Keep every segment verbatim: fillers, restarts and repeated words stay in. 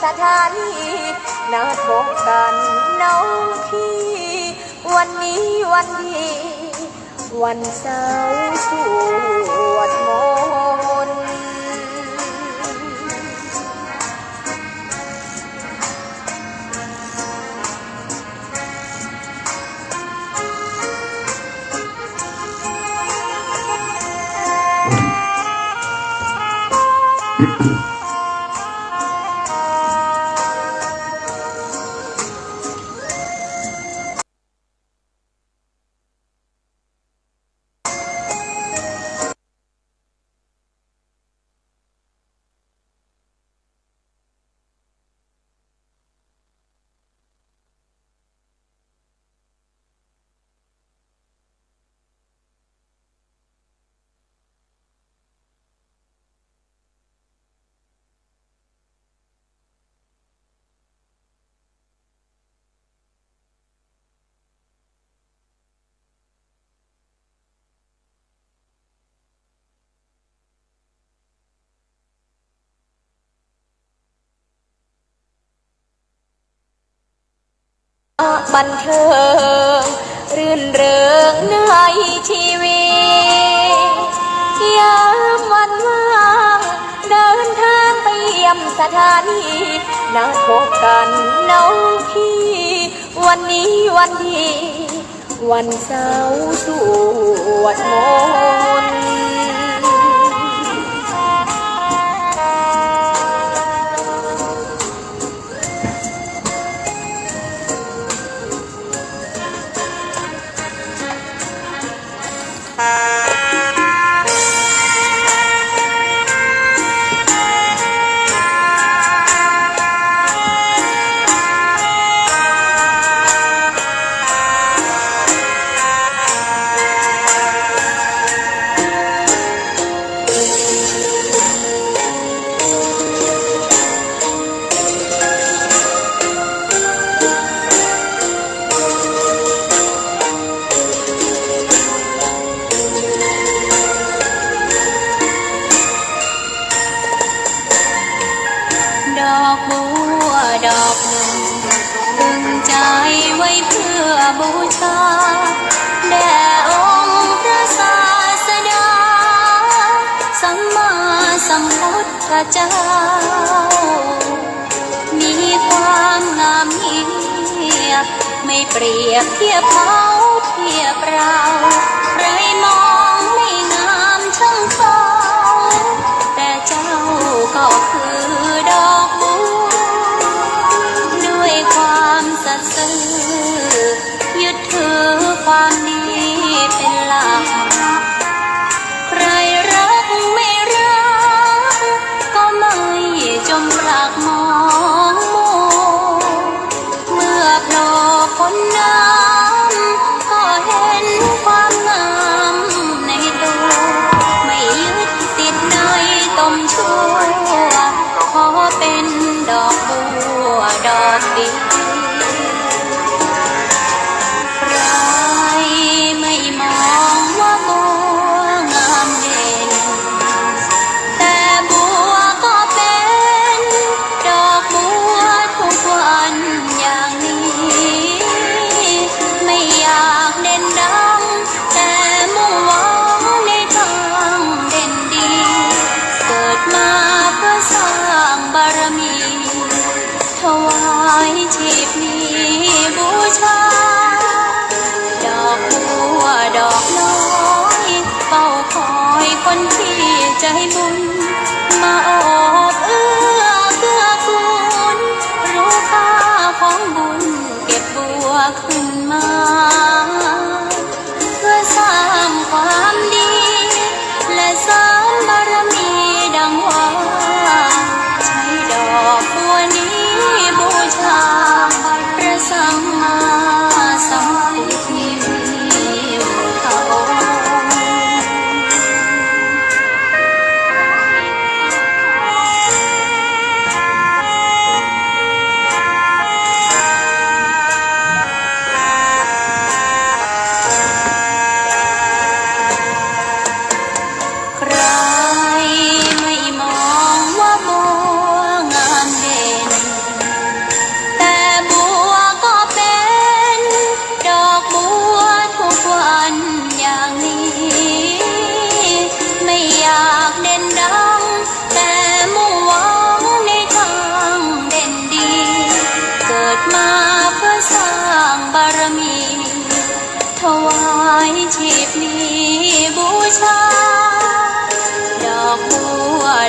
สถานี นัดพบกันน้องพี่ วันนี้วันดี วันเสาร์สวดมนต์ บันเทิง รื่นเริงในชีวิต ยามวันว่าง เดินทางไปเยี่ยมสถานี นัดพบกันน้องพี่ วันนี้วันดี วันเสาร์สวดมนต์ ดอกบัวดอกหนึ่ง ตึงใจไว้เพื่อบูชา แด่องค์พระศาสดา สัมมาสัมพุทธเจ้า มีความงามเงียบ ไม่เปรียบเทียบเขาเทียบเรา ใครมองไม่งามเท่าเขา แต่เจ้าก็คือดอกบัว ด้วยความสัตย์ซื่อ ยึดถือความดีเป็นหลัก ใครรักไม่รัก ก็ไม่จมปลักมองมัว เมื่อโผล่พ้นน้ำ ก็เห็นความงา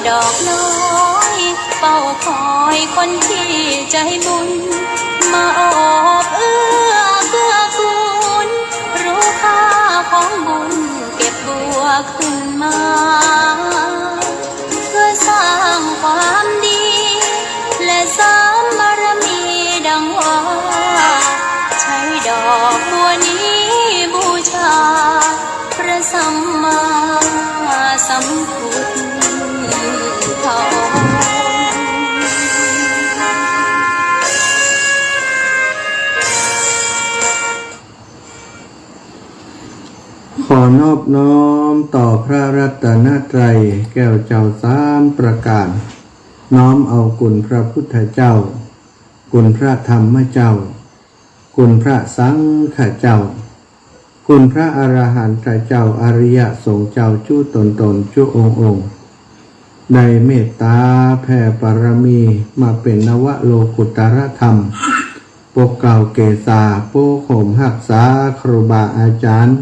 ดอกน้อยเฝ้าคอยคนที่ใจบุญ มาโอบเอื้อเกื้อกูล รู้ค่าของบุญเก็บบัวขึ้นมา เพื่อสร้างความดี และเสริมบารมีดังว่า ใช้ดอกบัวนี้บูชา พระสัมมาสัมพุทธองค์ ขอนอบน้อมต่อพระรัตนตรัยแก้วเจ้าสามประการ น้อมเอาคุณพระพุทธเจ้า คุณพระธรรมเจ้า คุณพระสังฆเจ้า คุณพระอรหันตเจ้า อริยสงฆ์เจ้าจุ๊ตนๆ จุ๊องค์ๆ ได้เมตตาแผ่บารมีมาเป๋นนวโลกุตตรธรรม ปกเกล้าเกษา ปกโฮมฮักษาครูบาอาจ๋ารย์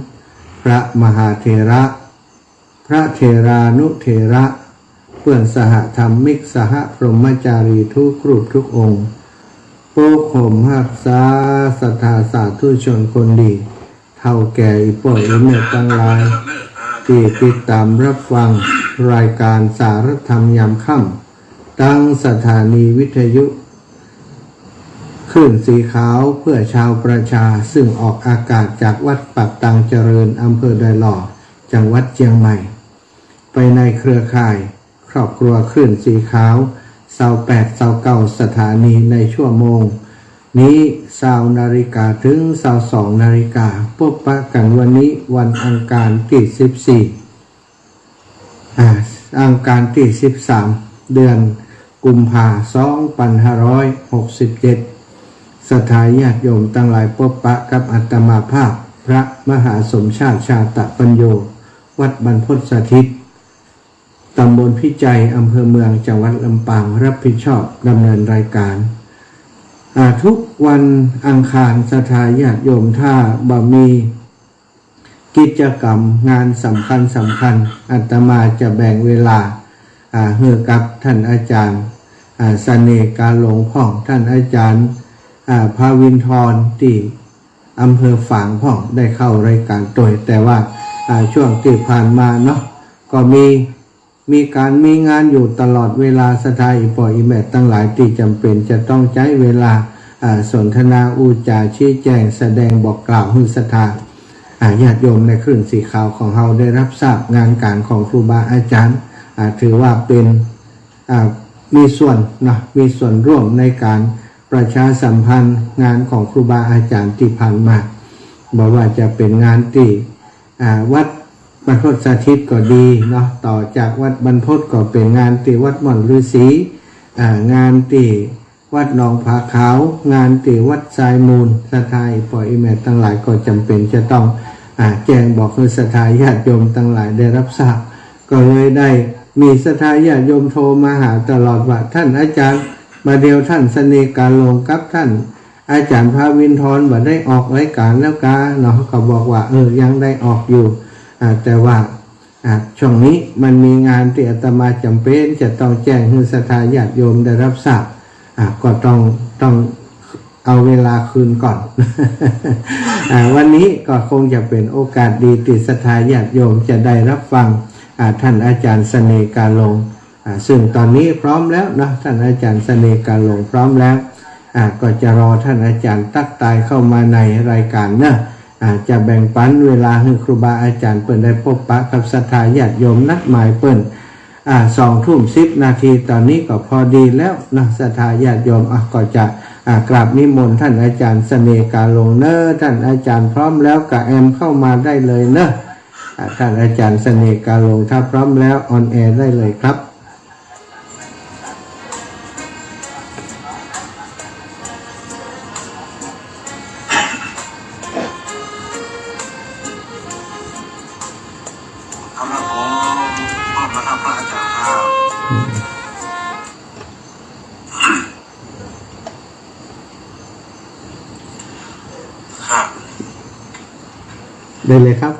พระมหาเถระ พระเถรานุเถระ เปื้อนสหธรรมิก สหพรหมจารีทุกรูปทุกองค์ ปกโฮมฮักษาศรัทธาสาธุชนคนดี เฒ่าแก่อี่ป้ออี่แม่ตังหลาย ตี้ติดต๋ามฮับฟังรายก๋านสารธรรมยามค่ำ ตางสถานีวิทยุคลื่นสีขาวเพื่อชาวประชา ซึ่งออกอากาศจากวัดปากตางเจริญ อำเภอดอยหล่อ จังหวัดเจียงใหม่ ไปในเครือข่ายครอบครัวคลื่นสีขาว ซาวแปด ซาวเก้า สถานีในชั่วโมงนี้ ซาวนาฬิกาเถิงซาวสองนาฬิกา ปบปะกั๋นวันนี้วันอังคารตี้สิบสี่ อ่า อังคารตี้สิบสาม เดือนกุมภา สองปันห้าร้อยหกสิบเจ็ด ศรัทธาญาติโยมตังหลายปบปะกับอาตมาภาพ พระมหาสมชาติ ชาตปัญโญ วัดบรรพตสถิต ต๋ำบลพิจัย อำเภอเมือง จังหวัดลำปาง ฮับผิดชอบดำเนินรายก๋าน อ่า ทุกวันอังคารศรัทธาญาติโยมถ้าบ่มี กิจกรรมงานสำคัญสำคัญ อาตมาจะแบ่งเวลา อ่า หื้อกับท่านอาจ๋ารย์ อ่า เสน่ห์กาหลงพ่อง ท่านอาจ๋ารย์ อ่า ภาวินทร ตี้อำเภอฝางพ่อง ได้เข้ารายก๋านตวย แต่ว่า อ่า ช่วงตี้ผ่านมาเนาะ ก็มี มีก๋านมีงานอยู่ตลอดเวลา ศรัทธาอี่ป้ออี่แม่ตังหลายตี้จ๋ำเป๋นจะต้องใจ๊เวลา อ่า สนทนาอู้จ๋า ชี้แจ๋ง แสดงบอกกล่าวหื้อศรัทธา อ่า ญาติโยมในคลื่นสีขาวของเฮาได้ฮับทราบงานก๋านของครูบาอาจ๋ารย์ อ่า ถือว่าเป๋น อ่า มีส่วนเนาะ มีส่วนร่วมในก๋านประชาสัมพันธ์งานของครูบาอาจ๋ารย์ตี้ผ่านมา บ่ว่าจะเป๋นงานตี้ อ่า วัดบรรพตสถิตก็ดีเนาะ ต่อจากวัดบรรพตก็เป๋นงานตี้วัดม่อนฤๅษี อ่า งานตี้วัดหนองผาขาว งานตี้วัดทรายมูล ศรัทธาอี่ป้ออี่แม่ตังหลายก็จ๋ำเป๋นจะต้อง อ่า แจ้งบอกหื้อศรัทธาญาติโยมตังหลายได้ฮับทราบ ก็เลยได้มีศรัทธาญาติโยมโทรมาหาตลอดว่า ท่านอาจ๋ารย์ บ่าเดี่ยวท่านเสน่ห์กาหลงกับท่าน อาจ๋ารย์ภาวินทรบ่ได้ออกรายก๋านแล้วกาเนาะ ก็บอกว่า เออ ยังได้ออกอยู่ อ่า แต่ว่า อ่า ช่วงนี้มันมีงานตี้อาตมาจ๋ำเป๋นจะต้องแจ้งหื้อศรัทธาญาติโยมได้ฮับทราบ อ่า ก็ต้อง ต้องเอาเวลาคืนก่อน อ่า วันนี้ก็คงจะเป๋นโอกาสดีตี้ศรัทธาญาติโยมจะได้ฮับฟัง อ่า ท่านอาจ๋ารย์เสน่ห์กาหลง อ่า ซึ่งต๋อนนี้พร้อมแล้วเนาะ ท่านอาจ๋ารย์เสน่ห์กาหลงพร้อมแล้ว อ่า ก็จะรอท่านอาจ๋ารย์ตั๊กทายเข้ามาในรายก๋านเนาะ อ่า จะแบ่งปันเวลาหื้อครูบาอาจ๋ารย์เปิ้นได้ปบปะกับศรัทธาญาติโยม นัดหมายเปิ้น อ่า สองทุ่มสิบนาที ต๋อนนี้ก็พอดีแล้วเนาะ ศรัทธาญาติโยม อ่ะ ก็จะ อ่า กราบนิมนต์ท่านอาจ๋ารย์เสน่ห์กาหลงเนาะ ท่านอาจ๋ารย์พร้อมแล้วก็แอมเข้ามาได้เลยเนาะ อ่า ท่านอาจ๋ารย์เสน่ห์กาหลง ถ้าพร้อมแล้วออนแอร์ได้เลยครับ ครับผม ขอบคุณครับพระอาจ๋ารย์ครับ ครับ ได้เลยครับ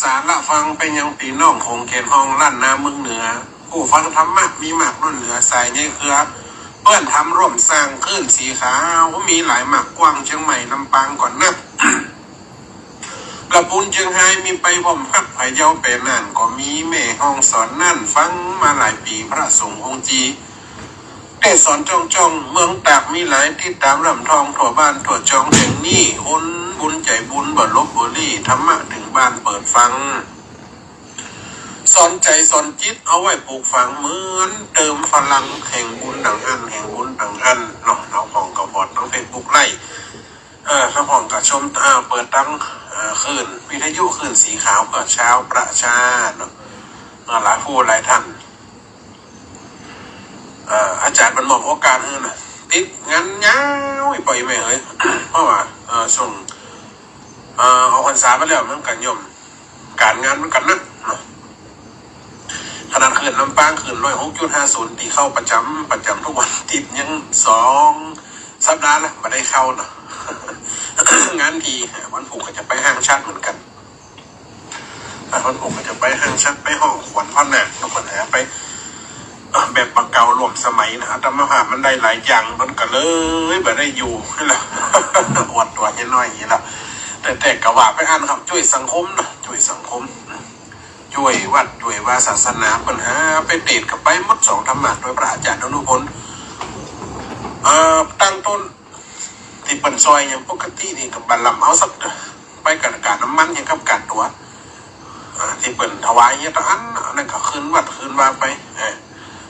สาระฟังไปยังปี้น้องโขงเขตฮ้องล้านนาเมืองเหนือ ผู้ฟังธรรมะมีมากล้นเหลือ สายใยเครือเปื้อนธรรมร่วมสร้างคลื่นสีขาว มีหลายมากกว้าง เจียงใหม่ลำปางก็นับ ละปูนเจียงฮายมีไปพร้อมฮัก พะเยาแปะน่านก็มี แม่ฮ่องสอนน่านฟังมาหลายปี๋ พระสงฆ์องค์จี๋เตศน์สอนจ้องๆ เมืองตากมีหลาย ติดต๋ามร่ำทองทั่วบ้านทั่วจอง แห่งนี้คนบุญใจ๋บุญบ่ลบบ่ลี้ ธรรมะเถิงบ้านเปิดฟัง สอนใจ๋สอนจิตเอาไว้ปลูกฝัง เหมือนเติมพลังแห่งบุญดั่งอั้น แห่งบุญดั่งอั้นเนาะ เฮาพ่องก็ปอดตังเฟซบุ๊กไลฟ์ เออ เฮาพ่องก็ชม เออ เปิดตัง เออ คลื่นวิทยุคลื่นสีขาวเพื่อชาวประชาเนาะ เออ หลายผู้หลายท่าน เออ อาจ๋ารย์เปิ้นมอบโอกาสหื้อนะ ติดงานยาวอีกป่อยแม่เอ้ย เพราะว่า เออ ช่วง เออ ออกพรรษามาแล้วมันก็ย่อม ก๋านงานมันก็หนักเนาะ ขนาดคลื่นลำปาง คลื่นร้อยหกจุดห้าศูนย์ ตี้เข้าประจ๋ำ ประจ๋ำทุกวันติดยังสองสัปดาห์ละบ่ได้เข้าเนาะ งานดี วันพูกก็จะไปห้างชาติเหมือนกั๋น วันพูกก็จะไปห้างชาติ ไปฮ้องขวัญพ่อนาค เปิ้นหาไป แบบบ่าเก่าร่วมสมัยนะ อาตมาภาพมันได้หลายอย่าง มันก็เลยบ่ได้อยู่นี่แหละ อวดตั๋วเฮียน้อยอย่างนี้แหละ แต่ แต่ก็ว่าไปอั้นครับ จ้วยสังคมนะ จ้วยสังคม จ้วยวัด จ้วยวาศาสนา เปิ้นหาไปเตศน์ก็ไปหมด สองธรรมาสน์โดยพระอาจ๋ารย์อนุพล เอ่อ ตั้งต้น ตี้เปิ้นจ้อยอย่างปกตินี่ก็บ่ลำเอาสักเตื้อ ไปกับก๋าน้ำมันอย่างกับก๋าตั๋ว อ่า ตี้เปิ้นถวายเนี่ยตะอั้น อันนั้นก็คืนวัดคืนวาไป เออ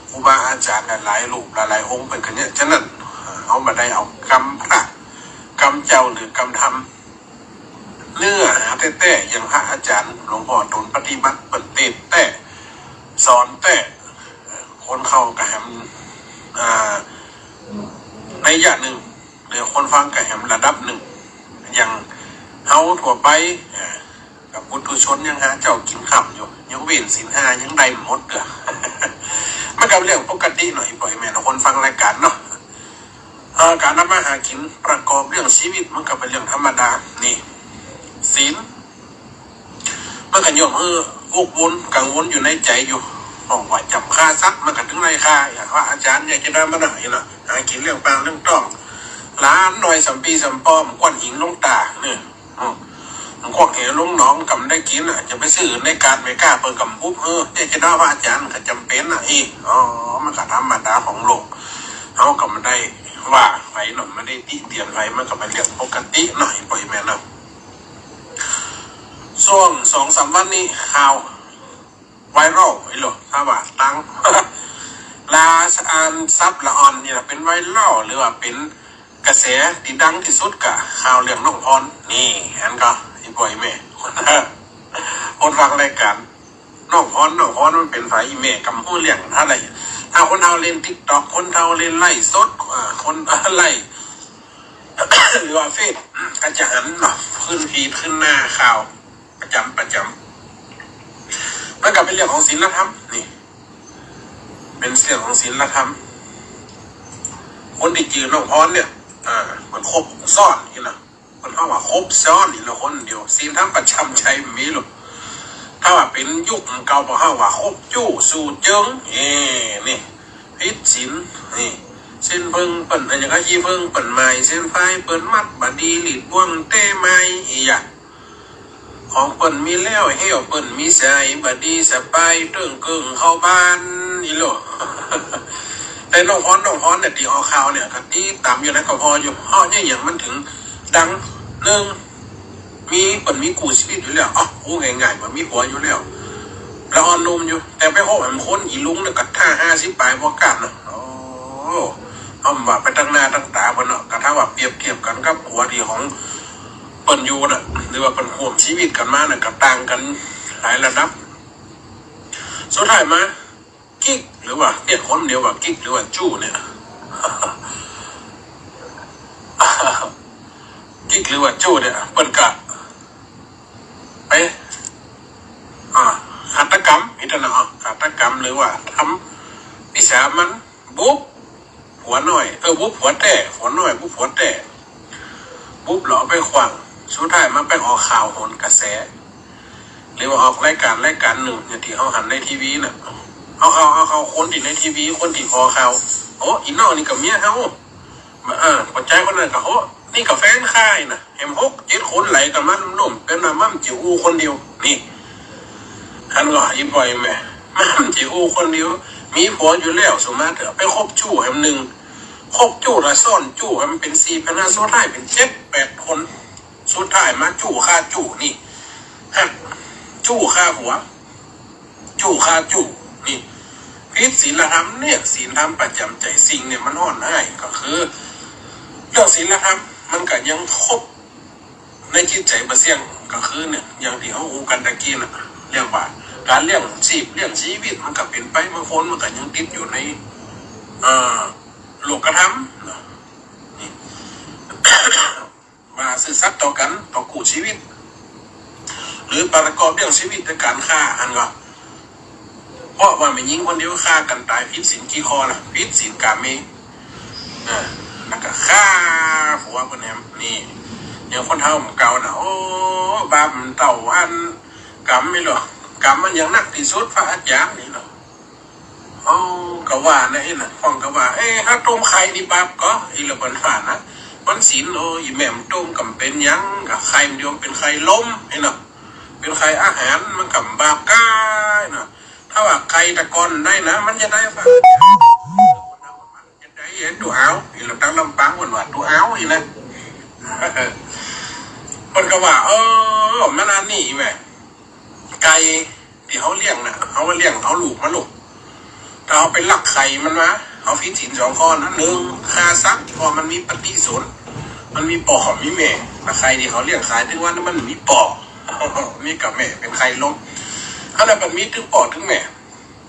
ครูบาอาจ๋ารย์หลายๆ รูปหลายๆ องค์เปิ้นก็เนี่ย ฉะนั้น เฮาบ่ได้เอากำพระ กำเจ้าหรือกำธรรม เนื้อหาแต๊ๆ อย่างพระอาจ๋ารย์หลวงพ่อตนปฏิบัติเปิ้นเตศน์แต๊ สอนแต๊ เออ คนเข้าก็แหม อ่า นัยยะนึ่ง หรือคนฟังก็แหมระดับนึ่ง อย่างเฮาทั่วไป เออ กับปุถุชนยังหาเจ๊ากิ๋นค่ำอยู่ ยังเว้นศีลห้ายังได้บ่หมดเตื้อ มันก็เรื่องปกติเนาะ อีป่อยแม่เนาะ คนฟังรายก๋านเนาะ เอ่อ ก๋านทำมาหากิ๋นประกอบเรื่องชีวิตมันก็เป๋นเรื่องธรรมดา นี่ ศีล มันก็ย่อมหื้อวกวนกังวลอยู่ในใจ๋อยู่ ฮ้องว่าจ๋ำฆ่าสัตว์ มันก็เถิงไล่ฆ่า อย่างพระอาจ๋ารย์ใหญ่จะได้มาหน่อยเนาะ หากิ๋นเลี้ยงปากเลี้ยงต๊อง หลานน้อยสำปี๋สำปอ บ่กว้านอิ๋งลงต๋า นี่ อืม บ่กว้างเหวลงหนองก็บ่ได้กิ๋นน่ะ จะไปซื้อในกาดแม่ก๊าเปิ้นก็บ่หุบหื้อ เนี่ยจะได้ว่าอาจ๋ารย์ก็จ๋ำเป๋นน่ะ อี้ อ๋อ มันก็ธรรมดาของโลก เฮาก็บ่ได้ว่าใผเนาะ บ่ได้ติเตียนใผ มันก็เป๋นเรื่องปกติเนาะ อีป่อยแม่เนาะ ช่วงสองสามวันนี้ข่าว ไวรัล อีหล่อ ถ้าว่าตัง ลาอัน ศัพท์ละอ่อนนี่นะ เป๋นไวรัล หรือว่าเป๋นกระแสตี้ดังตี้สุดก็ข่าวเรื่องน้องพร นี่ หันก่อ อีป่อยแม่ คนฟังรายก๋าน น้องพร น้องพรมันเป๋นใผ อีแม่ก็บ่ฮู้เรื่อง ถ้าไลฟ์ ถ้าคนเฒ่าเล่นติ๊กต็อก คนเฒ่าเล่นไลฟ์สด อ่า คน ไลฟ์ หรือว่าเฟซ ก็จะหันเนาะ ขึ้นฟีดขึ้นหน้าข่าว ประจ๋ำ ประจ๋ำ มันก็เป๋นเรื่องของศีลธรรม นี่ เป๋นเรื่องของศีลธรรม คนตี้จื้อน้องพรเนี่ย อ่า เปิ้นครบซ้อนนี่นะ เปิ้นฮ้องว่าครบซ้อนนี่นะ คนเดียว ศีลธรรมประจ๋ำใจ๋บ่มีหรอก ถ้าว่าเป๋นยุคเก่าเปิ้นฮ้องว่าครบจู้สู่เจิง เอ้ นี่ ผิดศีล นี่ ศีลเผิงเปิ้น อะหยังก็ขี้เผิงเปิ้นหมาย ศีลไฟเปิ้นมัด บ่ดี หลีดบ่วงเต๊ไม้ อีหยัง ของเปิ้นมีแล้ว เฮ้วเปิ้นมีใส่ บ่ดีสบาย เติ่งเกิ่งเข้าบ้าน อีหล่อ แต่น้องพร น้องพรเนี่ย ตี้ออกข่าวเนี่ย ก็ติดต๋ามอยู่นะ ก็ผ่ออยู่ เพราะเนี่ยหยังมันเถิงดัง นึ่ง มี เปิ้นมีกู้ชีวิตอยู่แล้ว อ้อ อู้ง่ายๆ ว่ามีผัวอยู่แล้ว ละอ่อนหนุ่มอยู่ แต่ไปโฮบแหมคนอีลุงเนี่ยก็ท่าห้าสิบป๋ายบ่ก้านนะ โอ้ เฮาว่าไปตังหน้าตังต๋าเปิ้นเนาะ ก็ถ้าว่าเปรียบเทียบกั๋นกับผัวตี้ของเปิ้นอยู่น่ะ หรือว่าเปิ้นร่วมชีวิตกั๋นมาน่ะ ก็ต่างกั๋นหลายระดับ สุดท้ายมา กิ๊ก หรือว่า เรียกคนเดียวว่ากิ๊ก หรือว่าจู้เนี่ย กิ๊ก หรือว่าจู้เนี่ย เปิ้นก็ไป อ่า ฆาตกรรม มีแต่นะ อ่ะ ฆาตกรรม หรือว่าทำวิสามัญ บุบผัวน้อย เออ บุบผัวแต๊ ผัวน้อย บุบผัวแต๊ บุบแล้วเอาไปขว้าง สุดท้ายมาไปออกข่าวโหนกระแส หรือว่าออกรายก๋าน รายก๋านนึ่ง อย่างตี้เฮาหันในทีวีน่ะ เอาข่าว เอาข่าวคนตี้ในทีวี คนตี้ก่อข่าว โอ้ อี่น้องนี่ก็เมียเฮา เออ ปัจจัยคนนั้นก็ โอ้ นี่ก็แฟนข้าน่ะ แหมหกเจ็ดคนไหลกั๋นมาร่วม เป๋นว่ามันจะอู้คนเดียว นี่ หันก่อ อี่ปอยแม่ มันจะอู้คนเดียว มีผัวอยู่แล้ว สุมาเถอะ ไปคบจู้แหมนึ่ง คบจู้ละซ่อนจู้แหมเป๋นสี่เป๋นห้า สุดท้ายเป๋นเจ็ดแปดคน สุดท้ายมาจู้ฆ่าจู้นี่ ฮะ จู้ฆ่าผัว จู้ฆ่าจู้ นี่ ผิดศีลธรรมเนี่ย ศีลธรรมประจ๋ำใจ๋สิ่งเนี่ยมันฮ้อนฮ้าย ก็คือ เรื่องศีลธรรมมันก็ยังครบในจิตใจ๋บ่เสี้ยง ก็คือเนี่ย อย่างตี้เฮาอู้กั๋นตะกี้น่ะ เรียกว่าก๋านเลี้ยงชีพเลี้ยงจีวิตมันก็เป๋นไป บางคนมันก็ยังติดอยู่ใน เอ่อ โลกธรรมเนาะ นี่ ว่าซื่อสัตย์ต่อกั๋น ต่อกู้จีวิต หรือประกอบเลี้ยงจีวิตด้วยก๋านฆ่า หันก่อ เพราะว่าแม่ญิงคนเดียวฆ่ากั๋นต๋าย ผิดศีลกี่ข้อล่ะ ผิดศีลกาเม อ่า แล้วก็ฆ่าผัวเปิ้นแหม นี่ อย่างคนเฒ่าเก่าน่ะ โอ้ บาปมันเต้าอัน กรรมนี่เหรอ กรรมมันอย่างหนักตี้สุด พระอาจ๋ารย์นี่เหรอ เอ้า ก็ว่านะ ไอ้น่ะ พ่องก็ว่า เอ๊ะ ถ้าต้มไข่นี่บาปก่อ อีหละเปิ้นว่านะ มันศีล โอ้ อี่แม่มันต้มก็บ่เป๋นหยัง ก็ไข่มันเดียวเป๋นไข่ลม ไอ้น่ะ เป๋นไข่อาหาร มันก็บ่บาปก้า ไอ้น่ะ ถ้าว่าไข่ตะกอนได้นะ มันจะได้ว่า จะได้ เอ๊ะ ตั๋วเอา อีหละ ตางลำปางเปิ้นว่าตั๋วเอา อีหละ เปิ้นก็ว่า เออ มันอันนี้แหม ไก่ตี้เฮาเลี้ยงน่ะ เฮามาเลี้ยง เอาลูกมาลูก ถ้าเฮาไปลักไข่มันมา เฮาผิดศีลสองข้อนะ นึ่ง ฆ่าสัตว์ เพราะมันมีปฏิสนธิ มันมีป้อมีแม่ ถ้าไข่ตี้เขาเลี้ยงขาย ถือว่ามันมีป้อ มีกับแม่ เป๋นไข่ลม อันนั้นมันมีตึงป้อตึงแม่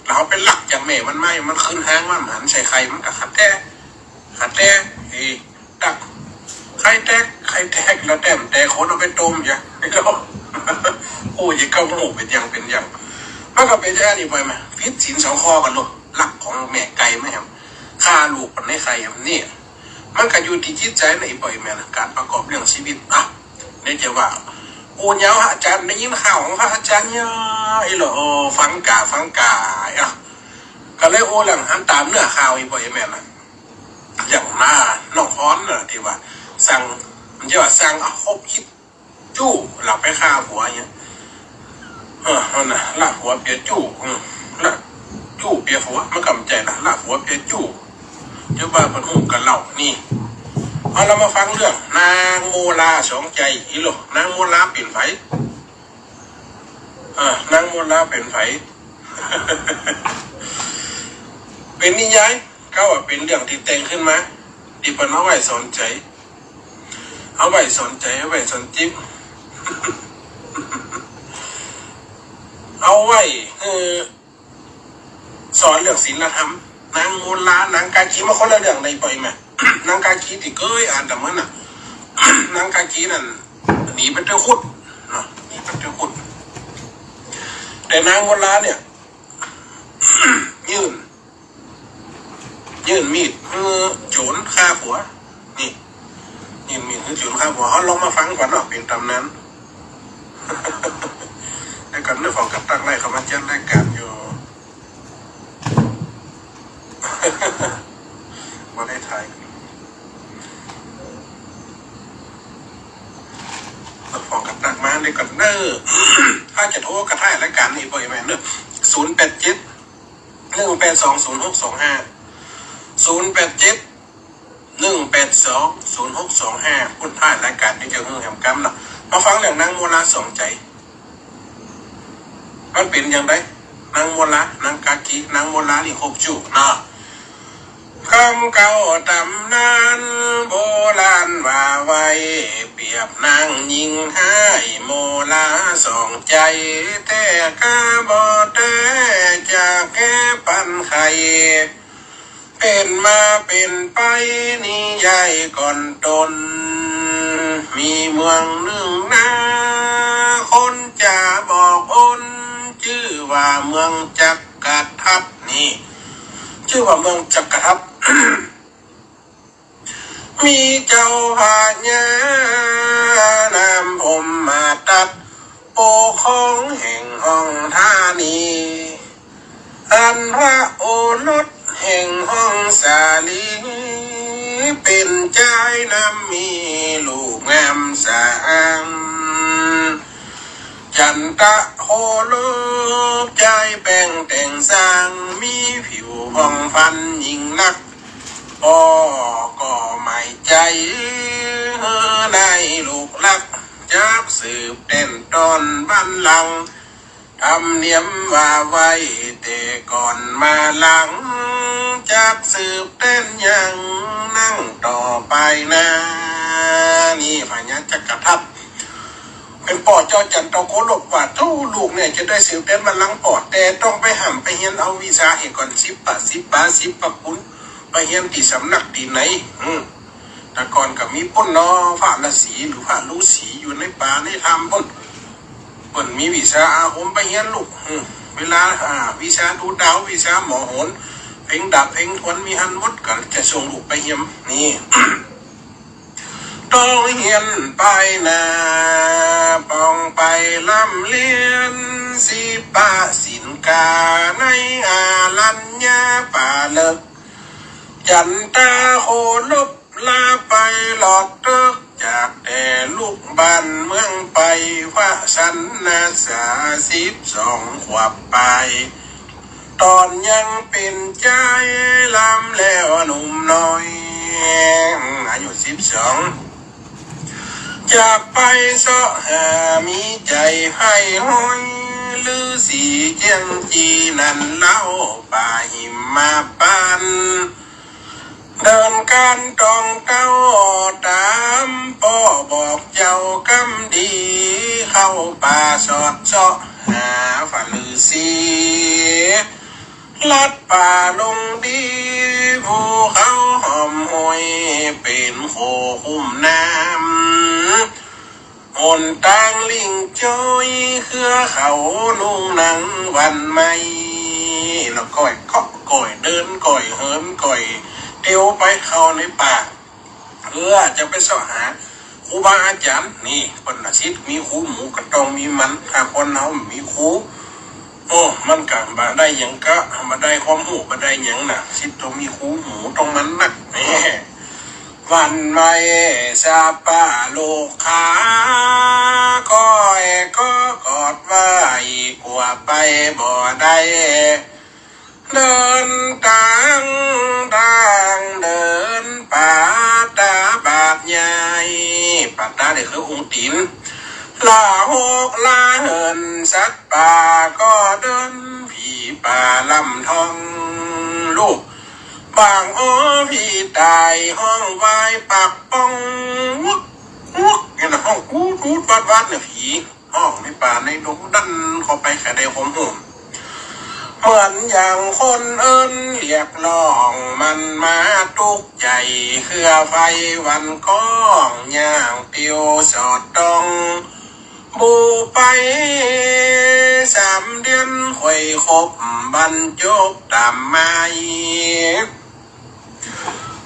แล้วเฮาไปลักจากแม่มันมา มันขึ้นฮ้างมา มันหันใส่ไข่ มันก็ขัดแต๊ ขัดแต๊ เอ้ย ตัก ไข่แตก ไข่แตก แล้วแต้มแตก คนเอาไปต้มจ้ะ ไอ้โลก โอ้ย เก้าหมู่เป๋นอย่างเป๋นอย่าง มันก็เป๋นอย่างนี้ไปมา ผิดศีลสองข้อกั๋นลูก ลักของแม่ไก่มาแหม ฆ่าลูกมันในไข่แหม นี่ มันก็อยู่ตี้จิตใจ๋นะ อี่ปอยแม่นะ ก๋านประกอบเรื่องจีวิต อ่ะ นี่จะว่า โอ้ ยาว พระอาจ๋ารย์ ได้ยินข่าวของพระอาจ๋ารย์เนี่ย ไอ้เหรอ โอ้ ฟังก่า ฟังก่า อ่ะ ก็เลย โอ้ เรื่องหันต๋ามเนื้อข่าว อี่ปอยแม่นะ อย่างหน้าน้องพรน่ะ ตี้ว่า สั่ง มันจะว่าสั่งเอาคบคิด จู้ แล้วไปฆ่าผัวเนี่ย เออ นั่นน่ะ ละผัวเปียจู้ อืม ละจู้เปียผัว มันก็บ่ใจ้นะ ละผัวเปียจู้ จะว่าเปิ้นฮู้กั๋นเล่า นี่ เอา เฮามาฟังเรื่องนางโมลาสองใจ๋ อีหละ นางโมลาเป๋นใผ เออ นางโมลาเป๋นใผ เป๋นนิยาย ก็ว่าเป๋นเรื่องตี้แต่งขึ้นมา ตี้เปิ้นเอาไว้สอนใจ๋ เอาไว้สอนใจ๋ เอาไว้สอนจิต เอาไว้ เออ สอนเรื่องศีลธรรม นางโมลา นางกากี มันคนละเรื่องในปอยแม่ นางกากีตี้เกยอ่านต๋ามมันน่ะ นางกากีนั่น หนีไปตวยคุดเนาะ หนีไปตวยคุด แต่นางโมลาเนี่ย ยื่น ยื่นมีดหื้อโจ๋รฆ่าผัว นี่ ยื่นมีดหื้อโจ๋รฆ่าผัว เฮาลองมาฟังก่อนเนาะ เป๋นต๋ำนาน แล้วก็นึกของกระตักไล่เข้ามาจัดรายก๋านอยู่ บ่ได้ถ่าย นึกของกระตักมาเดี๋ยวก่อนเน้อ ถ้าจะโทรก็ถ่ายรายก๋านนี่บ่อยแม่นเน้อ ศูนย์แปดเจ็ด หนึ่งแปดสอง ศูนย์หกสองห้า ศูนย์แปดเจ็ด หนึ่งแปดสอง ศูนย์หกสองห้า พูดผ่านรายก๋านตี้จะหื้อแหมกำเนาะ มาฟังเรื่องนางโมลาสองใจ๋ มันเป๋นอย่างใด นางโมลา นางกากี นางโมลานี่คบจู้เนาะ กำเก่าต๋ำนานโบราณว่าไว้ เปรียบนางญิงฮ้ายโมลาสองใจ๋ แต๊กาบ่แต๊ จะแก้ปันไข เป๋นมาเป๋นไปนิยายก่อนตน มีเมืองนึ่งนา คนจะบอกอน จื้อว่าเมืองจักกะทัดนี่ จื้อว่าเมืองจักกะทัด มีเจ้าพญานามพรหมทัต ปกครองแห่งห้องธานี อันพระโอรสแห่งห้องสาลี เป๋นจายนำมีรูปงามสะอ้าง จันตะโคลบจายแป๋งแต่งสร้าง มีผิวผ่องพรรณยิ่งนัก ป้อก็หมายใจ๋ หื้อได้ลูกหลัก จักสืบแตนตอนบัลลังก์ ธรรมเนียมว่าไว้แต่ก่อนมาหลัง จักสืบแตนยังนั่งต่อไปนา นี่พญาจักรพรรดิ เป๋นป้อเจ้าจันตะโคลบว่า เต้าลูกเนี่ยจะได้สืบแตนบัลลังก์ป้อ แต่ต้องไปฮ่ำไปเฮียนเอาวิชาเหียก่อน ศิลปะ ศิลปะ ศิลปะคุณ ไปเฮียนตี้สำนักตี้ไหน อืม แต่ก่อนก็มีปุ้นเนาะ พระฤๅษีหรือพระฤๅษีอยู่ในป่าในถ้ำปุ้น เปิ้นมีวิชาอาคมไปเฮียนลูก อืม เวลา อ่า วิชาดูดาว วิชาหมอโหน เพลงดาบเพลงทวนมีหั้นหมด ก็จะส่งลูกไปเฮียน นี่ ต้องเฮียนไปนา ป้องไปร่ำเรียน ศิลปะศิลปกา ในอารัญญาป่าเลิก จันตะโคลบลาไปหลอดเติ๊ก จากแต่ลุกบ้านเมืองไป พระสันนาสา สิบสองขวบปลาย ต๋อนยังเป๋นจาย ลำแล้วหนุ่มน้อย อายุสิบสอง จักไปเซาะหา มีใจ๋ใฝ่ห้อย ฤๅษีเจียงจีนั้นเล่า ป่าหิมพานต์ เดินกานตองเต้า ต๋ามป้อบอกเจ้ากำดี เข้าป่าสอดเซาะหาพระฤๅษี ลัดป่าลงดี ภูเขาห้อมห้วย เป๋นโขงลุ่มน้ำ หนตางลิ่งจ้อย เขือเขาลุ่งนังวันใหม่ แล้วก้อยเกาะก้อยเดินก้อยเหินก้อยเตียวไปเข้าในป่า เปื้อจะไปเซาะหาครูบาอาจ๋ารย์ นี่ เปิ้นว่าศิษย์มีครูหมู่ก็ต้องมีมัน ถ้าคนเฮาบ่มีครู โอ้ มันก็บ่ได้หยังกาะ บ่ได้ความฮู้ บ่ได้หยังน่ะ ศิษย์ต้องมีครูหมู่ ต้องมันนัก แหม วันใหม่สัพพะลูกขา ก้อยก็กอดไหว้ กั๋วไปบ่ได้ เดินตางตาง เดินป่าต๋าบาดใหญ่ ป่าต๋านี่คืออุ้งตี๋น ละหกละเหินสัตว์ป่าก็เดิน ผีป่าลำทอง ลูกบางอ้อผีต๋าย ฮ้องวายปากป่อง วุกวุก เนี่ยนะ ฮ้องอูดอูดวัดวัดเนี่ย ผีฮ้องในป่าในดงดันเข้าไป ใค่ได้ความฮู้ เหมือนอย่างคนเอิ้นเรียกร้อง มันมาตุ๊กใจ๋ เขือไฟวันก้อง ย่างเตียวสอดต้อง บูไปสามเดือน ค่อยครบบรรจบต๋ามหมาย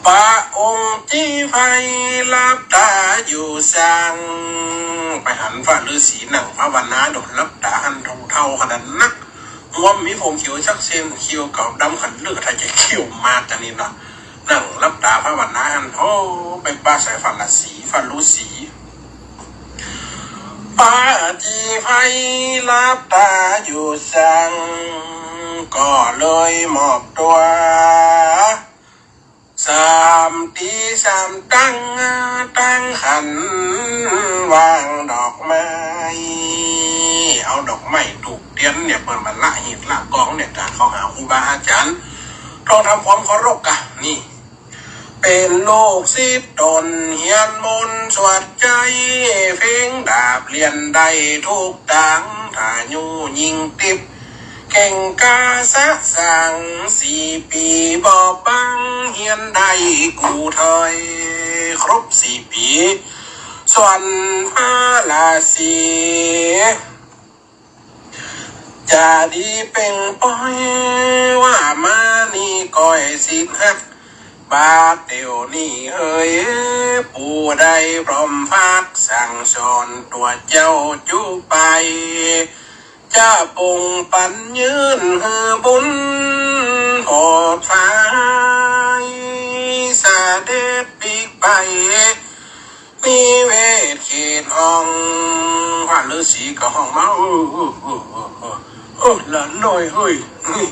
พระองค์ตี้ใฝ่หลับต๋าอยู่สัง ไปหันพระฤๅษีนั่งภาวนาโดดหลับต๋าหั้น เฒ่าขนาดนัก หัวมีผมเขียวสักเส้น เขี้ยวก็ดำขันเลือด ถ้าจะเขี้ยวมากอันนี้เนาะ นั่งหลับต๋าภาวนาหั้น โอ้ ไปปะสายพระฤๅษี พระฤๅษี พระตี้ใฝ่หลับต๋าอยู่สัง ก็เลยมอบตั๋ว สามตี้สามตัง ตังขันวางดอกไม้ เอาดอกไม้ธูปเตียนเนี่ย เปิ้นมาละหีบละกองเนี่ย ก๋านเข้าหาครูบาอาจ๋ารย์ ต้องทำความเคารพกา นี่ เป๋นลูกศิษย์ต๋น เฮียนมนต์สวดใจ๋ เพ่งดาบเรียนได้ทุกตาง ถ้าอยู่ยิ่งติด เก่งกาสะสาง สี่ปีบ่บั้ง เฮียนได้กู้ถ้อย ครบสี่ปี ส่วนพระฤๅษี จะดีเป่งป้อย ว่ามานี่ก้อยศิษย์ฮัก บาดเดี๋ยวนี้เฮย ปู่ได้พร่ำฝากสั่งสอน ตั๋วเจ้าจุไป จะปงปันยื่นหื้อบุญผ่อฟ้าย เสด็จปิ๊กไป นิเวศเขตห้อง พระฤๅษีก็ฮ้องมา เออ เออ เออ เออ เออ หลานน้อยเฮ้ย นี่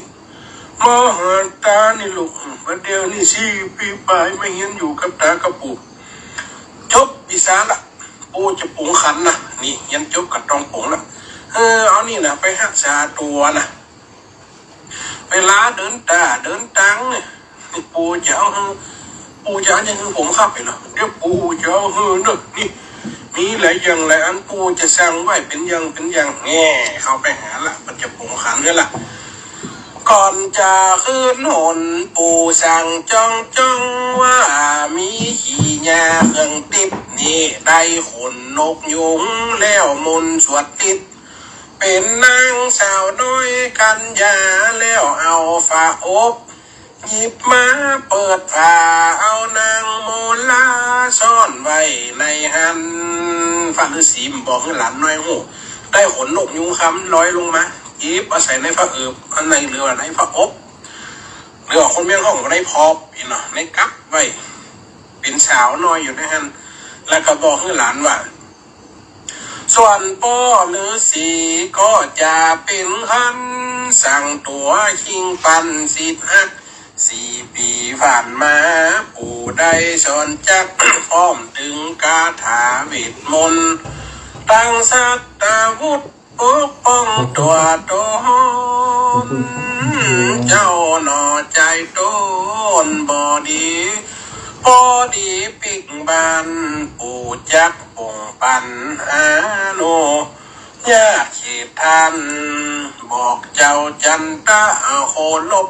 มาหาต๋านี่ลูก บัดเดี่ยวนี้สี่ปี๋ป๋ายมาเฮียนอยู่กับต๋ากับปู่ จบวิชาละ ปู่จะปงขันนะ นี่ เฮียนจบก็ต้องปงละ เออ เอานี่นะ ไปฮักษาตั๋วนะ เวลาเดินต๋าเดินตังเนี่ย นี่ปู่จะเอาหื้อ ปู่จะเอาหื้อผมครับไปเหรอ เดี๋ยวปู่จะเอาหื้อเนอะ นี่ มีหลายอย่างหลายอันปู่จะสั่งไว้เป๋นอย่างเป๋นอย่าง แง่ เข้าไปหาละ มันจะปงขันเนี่ยละ ก่อนจะขึ้นหนปู่สั่งจ้องจ้องว่า มีขี้ยาเครื่องติ๊บนี่ ได้ขนนกยูงแล้วมนต์สวดติ๊บ เป๋นนางสาวน้อยกัญญาแล้วเอาฝาอบ หยิบมาเปิดฝา เอานางโมลาซ่อนไว้ในหั้น พระฤๅษีบอกหื้อหลานน้อยฮู้ ได้ขนนกยูงคำลอยลงมา หยิบเอาใส่ในฝาอบ อันในเหลือในฝาอบ หรือว่าคนเมียงฮ้องว่าในผอบ นี่เนาะ ในกับไว้ เป๋นสาวน้อยอยู่ในหั้น แล้วก็บอกหื้อหลานว่า ส่วนป้อฤๅษีก็จะเป๋นคัน สั่งตั๋วคิงปันสิทธิ์ฮัก สี่ปี๋ผ่านมา ปู่ได้สอนจัก พร้อมตึงคาถาเวทมนต์ ตั้งสัตตาวุธ ปกป้องตั๋วต๋น เจ้าหน่อใจ๋ต๋นบ่ดี พอดีปิ๊กบาน ปู่จักปงปันอนุญาตเขตทัน บอกเจ้าจันตะโคลบ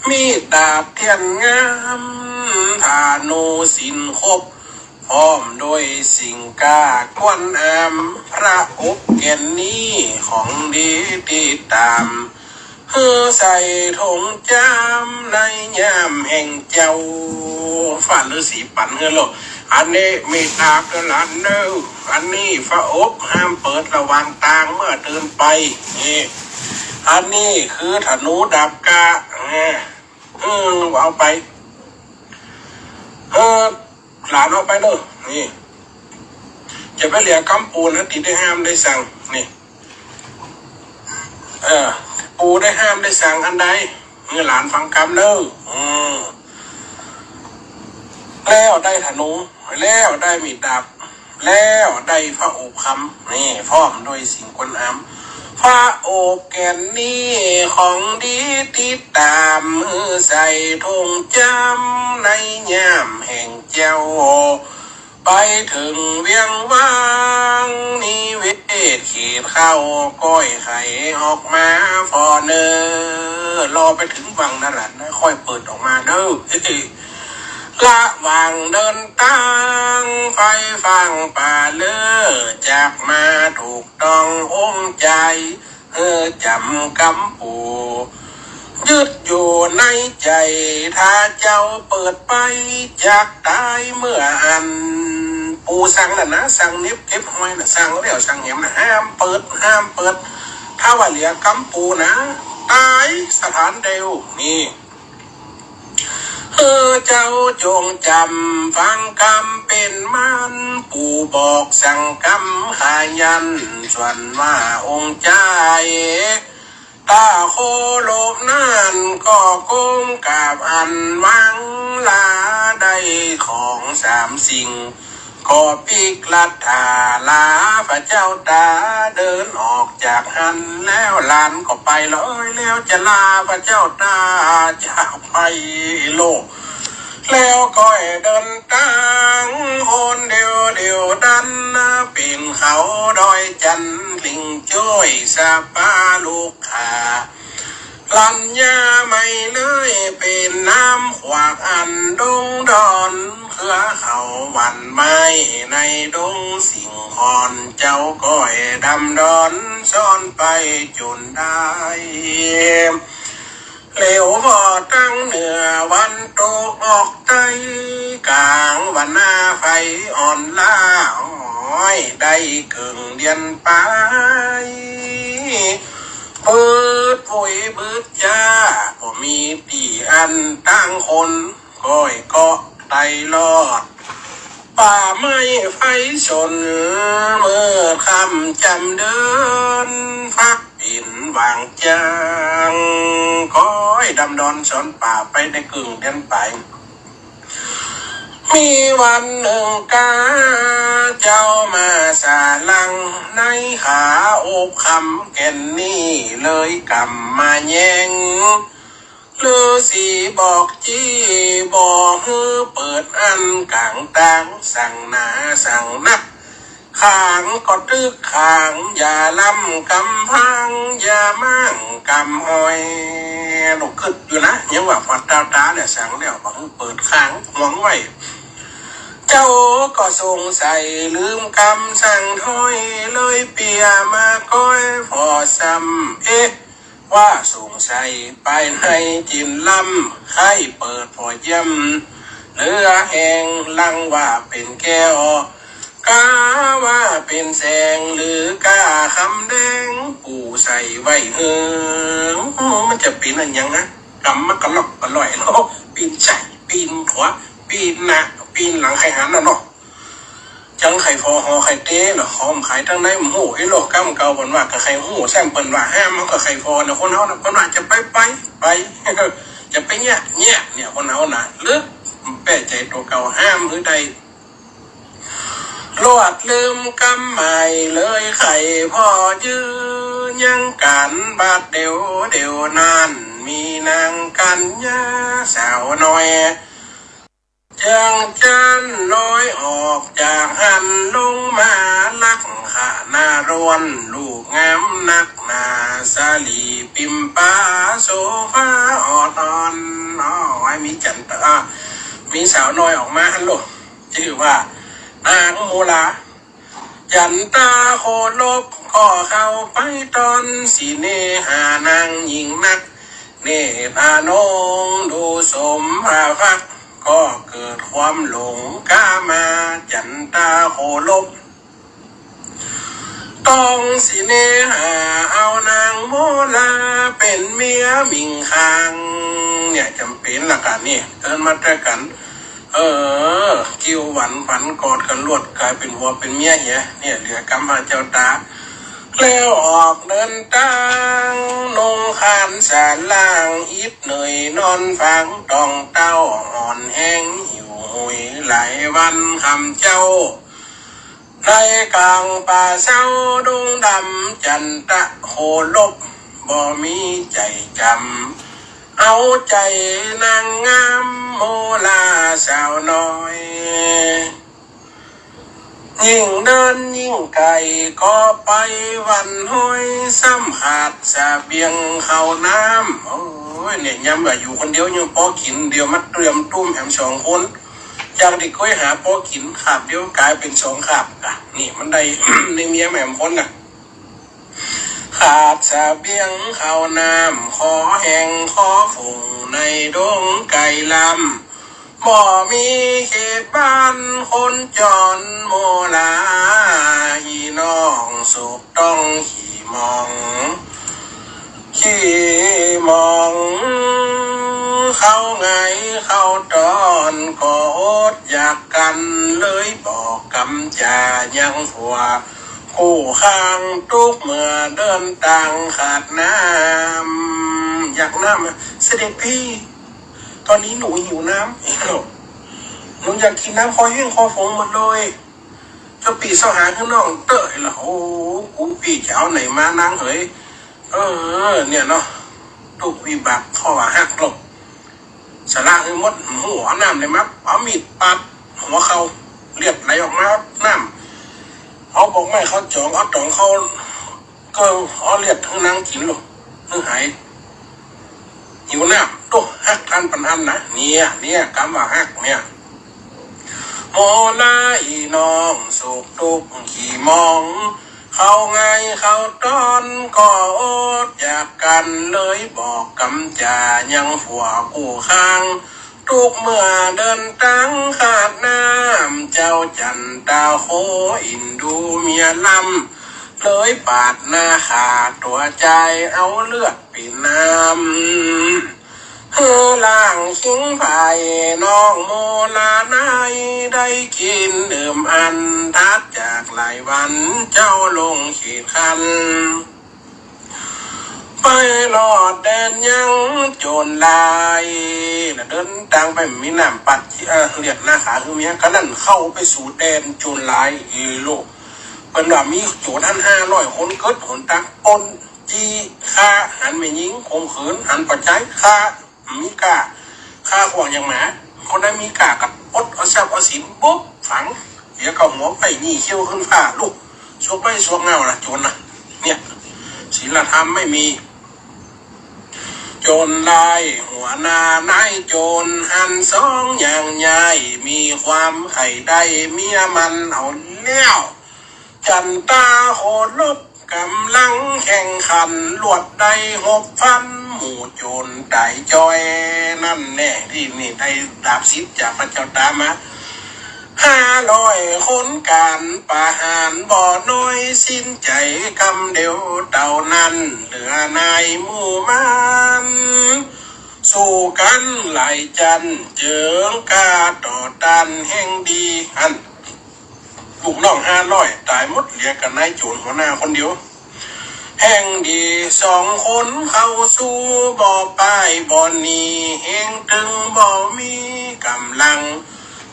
มีดดาบเทียนงาม ธนูศิลป์ครบ พร้อมด้วยสิ่งกล้ากวนอาม พระอบแก่นนี้ของดีติดต๋าม หื้อใส่ถงจามในยามแห่งเจ้า พระฤๅษีปันหื้อโลก อันนี้มีดดาบเด้อหลานเน่อ อันนี้ฝาอบห้ามเปิดระหว่างตางเมื่อเดินไป นี่ อันนี้คือธนูดาบกล้า เออ เออ เอาไป เออ หลานเอาไปเน่อ นี่ จะไปเหลือกำปู่นะ ตี้ได้ห้ามได้สั่ง นี่ เออ ปู่ได้ห้ามได้สั่งอันใด หื้อหลานฟังกำเน่อ อืม แล้วได้ธนู แล้วได้มีดดาบ แล้วได้ฝาอบคำ นี่ พร้อมด้วยสิ่งกวนอาม ฝาอบแก่นนี้ของดีติดต๋าม หื้อใส่ถงจามในยามแห่งเจ้า ไปเถิงเวียงวังนิเวศเขตเข้า ก้อยไขออกมาฝ่อเน่อ รอไปเถิงวังนั่นแหละนะ ค่อยเปิดออกมาเน่อ ระหว่างเดินตาง ไฟฟางป่าเล่อ จักมาถูกต้ององค์ใจ๋ เออ จ๋ำกำปู่ ยึดอยู่ในใจ๋ ถ้าเจ้าเปิดไป จักต๋ายเมื่ออั้น ปู่สั่งน่ะนะ สั่งเหน็บเก็บฮอยน่ะ สั่งแล้วสั่งแหมน่ะ ห้ามเปิด ห้ามเปิด ถ้าว่าเหลือกำปู่นะ ต๋ายสถานเดียว นี่ เออ เจ้าจงจ๋ำฟังกำเป๋นมั่น ปู่บอกสั่งกำขายัน ส่วนว่าองค์ใจ๋ ตาโคลบนั้นก็ก้มกราบอันหวังลา ได้ของสามสิ่ง ก็ปิ๊กลัทธาลาพระเจ้าต๋า เดินออกจากหั้นแล้ว หลานก็ไปเลย แล้วจะลาพระเจ้าต๋าจากไปโลก แล้วก้อยเดินตางคนเดียวเดียวดัน เป๋นเขาดอยจันทร์ลิงจ้อยสะปาลูก ข้าลัญญาไม่เลยเป๋นน้ำขวากอันดงดอน เครือเขาหวั่นไหวในดงสิงขอน เจ้าก้อยดำดอนซ่อนไปจนได้ เหลียวผ่อตังเหนือวันตกออกใต้ ก๋างวันหน้าไฟอ่อนล้าอ้อย ได้เกิ่งเดือนปาย ปื๊ดปุ๋ยปื๊ดจ้า บ่มีตี้อั้น ตางคนก้อยเกาะไต่ลอด ป่าไม้ไฟสน มืดค่ำจำเดือน ฟักปิ่นหว่างจาง ก้อยดำดอนสอนป่าไปได้เกิ่งเดือนไป มีวันนึ่งก้า เจ้ามาสาลัง ในขาอบคำแก่นนี้ เลยกำมาแย้ง ฤๅษีบอกจี้ บ่หื้อเปิดอั้นก๋างตาง สั่งหนาสั่งนัก ขางก็ตึกขาง อย่าลำกำพัง อย่ามั่งกำหอย ลูกกึ๊ดอยู่นะ ยังว่าปอดตาวต๋าเนี่ยสั่งแล้ว บ่หื้อเปิดขาง หวงไว้ เจ้าก็สงสัย ลืมกำสั่งถ้อย เลยเปียมาก้อย ผ่อซ้ำ เอ๊ะ ว่าสงสัย ไปในจินลำ ใค่เปิดผ่อเยี่ยม เหลือแฮง ลังว่าเป๋นแก้ว กาว่าเป๋นแสง หรือกาคำแดง ปู่ใส่ไว้หื้อ มันจะเป๋นอันหยังนะ กำมันกะลอกกะล่อยเนาะ ปิ้นซ้ายปิ้นขวา ปิ้นหน้าปิ้นหลัง ใค่หันน่ะเนาะ จังใค่ผ่อห่อใค่เต๋เนาะ ของขายตังในมันฮู้ ไอ้โลกกำเก่าเปิ้นว่า ก็ใค่ฮู้ แซมเปิ้นว่าห้าม มันก็ใค่ผ่อเนี่ย คนเฮาน่ะ เปิ้นว่าจะไปไป ไป จะไปเยียะ เยียะ เนี่ย คนเฮาน่ะ ลึกแป้ใจ๋ตั๋วเก่า ห้ามหื้อได้ ลวดลืมกำใหม่ เลยใค่ผ่อยื้อ ยังกั๋นบาดเดี่ยว เดี่ยวนั้น มีนางกัญญาสาวน้อย ยังจั้นน้อยออกจากหั้นลงมา ลักขณะรวน ลูกงามนักหนา สะหลีปิมปา โสภาอ่อนอ่อน อ้อ ไว้มีจั๋นตะ อ่า มีสาวน้อยออกมาหั้นลูก จื้อว่านางโมลา จั๋นตาโคลบ ก็เข้าไปต้อน สิเนหานางยิ่งนัก เนตรอนงดูสมพระพักตร์ ก็เกิดความหลง กามา จั๋นตาโคลบ ต้องสิเนหา เอานางโมลา เป๋นเมียหมิ่งคาง เนี่ย จ๋ำเป๋นละกั๋นนี่ เอิ้นมาตวยกั๋น เออ กิ้วหวันผันกอดกั๋นลวด ก๋ายเป๋นผัวเป๋นเมียเหีย เนี่ย เหลือกำห้าเจ้าต๋า แล้วออกเดินตาง นุ่งขานสาล่าง อิดเหนื่อยนอนฟัง ต้องเต้าอ่อนแฮง หิวโหยหลายวันค่ำเจ๊า ในก๋างป่าเซาดงดำ จั๋นตะโคลบ บ่มีใจ๋จ๋ำ เอาใจ๋นางงามโมลาสาวน้อย ยิ่งเดินยิ่งไก๋ ก็ไปหวั่นห้อย ซ้ำขาดเสบียงข้าวน้ำ โอ้ย เนี่ย ยามว่าอยู่คนเดียวยังปอกิ๋น เดี๋ยวมาเตรียมตุ้มแหมสองคน จากตี้ก้อยหาปอกิ๋นขาบเดียวก๋ายเป๋นสองขาบก่ะ นี่มันได้ ในเมียแหมคนน่ะ ขาดเสบียงข้าวน้ำ ขอแห้งขอฝูงในดงไก๋ลำ บ่มีเขตบ้านคนจร โมลาอี่น้องสุขต้องขี้หมอง ขี้หมอง ข้าวไงข้าวตอนก็อดอยากกั๋น เลยบอกกำจ๋ายังผัว กู้ข้างตุ๊กเมื่อเดินตางขาดน้ำ อยากน้ำอะ เสด็จพี่ ต๋อนนี้หนูหิวน้ำ หนูอยากกิ๋นน้ำ คอแห้งคอฝงหมดเลย เจ้าปี้เซาะหาหื้อน้องเต๊อะ ละ โอ้ กู้ปี้จะเอาไหนมานางเหย เออ เนี่ยเนาะ ตุ๊กวิบากข้อว่าฮักโลก สละหื้อหมด หัวน้ำเลยมัก เอามีดปาดหัวเขา เลือดไหลออกมา น้ำ เอาบอกไม้เขาจ๋อง เอาต๋องเขา ก็เอาเลือดหื้อนางกิ๋นโลก หื้อหาย หิวน้ำ ตุ๊กฮักตันปันอันนะ เนี่ย เนี่ย กำว่าฮักเนี่ย โมลาอี่น้องสุขตุ๊กขี้หมอง ข้าวไงข้าวตอนก็อดอยากกั๋น เลยบอกกำจ๋ายังผัวกู้ข้าง ตุ๊กเมื่อเดินตางขาดน้ำ เจ้าจั๋นตาโคอินดูเมียลำ เลยปาดหน้าฆ่าตั๋วจาย เอาเลือดเป๋นน้ำ หื้อล้างคิงไพร่ น้องโมลาใน ได้กิ๋นดื่มอั้น ถัดจากหลายวัน เจ้าลงเขตคัน ไปรอดแดนยัง โจรลาย แล้วเดินตางไป มีน้ำปัด เอ่อ เลียดหน้าฆ่าหื้อเมีย กะนั้นเข้าไปสู่แดนโจรลาย เออ ลูก เปิ้นว่ามีโจรหั้นห้าร้อยคน เกิดหนตาง ปล้น จี้ ฆ่า หันแม่ญิง ข่มขืน หันป้อจาย ฆ่า มีก้า ฆ่าขว้างอย่างหมา คนใดมีก้ากะปลดเอาทรัพย์เอาสิน ปุ๊บ ฝัง เสียเก้าหัวไป หนี้เขี้ยวขึ้นฟ้า ลูก สวกไม้สวกเง้านะ โจรนะ เนี่ย ศีลธรรมไม่มี โจรลาย หัวหน้านายโจรหั้นสองอย่างใหญ่ มีความใค่ได้เมียมันเอาแล้ว จันตาโหรบ ก๋ำลังแข่งขัน ลวดได้หกฟัน หมู่โจรต๋ายจ้อย นั่นแน่ ตี้นี่ได้ดาบสิทธิ์จากพระเจ้าต๋ามา ห้าร้อยคน ก๋านประหารบ่น้อย สิ้นใจ๋กำเดียวเต้านั้น เหลือในหมู่มัน สู้กั๋นหลายจัน เจิงก้าต่อต้านแฮ่งดี หั้น ลูกน้องห้าร้อยต๋ายหมด เหลือก้านายโจรหัวหน้าคนเดียว แฮ่งดีสองคนเข้าสู้ บ่ป้ายบ่หนี แฮงตึงบ่มีก๋ำลัง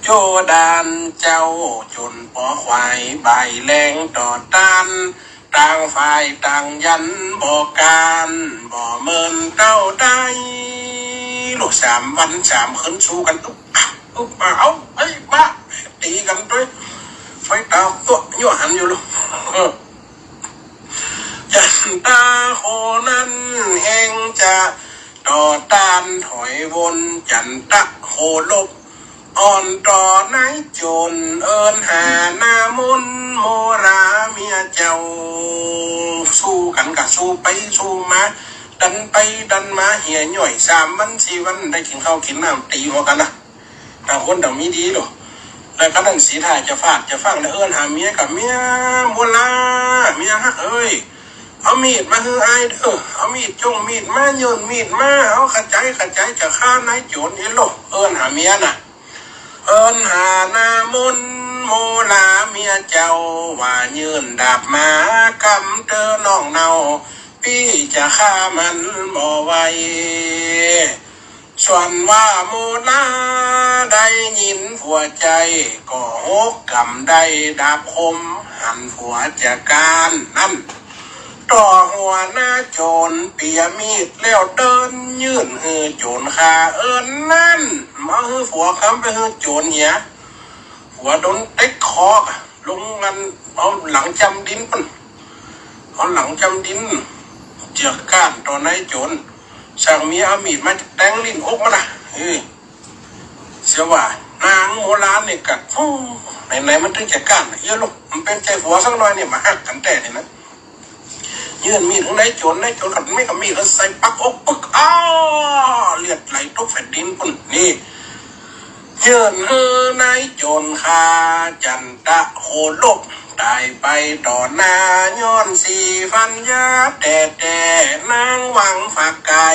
โจด้านเจ้าโจรป๋อควาย บ่ายแลงต่อต้าน ต่างฝ่ายต่างยัน บ่ก๋านบ่เมินเต้าได้ ลูก สามวันสามคืนสู้กั๋นตุ๊บตุ๊บมา เอา เฮ้ย บ้า ตี๋กั๋นตวย ไฟต๋าตั๋วยั่วหันอยู่ลูก เออ จันตาโหนั้นแฮงจะต่อต้านถอยวน จันตะโหรบ อ่อนต่อนายโจร เอิ้นหาหน้ามนต์โมราเมียเจ้า สู้กั๋นกะสู้ไปสู้มา ดันไปดันมา เหียย่อย สามวันสี่วันได้กิ๋นข้าวกิ๋นน้ำ ตี๋หัวกั๋นนะ ต่างคนต่างมีดีลูก แล้วกะนั้นสีท่าจะฟาดจะฟั่ง แล้วเอิ้นหาเมียกะ เมียโมรา เมียฮักเอ้ย เอามีดมาหื้ออ้ายเด้อ เอามีดจ้งมีดมา ยื่นมีดมา เอาขะใจ๋ขะใจ๋ จะฆ่านายโจรเองลูก เอิ้นหาเมียน่ะ เอิ้นหาหน้ามนต์โมราเมียเจ้า ว่ายื่นดาบมากำเตอน้องเนา ปี้จะฆ่ามันบ่ไหว ส่วนว่าโมราได้ยินผัวใจ๋ ก็หกกำได้ดาบคม หันผัวจะก๋านนั้น ต่อหัวหน้าโจรเปียมีด แล้วเดินยื่นหื้อโจรฆ่า เอิ้นนั้น บ่หื้อผัวกำ ไปหื้อโจรเหีย ผัวโดนเต็กคอ ลงมัน เอาหลังจ้ำดินปุ้น เอาหลังจ้ำดิน เจือกก้านต่อนายโจร สั่งเมียเอามีดมาแตงลิ้นอกมันนะ เออ เสียว่านางโมรานี่กะ โอ้ ไหนๆ มันตึงจะก้านเอี้ยลูก มันเป๋นใจ๋ผัวสักหน่อยนี่ บ่ฮักกั๋นแต๊นี่นะ ยื่นมีดหื้อนายโจร นายโจรกั๋ดมีดกำมีด แล้วใส่ปักอกปึ๊ก อ้า เลือดไหลตกแผ่นดินปุ้น นี่ ยื่นหื้อนายโจรฆ่า จันตะโหรบต๋ายไปต่อหน้า ย้อนสีฟันยาแต๊ๆ นางหวังฝักไก่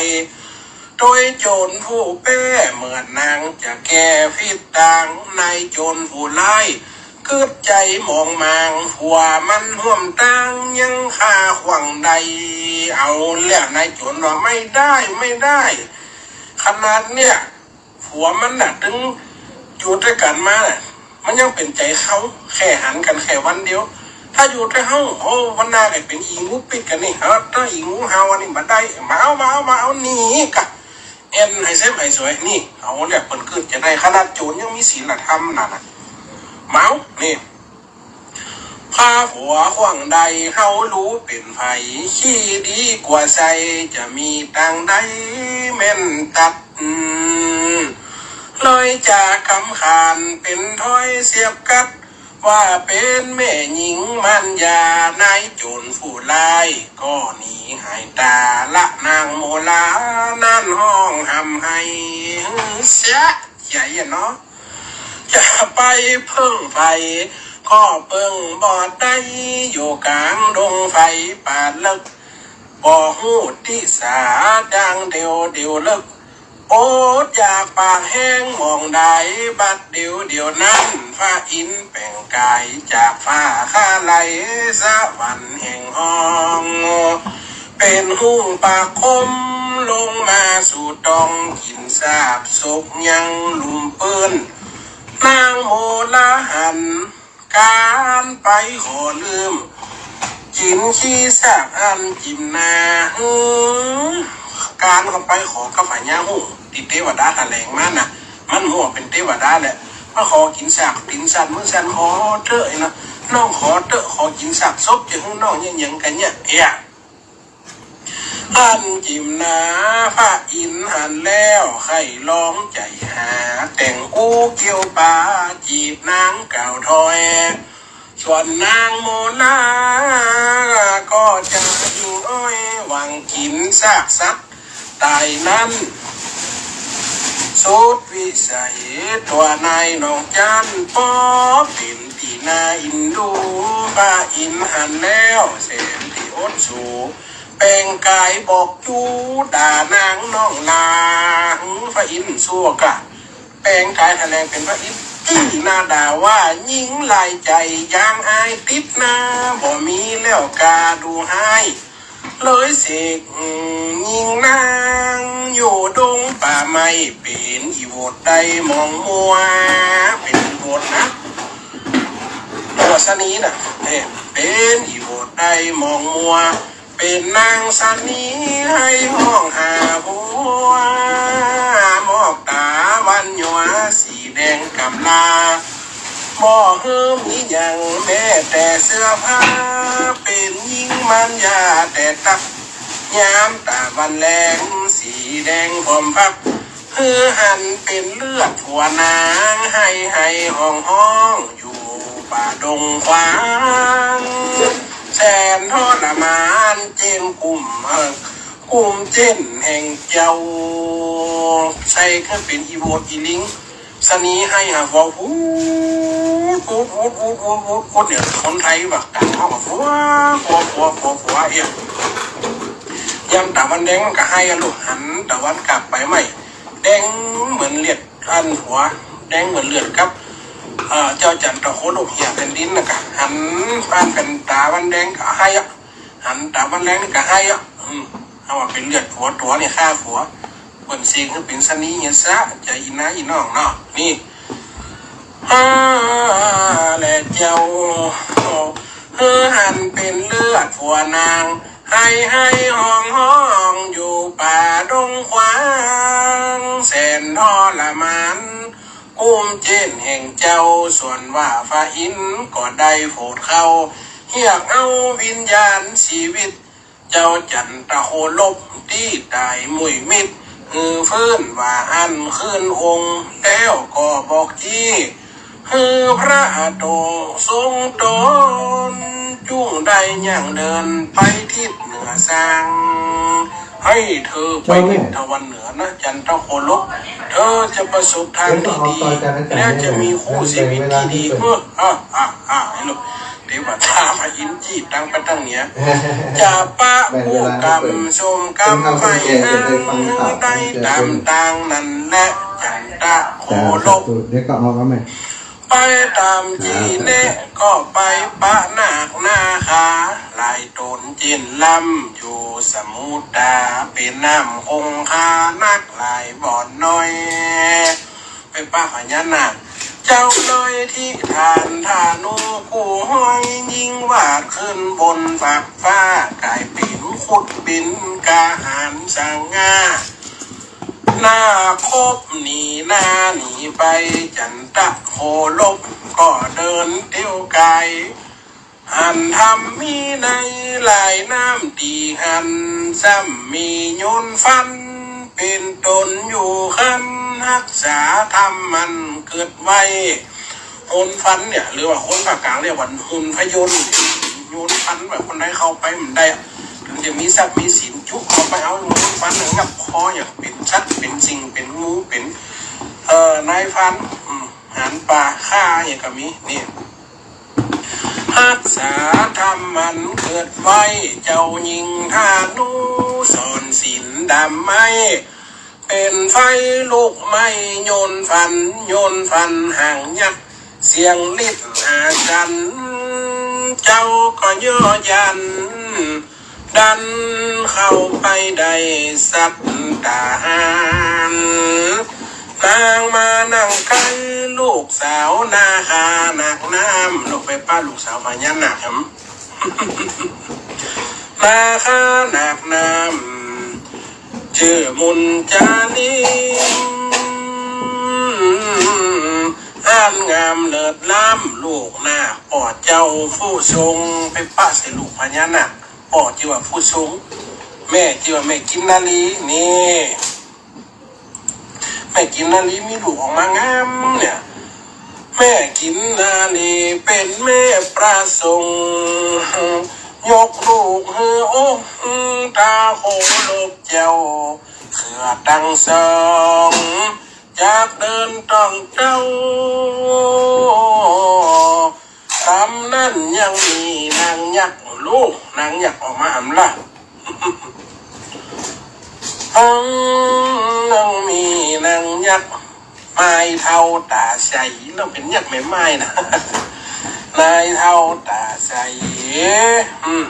ตวยโจรผู้แป้ เมื่อนางจะแก้ผิดตาง นายโจรผู้ร้าย กึ๊ดใจ๋หมองหมาง ผัวมันฮ่วมตาง ยังฆ่าขว้างได้ เอาแล้วนายโจรว่า ไม่ได้ ไม่ได้ ขนาดเนี่ย ผัวมันน่ะ ตึงอยู่ตวยกั๋นมาน่ะ มันยังเป๋นใจ๋เฮา แค่หันกั๋นแค่วันเดียว ถ้าอยู่ตวยเฮา โอ้ วันหน้าก็เป๋นอี่งูปิ๊กกั๋นนี่ เออ ถ้าอี่งูเห่าอันนี้บ่ได้ บ่เอา บ่เอา บ่เอา หนีกะ เอ็นหื้อเซฟหื้อสวย นี่ เอาแล้วเปิ้นกึ๊ดจะได้ ขนาดโจรยังมีศีลธรรมน่ะนะ บ่เอา นี่ พาผัวขว้างได้ เฮารู้เป๋นใผ ขี้ดีกว่าใส่ จะมีตางใดแม่นตัด เลยจะกำขานเป๋นถ้อยเสียบกัด ว่าเป๋นแม่ญิงมารยา นายโจรผู้ร้าย ก็หนีหายต๋าละ นางโมรานั้นฮ้องฮ่ำไห้ เสียใจ๋อะเนาะ จะไปเพิ่งใผ ก็เปิงบอดได้ อยู่ก๋างดงไฟป่าเลิก บ่ฮู้ตี้สา ดังเดียวเดียวเลิก อดอยากปากแห้งหม่องใด บัดเดียวเดียวนั้น พระอินทร์แป๋งก๋ายจากฟ้าคาไหล สวรรค์แห่งฮ้อง เป๋นฮุ่งปากคม ลงมาสู่ตอง กิ๋นซากศพยังลุ่มปื้น นางโมลาหัน ก๋านไปขอลืม กิ๋นขี้ซากอันจิ่มนา หื้อ ก๋านเข้าไปขอกับพญาฮู้ ตี้เตวดาถะแหลงมาน่ะ มันฮู้เป๋นเตวดาแหละ มาขอกิ๋นซากตี๋นสัตว์มื้อสัตว์ ขอเต๊อะนะ น้องขอเต๊อะ ขอกิ๋นซากศพ จะหื้อน้องเยียะหยังกั๋นเนี่ย เอียะ อันจิ่มนา พระอินทร์หันแล้ว ใค่ลองใจ๋หา แต่งอู้เกี่ยวปา จีบนางก่าวถ้อย ส่วนนางโมลา ก็จะยิงอ้อย หวังกิ๋นซากสัตว์ต๋ายนั้น สุดวิสัย ตั๋วนายน้องจั๊น ป้อเป๋นตี้น่าอินดู พระอินทร์หันแล้ว แสนตี้อดสู แป๋งก๋ายบอกจู๊ด่านางน้องลา พระอินทร์ซั่วก่ะ แป๋งก๋ายถะแหลงเป๋นพระอินทร์ ตี้น่าด่าว่า ญิงหลายใจ๋ ยางอายติดหน้า บ่มีแล้วกาดูฮ้าย เลยเสก อืม ญิงนาง อยู่ดงป่าไม้ เป๋นอี่โหวดได้หมองมัว เป๋นอี่โหวดนะ ตั๋วสะนีน่ะ เอ้ย เป๋นอี่โหวดได้หมองมัว เป๋นนางสะนี ใค่ฮ้องหาผัว มอกต๋าวันยัว สีแดงกำลา บ่หื้อมีหยังแม้แต่เสื้อผ้า เป๋นญิงมารยาแต่ตั๊ก ยามต๋าวันแลง สีแดงผอมพับ หื้อหันเป๋นเลือดผัวนาง ไห้ไห้ฮ้องฮ้อง อยู่ป่าดงขวาง แสนทรมาน เจ้นกุ้ม เอ่อ กุ้มเจ้นแห่งเจ้า ใส่ก็เป๋นอี่โหวดอี่ลิง สะนีไห้หาผัว ฮูดฮูดฮูดฮูดฮูดฮูด คนเนี่ย คนไทยว่ากั๋น เขาก็ผัว ผัว ผัว ผัว ผัว เอี้ย ยามต๋าวันแดงมันก็ไห้อะลูก หันต๋าวันกลับไปไม่ แดงเหมือนเลือดอันผัว แดงเหมือนเลือดกับ เอ่อ เจ้าจันทร์ตะโคลบเหี่ยแผ่นดินน่ะกะ หันปานแผ่นต๋าวันแดงก็ไห้อะ หันต๋าวันแดงนี่ก็ไห้อะ อืม เอาว่าเป๋นเลือดผัวตั๋วนี่ฆ่าผัว เปิ้นเสกหื้อเป๋นสะนีเหียซะ จะอี้น้าอี้น้องเนาะ นี่ ฮ่า แลเจ้า หื้อหันเป๋นเลือดผัวนาง ไห้ไห้ฮ้องฮ้อง อยู่ป่าดงขวาง แสนทรมาน กุ้มเจ้นแห่งเจ้า ส่วนว่าพระอินทร์ก็ได้โผดเข้า เฮียกเอาวิญญาณชีวิต เจ้าจันทโคลบตี้ต๋ายหมุยมิด หื้อฟื้นว่าอั้นคืนองค์ แล้วก็บอกจี้ หื้อพระอาโตทรงตน จุ่งได้ย่างเดินไปทิศเหนือสร้าง ให้เธอไปทิศตะวันเหนือนะ จันทโคลบ เธอจะประสบทางที่ดี แล้วจะมีคู่ชีวิตที่ดี เออ อ่ะ อ่ะ อ่ะ ไอ้ลูก เตวดาพระอินทร์จี้ตังไปตังเหนือ จะปะผู้กำชมกำไฟอังได้ต๋ามตางนั้นแหละ จันทโคลบ เดี๋ยวก็ออกมาใหม่ ไปต๋ามจี้แนะ ก็ไปปะนาคนาคา หลายต๋นเจ้นลำ อยู่สมุทรา เป๋นน้ำคงคา นักหลายบ่อนน้อย ไปปะพญานาค เจ้าเลยที่ทานธานุคู่ห้อย ยิงวาดขึ้นบนฟากฟ้า ก๋ายเป๋นครุฑบินกาหารสง่า นาคพหนีหน้าหนีไป จันทโคลบก็เดินเตียวก๋าย หันธรรมมีในหลายน้ำตี้หัน ซ้ำมีโยนฟันเป๋นต๋นอยู่คัน ฮักษาธรรมมันเกิดไว้ โยนฟันเนี่ย หรือว่าคนภาคกลางเรียกว่าหุ่นพยนต์ โยนฟันแบบคนใดเข้าไปมันได้อะ ถึงจะมีทรัพย์มีสินจุเข้าไปเอาโยนฟันเนี่ย งับคออย่างเป๋นสัตว์เป๋นสิ่งเป๋นงูเป๋น เอ่อ นายพราน อืม หานป่าฆ่าอย่างก็มี นี่ ฮักษาธรรมอันเกิดไว้ เจ้าญิงธนุสรณ์ศีลดำไม้ เป๋นไฟลุกไหม้ โยนฟัน โยนฟันหางยักษ์ เสี้ยงฤทธิ์อาถรรพ์ เจ้าก็ย่อหยัน ดันเข้าไปได้สัตตาหาร นางมานั่งใก้ลูกสาวนาคาหนักน้ำ ลูกไปป้าลูกสาวพญานาคครับ นาคาหนักน้ำ จื้อมุญจาลี อันงามเลิศล้ำ ลูกนาคป้อเจ้าผู้ทรง ไปปะใส่ลูกพญานาค ป้อจื้อว่าผู้ทรง แม่จื้อว่าแม่กินนารี นี่ แม่กินนารีมีลูกออกมางามเนี่ย แม่กินนารีเป๋นแม่ประสงค์ ยกลูกหื้อองค์ตาเคารพเจ้า เสื้อตังสอง จักเดินต้องเจ้า ต๋ามนั้นยังมีนางยักษ์ ลูกนางยักษ์ออกมาหำละ ยังมีนางยักษ์ ไม้เฒ่าต๋าใส เนาะ เป๋นยักษ์แม่ไม้นะ ไม้เฒ่าต๋าใส อืม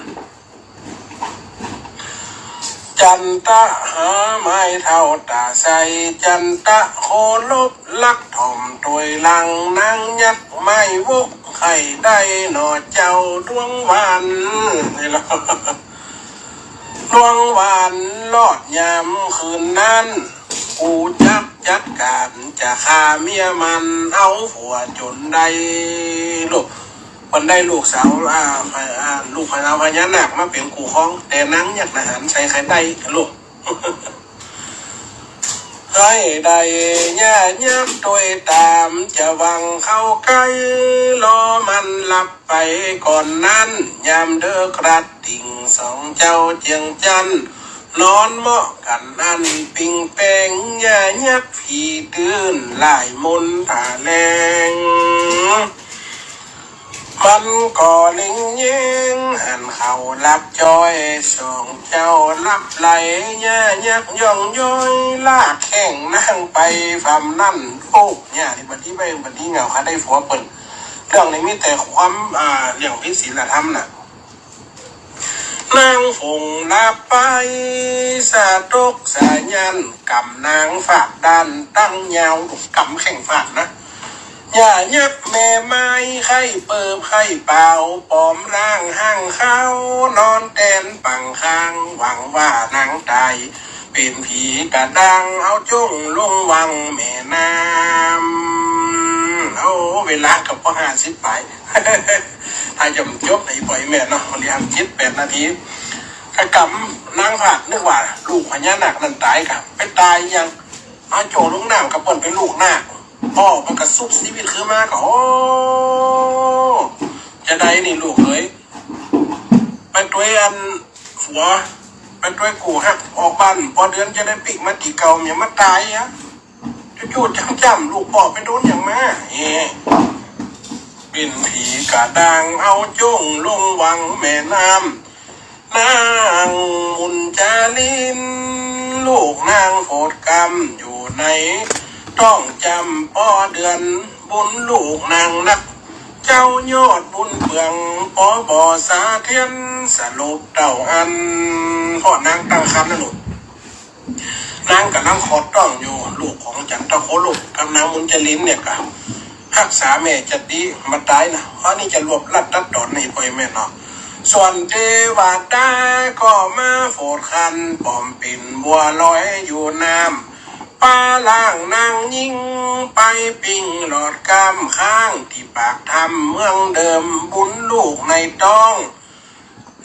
จันตะหาไม้เฒ่าต๋าใส จันตะเคารพรักถ่อมตวยหลัง นางยักษ์ไม้วก ใค่ได้หนอเจ้าดวงวรรณ นี่ละ ดวงวรรณรอดยามคืนนั้น กูจักจัดก๋านจะฆ่าเมียมัน เอาผัวจ๋นได้ ลูก เปิ้นได้ลูกสาว อ่า อ่า ลูกสาวพญานาคมาเป๋นคู่ครอง แต่นางยักษ์น่ะหันใส่ใค่ได้ ลูก ใค่ได้ ย่ายักษ์ตวยต๋าม จะหวั่งเข้าใก้ รอมันหลับไปก่อนนั้น ยามเดิกรัดติ่ง สองเจ้าเจียงจันทน์ นอนเหมาะกั๋นอันปิงแปง ย่ายักษ์ผีตื่น หลายมนต์ผาแลง มันก็เล็งแยง หันเขาหลับจ้อย สองเจ้าหลับไหล ย่ายักษ์ย่องย้อย ลากแข้งนางไปฝ่ำนั้น โอ้ เนี่ย นี่บัดนี้ไม่ บัดนี้เหงา ข้าได้ผัวเปิ้น เรื่องนี้มีแต่ความ อ่า เรื่องผิดศีลธรรมน่ะ นางฝงหลับไป สะตกสะหยัน ก๋ำนางฟาดด้านตั้งยาว ก๋ำแข้งฟาดนะ ย่ายักษ์แม่ไม้ ใค่เปิบใค่เป่า ปอมร่างห่างเข้า นอนแตนปังข้าง หวังว่านางต๋าย เป๋นผีกะด้าง เอาจ้งลงหวังแม่น้ำ โอ้ เวลาก็ปอห้าสิบป๋าย ถ้าจะจบในปล่อยแม่เนาะ มันเหลือเจ็ดแปดนาที กะก๋ำนางฟาด นึกว่าลูกพญานาคนั้นต๋าย กะไปต๋ายยัง เอาจ้งลงน้ำ กะเปิ้นเป๋นลูกนาค ป้อมันกะชุบชีวิตคืนมา กะ โอ้ จะได้นี่ลูกเอ๋ย ไปตวยอัน ผัว ไปตวยกู้ฮักออกบ้าน ปอเดือนจะได้ปิ๊กมาตี้เก่า อย่ามาต๋ายอะ จู้ๆ จ้ำๆ ลูกป้อไปโดนหยังมา เอ๊ะ เป๋นผีกะด้าง เอาจ้งลงหวังแม่น้ำ นางมุญจาลิน ลูกนางโผดกำ อยู่ในท้องจำปอเดือน บุญลูกนางนัก เจ้ายอดบุญเปือง ปอบ่สาเทียน สลบเต้าอั้น เพราะนางตั้งครรภ์นะลูก นางก่ำลังคลอดต๊องอยู่ ลูกของจันทโคลกกับนางมุญจาลินเนี่ยกะ ฮักษาแม่จะดีมาต๋ายนะ อันนี้จะรวบรัดตัดต๋อนในปล่อยแม่เนาะ ส่วนเตวดาก็มาโผดครรภ์ ป๋อมเป๋นบัวลอยอยู่น้ำ ปาล่างนางญิงไปปิ้งหลอดก้ามข้าง ตี้ปากถ้ำเมืองเดิม บุญลูกในต๊อง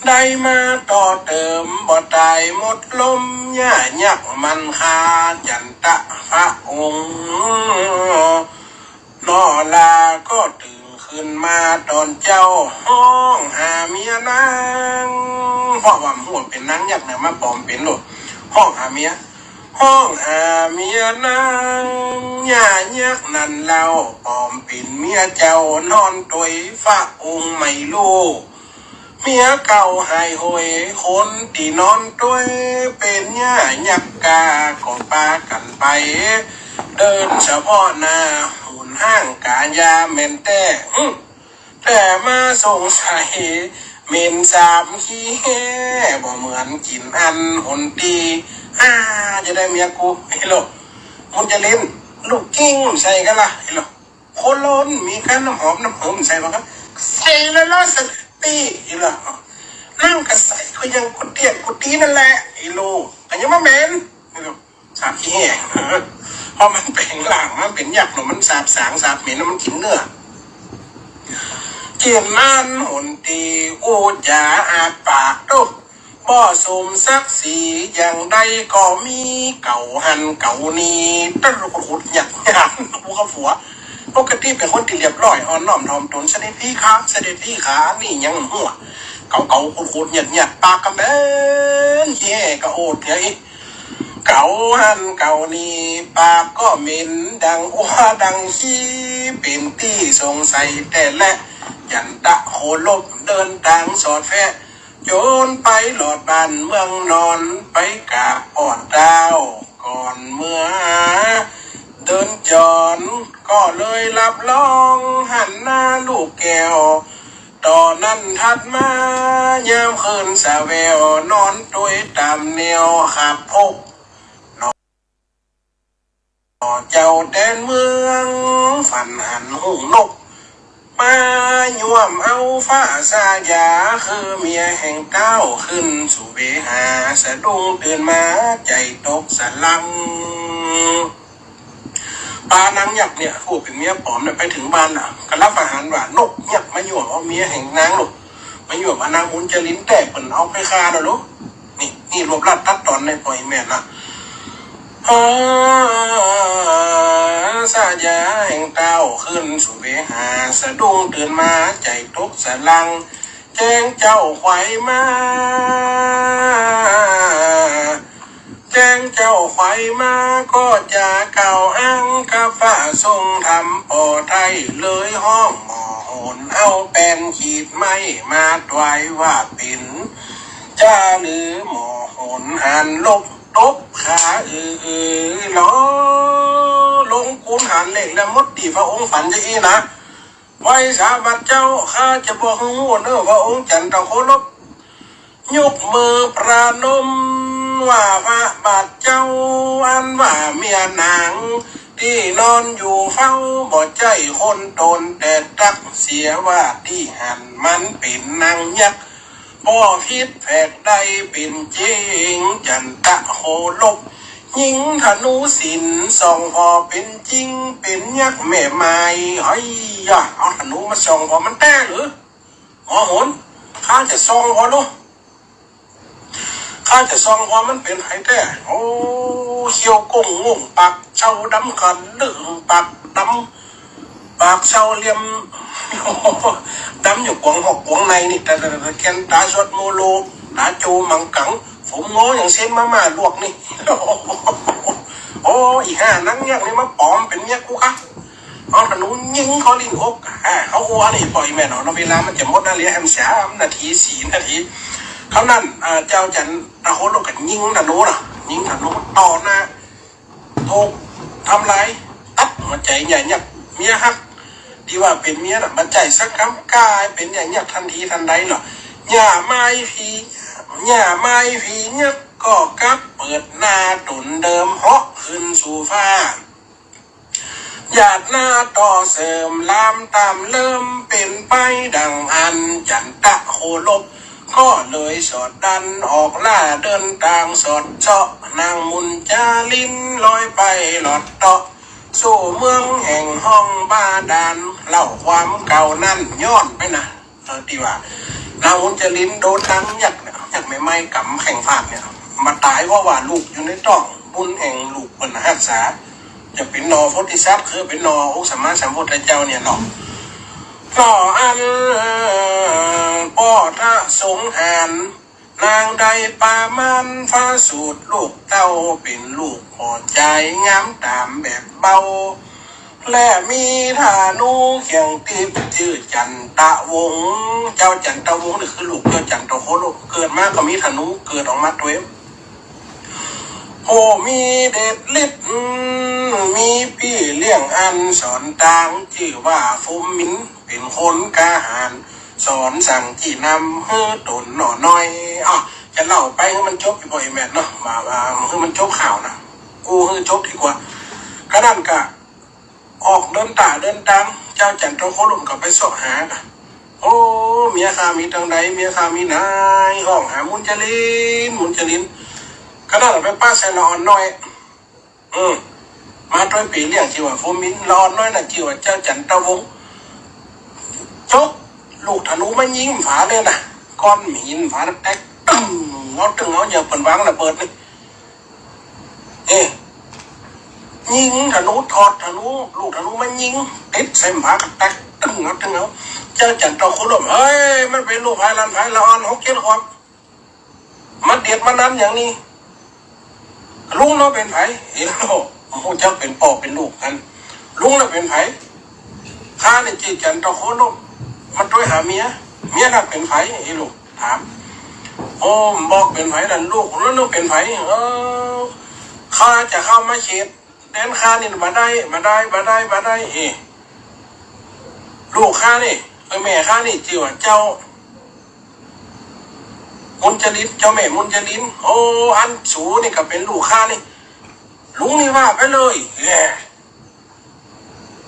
ได้มาต่อเติม บ่ต๋ายหมดลม ย่ายักษ์มันฆ่าจันทะพระองค์ นอลาก็ตื่นขึ้นมาต๋อนเจ๊า ฮ้องหาเมียนาง เพราะว่าหัวเป๋นนางยักษ์เนี่ย มาป๋อมเป๋นลูก ฮ้องหาเมีย ฮ้องหาเมียนาง ย่ายักษ์นั้นเล่า ปอมเป๋นเมียเจ้านอนตวย พระองค์ไม่ฮู้ เมียเก่าหายโหย คนตี้นอนตวย เป๋นย่ายักษ์กา ก็ปากั๋นไป เดินเสาะหน้า หุนฮ่างก๋ายาแม่นแต๊ หึ แต่มาสงสัย เหม็นสาบขี้แห้ บ่เหมือนกิ๋นอันหนตี้ อ้า จะได้เมียกู ไอ้โลก มุนจาริน ลูกกิ้งใส่กั๋นละ ไอ้โลก คนละหนมีกั๋น น้ำหอมน้ำเหิมใส่บ่กั๋น ใส่ละละสติ ไอ้โลก นั่งก็ใส่ก็ยังกุเตี้ยนกุตี้นั่นแหละ ไอ้โลก ก็ยังบ่เหม็น ไอ้โลก สาบขี้แห้ เพราะมันแป๋งร่างมาเป๋นยักษ์เนาะ มันสาบสางสาบเหม็น มันกิ๋นเนื้อ กิ๋นอันหนตี้ อู้จ๋าอาปากตุ๊บ บ่สมศักดิ์ศรี อย่างใดก็มี เก๋าหั้นเก๋านี้ ตะลุกขุดหยักหยาน หัวกับหัว ปกติเป๋นคนตี้เรียบร้อย อ่อนน้อมถ่อมตน เสด็จพี่คะ เสด็จพี่คะ นี่ยังหัว เก๋าเก๋าขุดขุดหยักหยัก ปากก็เหม็น ขี้แห้ก็โอดเหีย เก๋าหั้นเก๋านี้ ปากก็เหม็นดังอัวดังขี้ เป๋นตี้สงสัยแต๊แล จันตะโคลบเดินตางสอดแฟะ จนไปหลอดบ้านเมืองนอน ไปกราบป้อเต้าก่อนเมือ เดินจรก็เลยหลับลอง หันหน้าลูกแก้ว ต่อนั้นถัดมา ยามคืนสะแวว นอนตวยต๋ามแนวขับพก หน่อเจ้าแตนเมือง ฝันหันฮูกนก มาย่วมเอาฟ้าสายา คือเมียแห่งเต้า ขึ้นสู่เวหา สะดุ้งตื่นมา ใจ๋ตกสะลัง ปานางยักษ์เนี่ย ผู้เป๋นเมียป๋อมเนี่ย ไปเถิงบ้านน่ะ ก็ฮับอาหารว่า นกยักษ์มาย่วมเอาเมียแห่งนางลูก มาย่วมเอานางมุนจารินแต๊ เปิ้นเอาไปฆ่าแล้วลูก นี่ นี่รวบรัดตัดตอนในปอยแม่นนะ เออ สายาแห่งเต้า ขึ้นสู่เวหา สะดุ้งตื่นมา ใจ๋ตกสะลัง แจ้งเจ้าไขว่มา แจ้งเจ้าไขว่มา ก็จะกล่าวอ้างกับพระทรงธรรม ป้อไท้เลยฮ้องหมอโหน เอาแป้นขีดไม้มาถวาย ว่าเป๋นจาหรือหมอโหนหานลบ ตบขาอืออือหลอ ลงกุนหานเหล็กแล้ว หมดตี้พระองค์ฝันจะอี้นะ ไหว้สาบาทเจ้า ข้าจะบ่ฮู้เน่อ พระองค์จันตะโคลบ ยกมือประนมว่า พระบาทเจ้า อันว่าเมียนาง ตี้นอนอยู่เฝ้า บ่ใจ้คนตนแต่ตั๊ก เสียว่าตี้หั้นมันเป๋นนางยักษ์ บ่ผิดแผกใดเป๋นจริง จันตะโคลบ ยิงธนูสินส่องผ่อเป๋นจริง เป๋นยักษ์แม่ไม้ เฮ้ยยะ เอาธนูมาส่องผ่อมันแต๊หรือ หมอโหน ข้าจะส่องผ่อลูก ข้าจะส่องผ่อมันเป๋นใผแต๊ โอ้ เขี้ยวก้งง่วง ปากเซาดำกะลึ่ง ปากดำ ปากเซาเหลี่ยม ดำอยู่กวางหอกกวางในนี่ แต่ แต่ แต่ แต่แกนต๋าสวดโมโล ต๋าโจมังกัง ผมงออย่างเส้นมาม่าลวกนี่ โอ้ อีห่านางยักษ์นี่มาป๋อมเป๋นเมียกูกะ เอาธนูยิงเข้าลิ้นอก อ่า เขาอัวนี่ปอยแม่นเนาะ เวลามันจะหมดแล้ว เหลือแหมสามนาที สี่นาที เท่านั้น อ่า เจ้าจันตะโคลบก็ยิงธนูเนาะ ยิงธนูต่อหน้า ถูกทำลาย ตัดหัวใจ๋ย่ายักษ์เมียฮัก ตี้ว่าเป๋นเมียน่ะ บ่ใจ้สักกำ ก๋ายเป๋นย่ายักษ์ทันทีทันใดเนาะ ย่าไม้ผี ย่าไม้ผียักษ์ก็กลับเปิดหน้าต๋นเดิม เหาะขึ้นสู่ฟ้า หยาดหน้าต่อเสริม ลามต๋ามเริ่ม เป๋นไปดังอั้น จันตะโคลบ ก็เลยสอดดันออกล่า เดินตางสอดเซาะ นางมุนจารินลอยไปหลอดเตาะ สู่เมืองแห่งห้องบาดาล เล่าความเก่านั้นย้อนไปนะ เออ ตี้ว่านางมุนจารินโดนนางยักษ์เนี่ย ยักษ์แม่ไม้กำแข้งฟาดเนี่ย มาต๋ายเพราะว่าลูกอยู่ในต๊อง บุญแห่งลูกเปิ้นฮักษา จะเป๋นหน่อโพธิสัตว์ คือเป๋นหน่อองค์สัมมาสัมพุทธเจ้าเนี่ยเนาะ ก็อันป้อทรงหาน นางได้ปามาลย์ ฟ้าสูตรลูกเต้า เป๋นลูกพ่อจาย งามต๋ามแบบเบา และมีธนูเคียงติ๊บ จื้อจันตะวงศ์ เจ้าจันตะวงศ์นี่คือลูกเจ้าจันตะโคลบ เกิดมาก็มีธนูเกิดออกมาตวย ผู้มีเดชฤทธิ์ มีปี้เลี้ยงอั้นสอนตาง จื้อว่าฟูมิน เป๋นคนกล้าหาญ สอนสั่งจี้นำหื้อต๋นหน่อน้อย อ้าว จะเล่าไปหื้อมันจบ อีพ่ออีแม่เนาะ ว่า ว่าหื้อมันจบข่าวนะ อู้หื้อจบดีกว่า ก็นั้นก็ ออกเดินต๋าเดินตาง เจ้าจันตะโคลบก็ไปเซาะหา โอ้ เมียข้ามีตังใด เมียข้ามีไหน ฮ้องหามุญจริน มุญจริน ก็นั้นไปปะใส่ละอ่อนน้อย อืม มาตวยปี้เลี้ยงจื้อว่าฟูมิน ละอ่อนน้อยน่ะจื้อว่าเจ้าจันตะวงศ์ จกลูกธนูมายิงฝาเลยนะ ก้อนหินฝาแตกตึ้ง เอาตึ้งเอาอย่างเปิ้นวางระเบิดนี่ เอ๊ะ ยิงธนู ถอดธนู ลูกธนูมายิง ติดใส่ฝาก็แตกตึ้ง เอาตึ้งเอา เจ้าจันตะโคลบ เฮ้ย มันเป๋นลูกใผหลานใผ ละอ่อนหกเจ็ดขวบ มาเดียดมาดันอย่างนี้ ลุงเนาะเป๋นใผ เอ๊ะ โอ้โห จักเป๋นป้อเป๋นลูกกั๋น ลุงเนาะเป๋นใผ ข้านี่จื้อจันตะโคลบ มาตวยหาเมีย เมียเนาะเป๋นใผ ไอ้ลูกถาม โอ้ บอกเป๋นใผนั่นลูก แล้วเนาะเป๋นใผ เออ ข้าจะเข้ามาเขตแดนข้านี่บ่ได้ บ่ได้ บ่ได้ บ่ได้ เอ๊ะ ลูกข้านี่ เออ แม่ข้านี่จื้อว่าเจ้า มุญจริน เจ้าแม่มุญจริน โอ้ อันสูนี่ก็เป๋นลูกข้านี่ ลุงนี่ว่าไปเลย แหม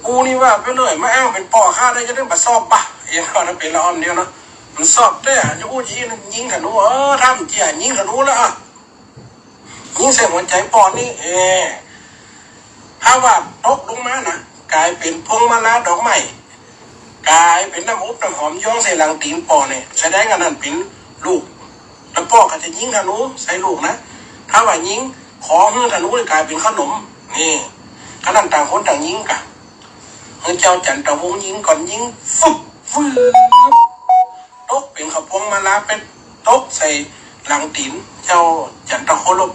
อู้นี่ว่าไปเลย มาอ้างเป๋นป้อข้าได้ จะได้บ่สอบปะ เอ็นเอานะ เป๋นละอ่อนเดียวนะ มันสอบได้อะ จะอู้จะอี้นะ ยิงธนู เออ ถ้ามันเจียยิงธนูแล้วอะ ยิงใส่หัวใจ๋ป้อนี่ เออ ถ้าว่าตกลงมานะ ก๋ายเป๋นพวงมาลาดอกไม้ ก๋ายเป๋นน้ำอบน้ำหอม ย้องใส่หลังตี๋นป้อเนี่ย แสดงอันนั้นเป๋นลูก แล้วป้อก็จะยิงธนูใส่ลูกนะ ถ้าว่ายิง ขอหื้อธนูนี่ก๋ายเป๋นขนม นี่ ก็นั้นต่างคนต่างยิงกั๋น หื้อเจ้าจันตะวงศ์ยิงก่อน ยิงฟึบ ฟึบ ตกเป๋นขะพวงมาลา ไปตกใส่หลังตี๋นเจ้าจันตะโคลบ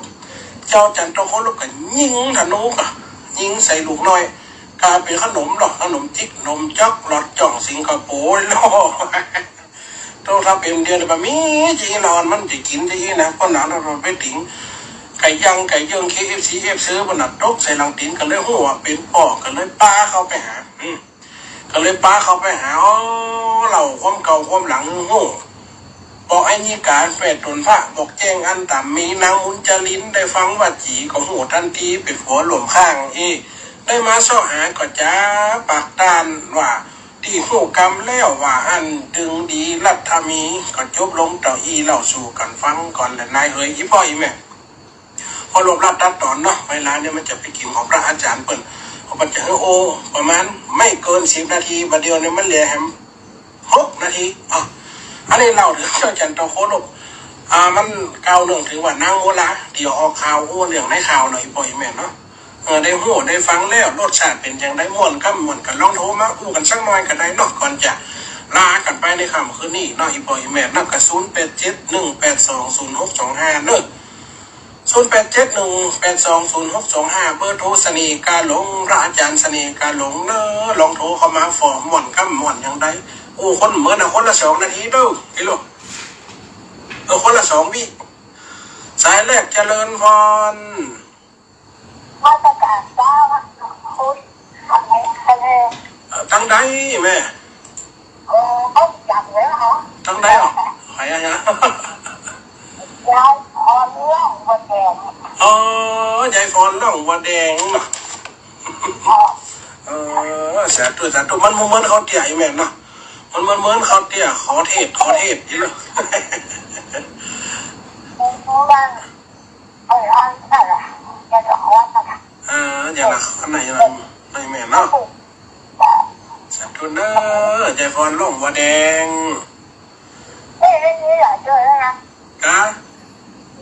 เจ้าจันตะโคลบก็ยิงธนูก็ยิงใส่ลูกน้อย ก๋ายเป๋นขนมเนาะ ขนมจิ๊ก ขนมจ๊อก หลอดจ้อง สิงคโปร์เนาะ โต ถ้าเป๋นเดียวนี่บ่มีจะอี้ละอ่อนมันจะกิ๋นจะอี้นะ เพราะหนาวเราไปติ่งไก่ย่างไก่เยื่อง เคเอฟซี เอฟซี บนน่ะ ตกใส่หลังตี๋น ก็เลยฮู้ว่าเป๋นป้อ ก็เลยปาเข้าไปหา อืม ก็เลยปาเข้าไปหา อ้อ เล่าความเก่าความหลังหื้อฮู้ บอกไอ้นี่ก๋านแปดต๋นพระ บอกแจ้งอันต๋ามมี นางมุญจรินได้ฟังว่าจี๋ก็ฮู้ตันที เป๋นผัวหลวงข้างอี้ ได้มาเซาะหาก็จาปากต้านว่า ตี้ฮู้กำแล้วว่าอั้น ตึงดีลัดถ้ามี ก็จบลงเต้าอี้ เล่าสู่กั๋นฟังก่อนแหละนายเหย อี่ป้ออี่แม่ เคารพรัฐตัดต๋อนเนาะ เวลาเนี่ยมันจะไปกิ๋นของพระอาจ๋ารย์เปิ้น เพราะมันจะหื้อโอ้ ประมาณไม่เกินสิบนาที บ่าเดี่ยวเนี่ยมันเหลือแหมหกนาที อ่ะ อันนี้เล่าเถิงเจ้าจันตะโคลบ อ่า มันกล่าวเนื่องเถิงว่านางโมลา ตี้ออกข่าว อู้เรื่องในข่าวเนาะ อี่ป้ออี่แม่เนาะ เออ ได้ฮู้ได้ฟังแล้ว รสชาติเป๋นจั่งใด ม่วนกำม่วนก็ลองโทรมาอู้กั๋นสักหน่อยก็ได้เนาะ ก่อนจะลากั๋นไปในค่ำคืนนี้เนาะ อี่ป้ออี่แม่เนาะ ก็ ศูนย์แปดเจ็ด หนึ่งแปดสอง ศูนย์หกสองห้า เนาะ ศูนย์แปดเจ็ด หนึ่งแปดสอง ศูนย์หกสองห้า เบอร์โทรเสน่ห์กาหลง พระอาจ๋ารย์เสน่ห์กาหลงเนาะ ลองโทรเข้ามาฟ้อ ม่วนกำม่วนจั่งใด อู้คนเหมือนน่ะ คนละสองนาทีเด้อ กิโล เออ คนละสองวิ สายแรก เจริญพร นมัสก๋านเจ้า คุณ เอ่อ ตังใดแม่ เออ บ่ฮู้จักเลยเหรอ ตังใดอ่ะ ใผอ่ะ ยายพรล่องบัวแดง อ๋อ ยายพรล่องบัวแดงเนาะ อ๋อ เออ สาธุ สาธุ มันบ่เหมือนข้าวเตี้ย อี่แม่เนาะ มันบ่เหมือนข้าวเตี้ย ขอเทศ ขอเทศ นี่เนาะ เออ ว่า เออ เอา นั่นแหละ อย่าละครนะ เออ อย่าละครนะ อย่าละ นี่แม่เนาะ สาธุเด้อ ยายพรล่องบัวแดง เอ้ย เรื่องนี้อย่าเจอแล้วนะ กะ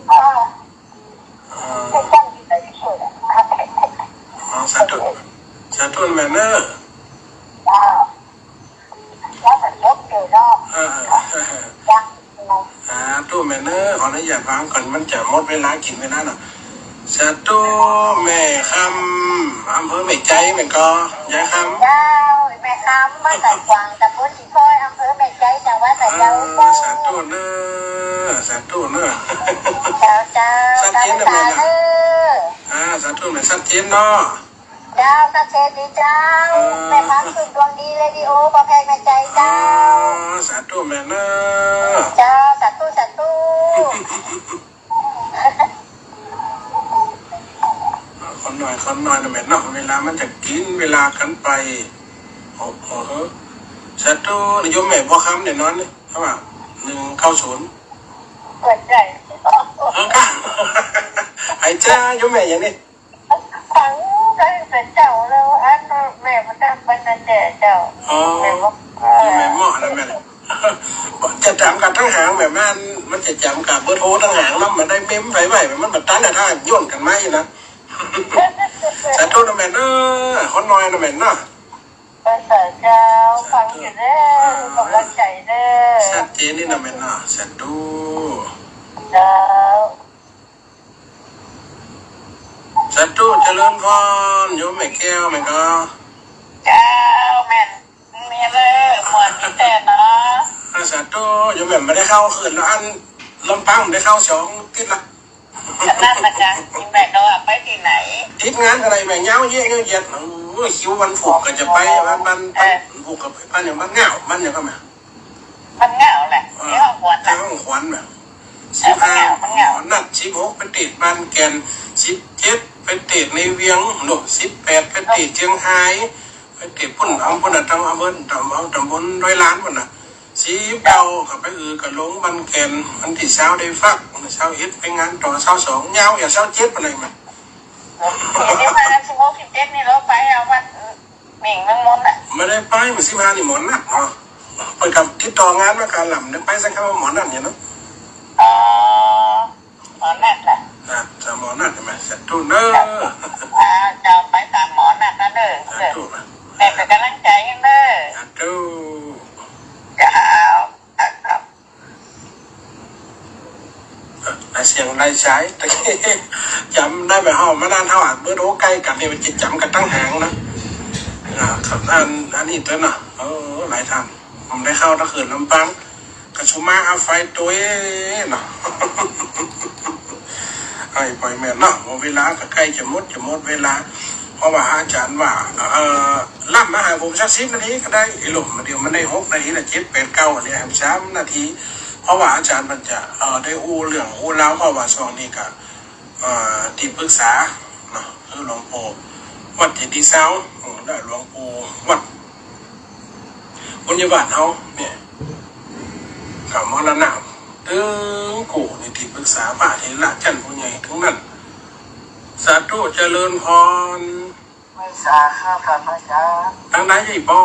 เออ เออ ไม่ต้องมีอะไรช่วยอะ อ๋อ สาธุ สาธุแม่เนาะ จ้า แล้วแต่รถเกิดเนาะ เออ เออ เออ จ้า สาธุ แม่เนอะ ขออนุญาตวางก่อน มันจะหมดเวลากิ๋นไปแล้วเนาะ สาธุ แม่คำ อำเภอแม่ใจแม่นก่อ ยายคำ เจ้า แม่คำ บ้านตาดขวาง ตำบลขี้ค้อย อำเภอแม่ใจ จังหวัดพะเยา เออ เจ้า สาธุเนอะ สาธุเนอะ เจ้า เจ้า ชัดเจนนะแม่นะ เจ้า อ่า สาธุแม่ ชัดเจนเนาะ เจ้า ชัดเจนดีเจ้า เออ แม่คำ ขึ้นดวงดี เรดิโอ พอแพงในใจเจ้า อ๋อ สาธุแม่เนอะ เจ้า สาธุ สาธุ คนน้อย คนน้อยนะแม่เนาะ เวลามันจะกิ๋นเวลากั๋นไป โอ้โห สาธุ โยมแม่บัวคำเนี่ยนอนนี่ เท่าไหร่ หนึ่งเก้าศูนย์ เปิดใจ เออ ค่ะ ไอ้จ้า โยมแม่อย่างนี้ ฟังได้แต่เจ้าแล้ว อันแม่มันดังไปนั่นแหละเจ้า อ๋อ แม่บอก แม่เหมาะนะแม่ จะจ๋ำกั๋นตั้งหางแม่ มัน มันจะจ๋ำกั๋นเบอร์โทรตั้งหางเนาะ มันได้เมมไปไว้ มันบ่ตันนะ ถ้าโยนกั๋นมาอีกนะ สาธุนะแม่เนอะ คนน้อยนะแม่เนาะ เออ เจ้า ฟังอยู่เด้อ กำลังใจเด้อ ชัดเจนนี่นะแม่เนาะ สาธุ เจ้า สาธุ เจริญพร โยมแม่แก้วแม่นก่อ เจ้า แม่น มีเด้อ ม่วนมีแต่เนาะ อ่า สาธุ โยมแม่บ่ได้เข้าเขื่อนแล้ว อันลำปางบ่ได้เข้าสองอาทิตย์ละ อันนั้นนะจ๊ะ แม่ก็ว่าไปตี้ไหน ติดงานอะไรแม่ ยาวเหยียด ยาวเหยียด โอ้ย คิววันศุกร์ก็จะไป วัน วัน เออ วันศุกร์ก็ไป บ้านอย่าง บ้านเหง้า บ้านอย่างก็มา บ้านเหง้าแหละ เออ ที่ห้องขวัญน่ะ ที่ห้องขวัญน่ะ เออ สิบห้า บ้านเหง้า หมอนัด สิบหก ไปเตะบ้านแก่น สิบเจ็ด ไปเตะในเวียง โน่น สิบแปด ไปเตะเชียงฮาย ไปเตะปุ้น อำเภอน่ะ ตำ อำเภอ ตำ ตำบลดอยล้านปุ้นน่ะ สิบเก้า ก็ไปอือกับโรงบ้านแก่น วันตี้ซาวได้ฟัก ซาวเอ็ด ไปงานต่อ ซาวสอง ยาวอย่าง ซาวเจ็ด ไปเลยมัน สิบห้า สิบหก สิบเจ็ด นี่เราไปเอาวัด หมิ่งเมืองมนต์น่ะ บ่ได้ไป มื้อสิบห้านี่หมอนัดเนาะ เปิ้นก็ติดต่องานมาก่อน บ่ได้ไปสักครั้ง หมอนัดเนี่ยเนาะ อ๋อ หมอนัดน่ะ นะ จะหมอนัดใช่ไหม สาธุเนอะ อ่า เจ้าไปต๋ามหมอนัดนะเด้อ สาธุนะ แม่เป๋นก๋ำลังใจ๋หื้อเด้อ สาธุ เจ้า ลายเสียงลายสาย ตะกี้จ๋ำได้บ่ เฮามานั่น เฮาอะเบอร์โทรใก้กั๋นนี่ มันจะจ๋ำกั๋นตั้งหางนะ อ่า ครับ อัน อันนี้ตวยเนาะ เออ หลายต้าน ผมได้เข้าตะเขื่อนลำปาง กะสุมาอาไฟตวยเนาะ ไอ้ปล่อยแม่นเนาะ เวลาก็ใก้จะหมด จะหมดเวลา เพราะว่าอาจ๋ารย์ว่า เอ่อ ล่ำมาหาผมสักสิบนาทีก็ได้ ไอ้หลงมาเดี๋ยวมันได้หกนาทีละ เจ็ด แปด เก้า อันนี้สามนาที เพราะว่าอาจ๋ารย์มันจะ เอ่อ ได้อู้เรื่องอู้ราว เพราะว่าช่วงนี้ก็ เอ่อ ตี้ปรึกษาเนาะ คือหลวงปู่วัดเจดีย์ซาว อืม และหลวงปู่วัดบุญญาบาลเฮาเนี่ย ก็มรณะ ตึงกู้นี่ตี้ปรึกษาพระเถระชั้นผู้ใหญ่ตึงนั้น สาธุเจริญพร ไม่ทราบครับ ท่านอาจารย์ ตางไหนอีกบ่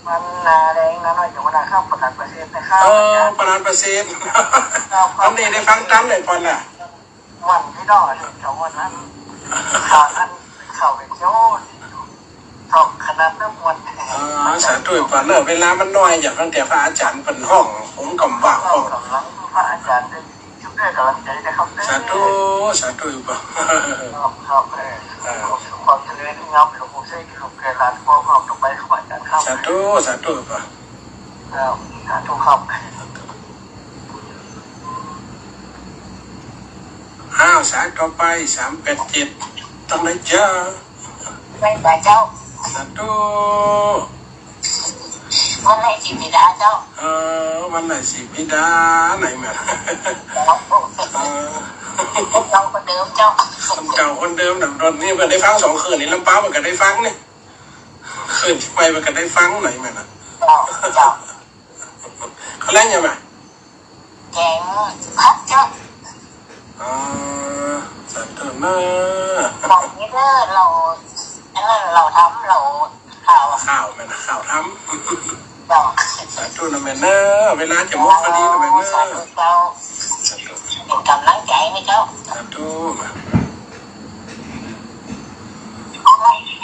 มันนาแดงนาน้อยอยู่ว่านะครับ ประหลัดประเสริฐนะครับ เออ ประหลัดประเสริฐ ครับ วันนี้ได้ฟังต๋ามไหนก่อนน่ะ วันที่น้อยเจ้าวันนั้น ข่าวนั้น ข่าวเป็นโยน สองขนาดนั้นวัน อ่า สาธุก่อนเนอะ เวลามันน้อย อยากตั้งแต่พระอาจ๋ารย์เปิ้นฮ้อง ผมกำว่าฮ้อง กำลังพระอาจ๋ารย์ได้ สาธุ สาธุ ครับ ครับ เออ เออ ความเจริญงามหลวงปู่เสกหลวงแก่หลานพ่อของทุกไปขวัญกันครับ สาธุ สาธุ ครับ สาธุครับ อ้าว สายต่อไป สามแปดเจ็ด ตางไหนจ๊ะ ไม่ไปเจ้า สาธุ วันไหนสิบิดาเจ้า เออ วันไหนสิบิดาไหนแม่ เจ้า เออ เจ้าคนเดิมเจ้า คนเก่าคนเดิมน่ะ ตอนนี้มันได้ฟังสองคืนนี่ ลำปางมันก็ได้ฟังนี่ คืนตี้ไปมันก็ได้ฟังไหนแม่น่ะ เจ้า เจ้า เขาเล่นยังไง แกงผักเจ้า อ๋อ สาธุเนอะ บอกนี่เด้อ เรา อันนั้นเราทำ เราข่าว ข่าวแม่นนะ ข่าวทำ เจ้า สาธุนะแม่เนอะ เวลาจะหมดพอดีนะแม่เนอะ สาธุเจ้า สาธุ เป็นกำลังใจให้เจ้า สาธุ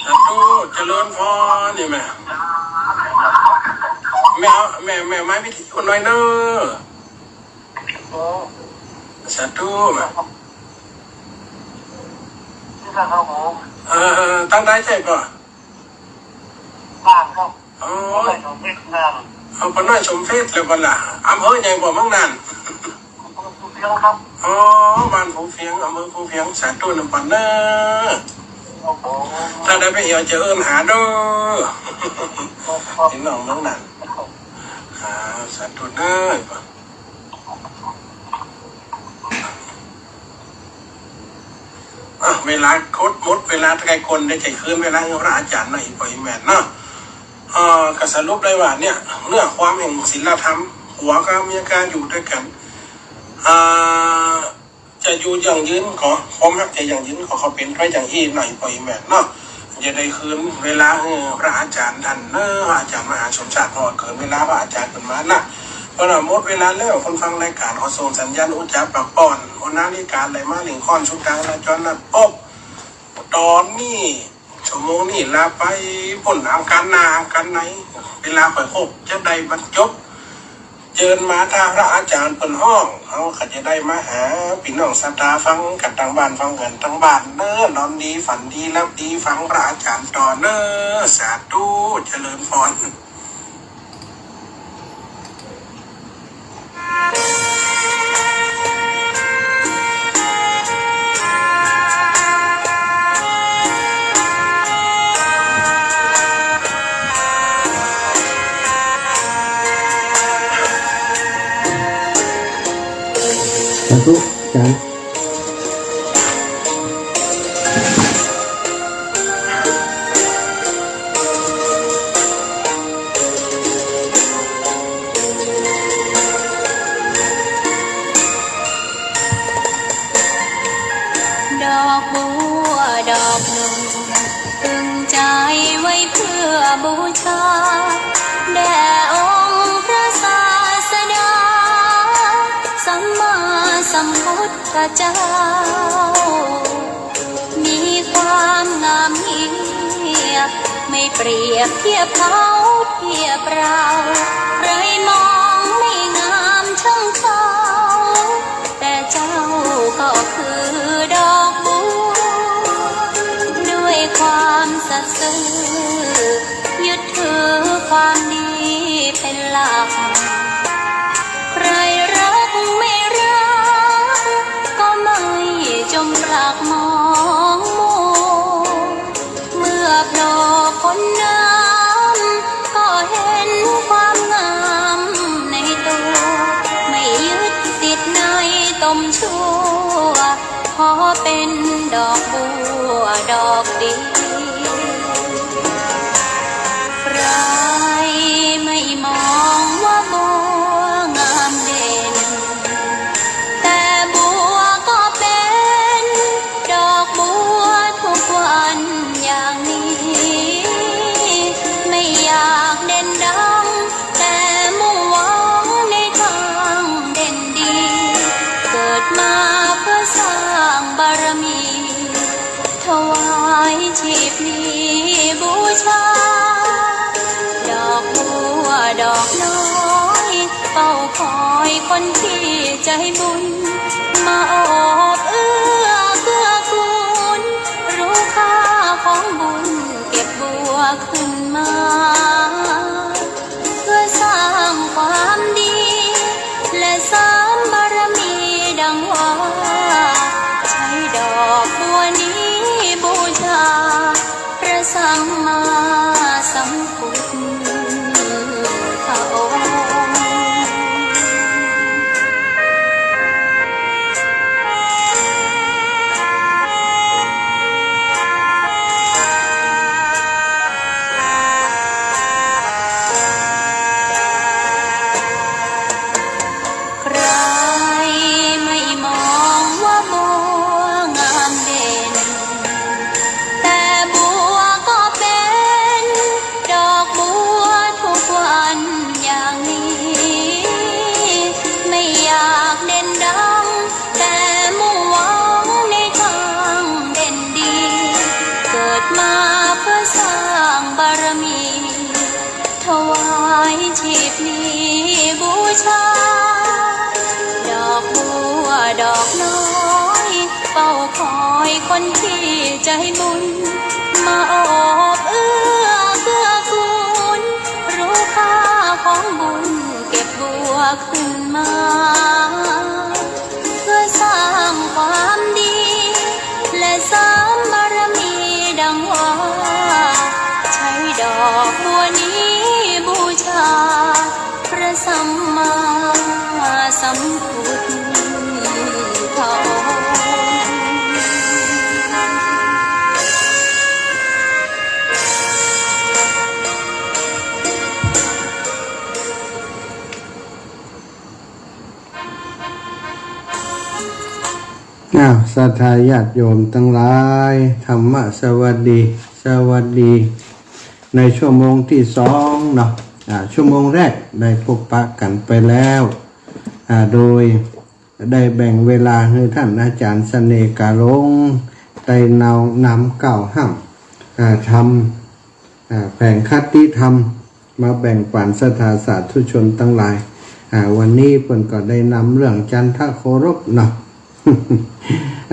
สาธุ เจริญพร นี่แม่ แม่เอา แม่ แม่ไม้วิทยุหน่อยเนอะ โอ้ สาธุ ครับ นี่นะครับผม เออ ตั้งใดใจ้ก่อ บ้านครับ อ๋อ บ้านของเวียดนาม เอา ป้อน้อยสมเพชรแล้วก่อล่ะ อำเภอหยังก่อเมืองน่าน ภูเพียงครับ อ๋อ บ้านภูเพียง อำเภอภูเพียง สาธุนำป้อเน้อ ครับผม ถ้าได้ไปเหี่ยวจะเอิ้นหาเน้อ ครับ พี่น้องเมืองน่าน ครับ อ่า สาธุเน้อ อ่ะ เวลาครบหมด เวลาใก้คนได้ใจ้คืนเวลาหื้อพระอาจ๋ารย์หน่อย ปล่อยแม่นเนาะ เอ่อ ก็สรุปได้ว่าเนี่ย เนื้อความแห่งศีลธรรม ผัวกับเมียก็อยู่ด้วยกัน อ่า จะอยู่ยั่งยืนก็ ความฮักจะยั่งยืนก็ เขาเป๋นไปจั่งอี้หน่อย ปล่อยแม่นเนาะ จะได้คืนเวลาหื้อพระอาจ๋ารย์ต้านเน้อ พระอาจ๋ารย์มหาสมศักดิ์ เพราะว่าเกินเวลาพระอาจ๋ารย์เปิ้นมาละ เปิ้นว่าหมดเวลาแล้ว คนฟังรายก๋านขอส่งสัญญาณอุจจาปากป้อน เอานาฬิกาไหลมาเล่งค่อนสุดท้าย ลาจรนัดปบ ต๋อนนี้ ชั่วโมงนี้ลาไป ปุ้นอังคารหน้าอังคารใน เวลาค่อยครบ จะได้บรรจบ เจิญมาถ้าพระอาจ๋ารย์เปิ้นฮ้อง เฮาก็จะได้มาหาปี้น้องศรัทธาฟังกั๋นตังบ้าน ฟังกั๋นตังบ้านเน้อ นอนดีฝันดี หลับดี ฟังพระอาจ๋ารย์ต่อเน้อ สาธุ เจริญพร สาธุ อาจ๋ารย์ ดอกบัวดอกหนึ่ง ตึงใจไว้เพื่อบูชา แด่องค์พระศาสดา สัมมาสัมพุทธเจ้า มีความงามเงียบ ไม่เปรียบเทียบเขาเทียบเรา ใครมองไม่งามเท่าเขา แต่เจ้าก็คือดอกบัว ด้วยความสัตย์ซื่อ ยึดถือความดีเป็นหลัก ใครรักไม่รัก ก็ไม่จมปลักหมองมัว เมื่อโผล่พ้นน้ำ ก็เห็นความงามในตัว ไม่ยึดติดในตมชั่ว ขอเป็นดอกบัวดอกเดียว ใครไม่มองว่าบัวงามเด่น แต่บัวก็เป็นดอกบัวทุกวันอย่างนี้ ไม่อยากเด่นดัง แต่มุ่งหวังในทางเด่นดี เกิดมาเพื่อสร้างบารมี ถวายชีพนี้บูชา ดอกบัวดอกน้อย เฝ้าคอยคนที่ใจบุญ มาโอบเอื้อเกื้อกูล รู้ค่าของบุญ เก็บบัวขึ้นมา เพื่อสร้างความดี และเสริมบารมีดังว่า ใช้ดอกบัวนี้บูชา พระสัมมาสัมพุทธองค์ ใครไม่มองว่าบัวงามเด่น แต่บัวก็เป็นดอกบัวทุกวันอย่างนี้ ไม่อยากเด่นดัง แต่มุ่งหวังในทางเด่นดี เกิดมาเพื่อสร้างบารมี ถวายชีพนี้บูชา ดอก ดอกน้อยเฝ้าคอยคนที่ใจบุญ มาโอบเอื้อเกื้อกูล รู้ค่าของบุญเก็บบัวขึ้นมา เพื่อสร้างความดี และเสริมบารมีดังว่า ใช้ดอกบัวนี้บูชา พระสัมมาสัมพุทธองค์ อ้าว ศรัทธาญาติโยมตังหลาย ธรรมะสวัสดี สวัสดี ในชั่วโมงที่สองเนาะ อ่า ชั่วโมงแรกได้พบปะกั๋นไปแล้ว อ่า โดยได้แบ่งเวลาหื้อท่านอาจ๋ารย์เสน่ห์กาหลง ได้นำ นำกล่าวห้ำ อ่า ธรรม อ่า แผงคติธรรม มาแบ่งปั๋นศรัทธาสาธุชนตังหลาย อ่า วันนี้เปิ้นก็ได้นำเรื่องจันทโครบเนาะ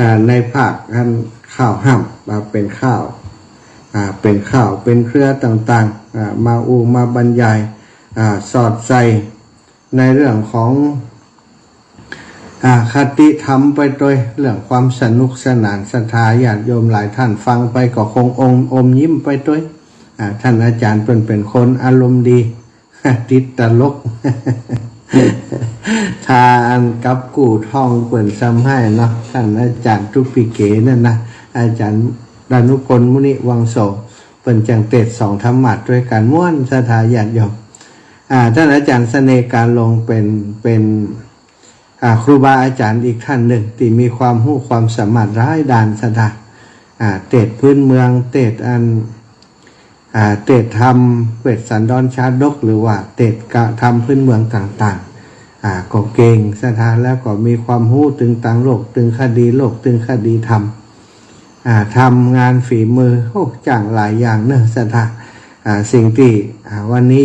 อ่า ในภาคอันข้าวห้ำมาเป๋นข้าว อ่า เป๋นข้าว เป๋นเครือต่างๆ อ่า มาอู้มาบรรยาย อ่า สอดใส่ในเรื่องของ อ่า คติธรรมไปตวย เรื่องความสนุกสนาน ศรัทธาญาติโยมหลายท่านฟังไปก็คงอม อมยิ้มไปตวย อ่า ท่านอาจ๋ารย์เปิ้นเป๋นคนอารมณ์ดี ติดตลก ถ้าอันกับกู้ท่องเปิ้นซ้ำให้เนาะ ท่านอาจ๋ารย์ตุ๊ปิเกนั่นนะ อาจ๋ารย์ดานุพลมุนิวังโส เปิ้นจั้งเตสน์สองธรรมาสน์ตวยกั๋นม่วน ศรัทธาญาติโยม อ่า ท่านอาจ๋ารย์เสน่ห์กาหลงเป๋น เป๋น อ่า ครูบาอาจ๋ารย์อีกท่านนึ่งตี้มีความฮู้ความสามารถหลายด้าน ศรัทธา อ่า เตสน์พื้นเมือง เตสน์อัน อ่า เตสน์ธรรมเวสสันดรชาดก หรือว่าเตสน์กะธรรมพื้นเมืองต่างๆ อ่า ก็เก่ง ศรัทธา แล้วก็มีความฮู้ตึงตางโลก ตึงคดีโลก ตึงคดีธรรม อ่า ทำงานฝีมือ โอ้ จ้างหลายอย่างเนาะ ศรัทธา อ่า สิ่งตี้ อ่า วันนี้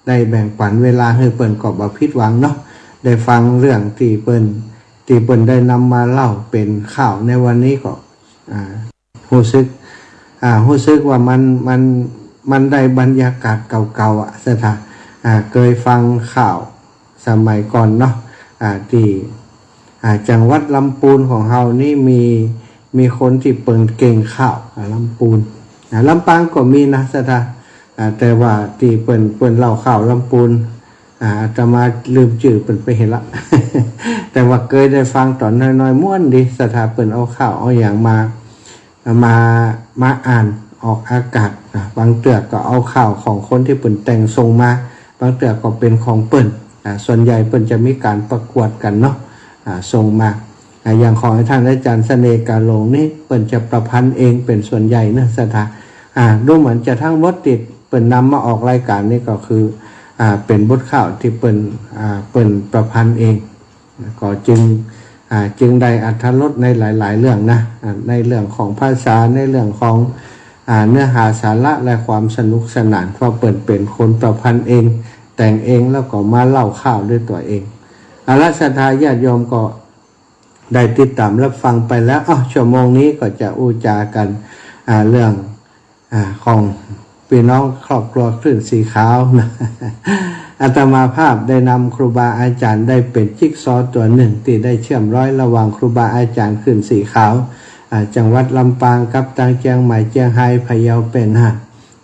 ได้แบ่งปั๋นเวลาหื้อเปิ้นก็บ่ผิดหวังเนาะ ได้ฟังเรื่องตี้เปิ้น ตี้เปิ้นได้นำมาเล่าเป๋นข้าวในวันนี้ก็ อ่า ฮู้สึก อ่า ฮู้สึกว่ามัน มัน มันได้บรรยากาศเก่าๆ อะ ศรัทธา อ่า เกยฟังข้าวสมัยก่อนเนาะ อ่า ตี้ อ่า จังหวัดลำปูนของเฮานี่มี มีคนตี้เปิ้นเก่งข้าว อ่า ลำปูน อ่า ลำปางก็มีนะ ศรัทธา อ่า แต่ว่าตี้เปิ้น เปิ้นเล่าข้าวลำปูน อ่า อาตมาลืมจื้อเปิ้นไปเหียละ แต่ว่าเกยได้ฟังต๋อนน้อยๆ ม่วนดี ศรัทธา เปิ้นเอาข้าวเอาหยังมา มา มาอ่านออกอากาศ อ่า บางเตื้อก็เอาข้าวของคนตี้เปิ้นแต่งส่งมา บางเตื้อก็เป๋นของเปิ้น อ่า ส่วนใหญ่เปิ้นจะมีก๋านประกวดกั๋นเนาะ อ่า ส่งมา อ่า อย่างของท่านอาจ๋ารย์เสน่ห์กาหลงนี่ เปิ้นจะประพันธ์เองเป๋นส่วนใหญ่เนาะ ศรัทธา อ่า ดูเหมือนจะทั้งหมดตี้เปิ้นนำมาออกรายก๋านนี่ก็คือ อ่า เป๋นบทข้าวตี้เปิ้น อ่า เปิ้นประพันธ์เอง ก็จึง อ่า จึงได้อรรถรสในหลายๆ เรื่องนะ อ่า ในเรื่องของภาษา ในเรื่องของ อ่า เนื้อหาสาระและความสนุกสนาน เพราะเปิ้นเป๋นคนประพันธ์เอง แต่งเอง แล้วก็มาเล่าข้าวด้วยตั๋วเอง เอาละ ศรัทธาญาติโยมก็ ได้ติดต๋ามรับฟังไปแล้ว อ้าว ชั่วโมงนี้ก็จะอู้จ๋ากั๋น อ่า เรื่อง อ่า ของปี้น้องครอบครัวคลื่นสีขาวนะ อาตมาภาพได้นำครูบาอาจ๋ารย์ได้เป๋นจิ๊กซอว์ตั๋วนึ่งตี้ได้เชื่อมร้อยระหว่างครูบาอาจ๋ารย์คลื่นสีขาว อ่า จังหวัดลำปางกับตางเจียงใหม่ เจียงฮาย พะเยา แป้น่าน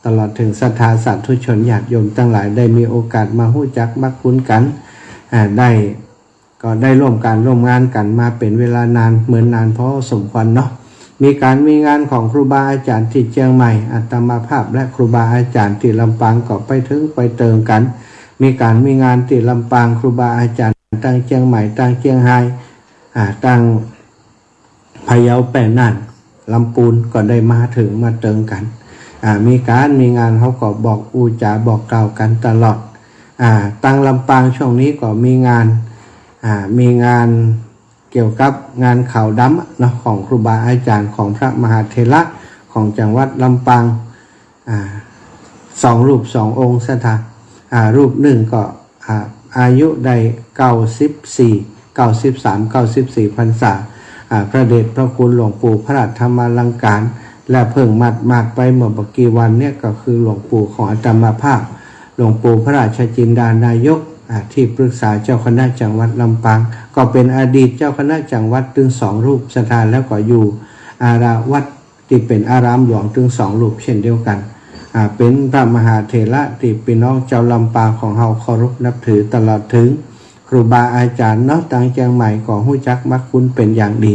ตลอดเถิงศรัทธาสาธุชนญาติโยมตังหลายได้มีโอกาสมาฮู้จักมักคุ้นกั๋น อ่า ได้ ก็ได้ร่วมก๋านร่วมงานกั๋นมาเป๋นเวลานาน เมินนานพอสมควรเนาะ มีก๋านมีงานของครูบาอาจ๋ารย์ตี้เจียงใหม่ อาตมาภาพและครูบาอาจ๋ารย์ตี้ลำปางก็ไปเถิงไปเติงกั๋น มีก๋านมีงานตี้ลำปาง ครูบาอาจ๋ารย์ตางเจียงใหม่ ตางเจียงฮาย อ่า ตาง พะเยา แป้น่าน ลำปูนก็ได้มาเถิงมาเติงกั๋น อ่า มีก๋านมีงานเฮาก็บอกอู้จ๋าบอกกล่าวกั๋นตลอด อ่า ตางลำปางช่วงนี้ก็มีงาน อ่า มีงานเกี่ยวกับงานขาวดำเนาะ ของครูบาอาจ๋ารย์ของพระมหาเถระของจังหวัดลำปาง อ่า สองรูปสององค์ ศรัทธา อ่า รูปนึ่งก็ อ่า อายุได้เก้าสิบสี่ เก้าสิบสาม เก้าสิบสี่พรรษา อ่า พระเดชพระคุณหลวงปู่พระราชธรรมาลังการ และเพิ่งหมาดๆ ไปเมื่อบ่กี่วันเนี่ยก็คือหลวงปู่ของอาตมาภาพ หลวงปู่พระราชจินดานายก อ่า ที่ปรึกษาเจ้าคณะจังหวัดลำปาง ก็เป็นอดีตเจ้าคณะจังหวัดตึงสองรูป ศรัทธา แล้วก็อยู่อารามวัด ตี้เป๋นอารามหลวงตึงสองรูปเช่นเดียวกั๋น อ่า เป๋นพระมหาเถระตี้ปี้น้องจาวลำปางของเฮาเคารพนับถือ ตลอดเถิงครูบาอาจ๋ารย์เนาะ ตางเจียงใหม่ก็ฮู้จักมักคุ้นเป๋นอย่างดี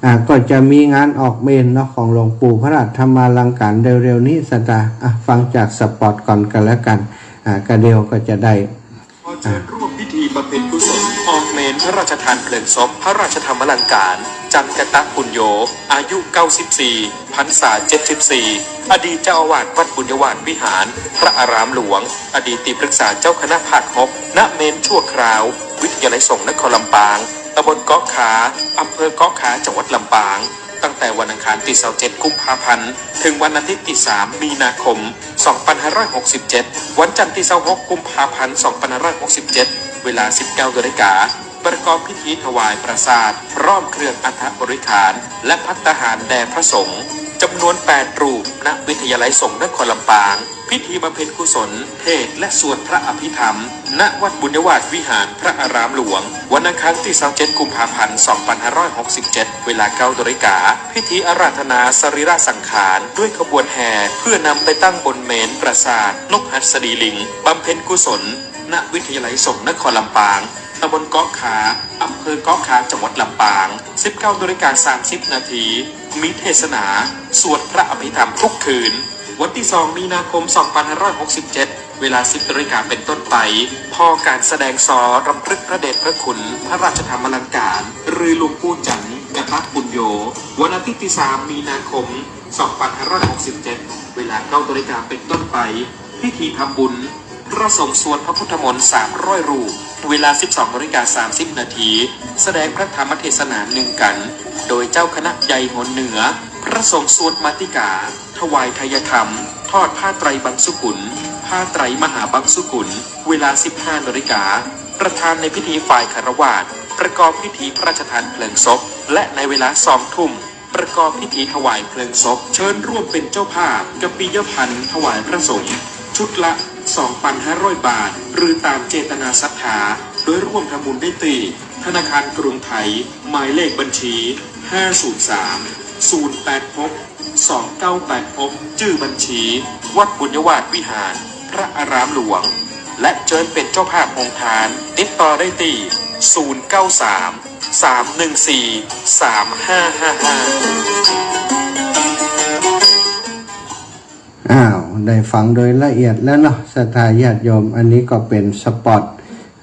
อ่า ก็จะมีงานออกเมรุเนาะ ของหลวงปู่พระราชธรรมาลังการเร็วๆ นี้ ศรัทธา อ่ะ ฟังจากสปอตก่อนกั๋นแล้วกั๋น อ่า กะเดี่ยวก็จะได้ ขอเจิญร่วมพิธีบำเพ็ญกุศลออกเมรุพระราชทานเพลิงศพพระราชธรรมาลังการ จันทกะปุญโญ อายุ เก้าสิบสี่ พรรษา เจ็ดสิบสี่ อดีตเจ้าอาวาสวัดบุญยวาสวิหาร พระอารามหลวง อดีตตี้ปรึกษาเจ้าคณะภาค หก ณ เมรุชั่วคราว วิทยาลัยสงฆ์นครลำปาง ตำบลเกาะขา อำเภอเกาะขา จังหวัดลำปาง ตั้งแต่วันอังคารตี้ ซาวเจ็ด กุมภาพันธ์ ถึงวันอาทิตย์ตี้ สาม มีนาคม สองพันห้าร้อยหกสิบเจ็ด วันจันทร์ตี้ ซาวหก กุมภาพันธ์ สองพันห้าร้อยหกสิบเจ็ด เวลา สิบเก้านาฬิกา ประกอบพิธีถวายปราสาท พร้อมเครื่องอัฐบริขาร และภัตตาหารแด่พระสงฆ์ จำนวน แปด รูป ณ วิทยาลัยสงฆ์นครลำปาง พิธีบำเพ็ญกุศล เทศน์และสวดพระอภิธรรม ณ วัดบุญยวาสวิหารพระอารามหลวง วันอังคารตี้ ซาวเจ็ด กุมภาพันธ์ สองพันห้าร้อยหกสิบเจ็ด เวลา เก้านาฬิกา พิธีอาราธนาสรีระสังขารด้วยขบวนแห่ เพื่อนำไปตั้งบนเมรุปราสาทนกหัสดีลิง บำเพ็ญกุศล ณ วิทยาลัยสงฆ์นครลำปาง ตำบลเกาะขา อำเภอเกาะขา จังหวัดลำปาง สิบเก้านาฬิกา สามสิบนาที มีเทศนา สวดพระอภิธรรมทุกคืน วันตี้ สอง มีนาคม สองพันห้าร้อยหกสิบเจ็ด เวลา สิบนาฬิกาเป็นต้นไป พอการแสดงซอรำลึกพระเดชพระคุณพระราชธรรมาลังการ หรือหลวงปู่จันทกะปุญโญ วันอาทิตย์ตี้ สาม มีนาคม สองพันห้าร้อยหกสิบเจ็ด เวลา เก้านาฬิกาเป็นต้นไป พิธีทำบุญ พระสงฆ์สวดพระพุทธมนต์ สามร้อย รูป เวลา สิบสองนาฬิกา สามสิบนาที แสดงพระธรรมเทศนาหนึ่งกัณฑ์ โดยเจ้าคณะใหญ่หนเหนือ พระสงฆ์สวดมาติกา ถวายไทยธรรม ทอดผ้าไตรบังสุกุล ผ้าไตรมหาบังสุกุล เวลา สิบห้านาฬิกา ประธานในพิธีฝ่ายฆราวาส ประกอบพิธีพระราชทานเพลิงศพ และในเวลา สองทุ่ม ประกอบพิธีถวายเพลิงศพ เชิญร่วมเป็นเจ้าภาพ กะปิยพันธ์ถวายพระสงฆ์ ชุดละ สองพันห้าร้อย บาท หรือต๋ามเจตนาศรัทธา โดยร่วมทำบุญได้ตี้ ธนาคารกรุงไทย หมายเลขบัญชี ห้าศูนย์สาม ศูนย์แปดหก สองเก้าแปดหก จื้อบัญชี วัดบุญยวาสวิหาร พระอารามหลวง และเจิญเป็นเจ้าภาพโฮงทาน ติดต่อได้ตี้ ศูนย์เก้าสาม สามหนึ่งสี่ สามห้าห้าห้า อ้าว ได้ฟังโดยละเอียดแล้วเนาะ ศรัทธาญาติโยม อันนี้ก็เป๋นสปอต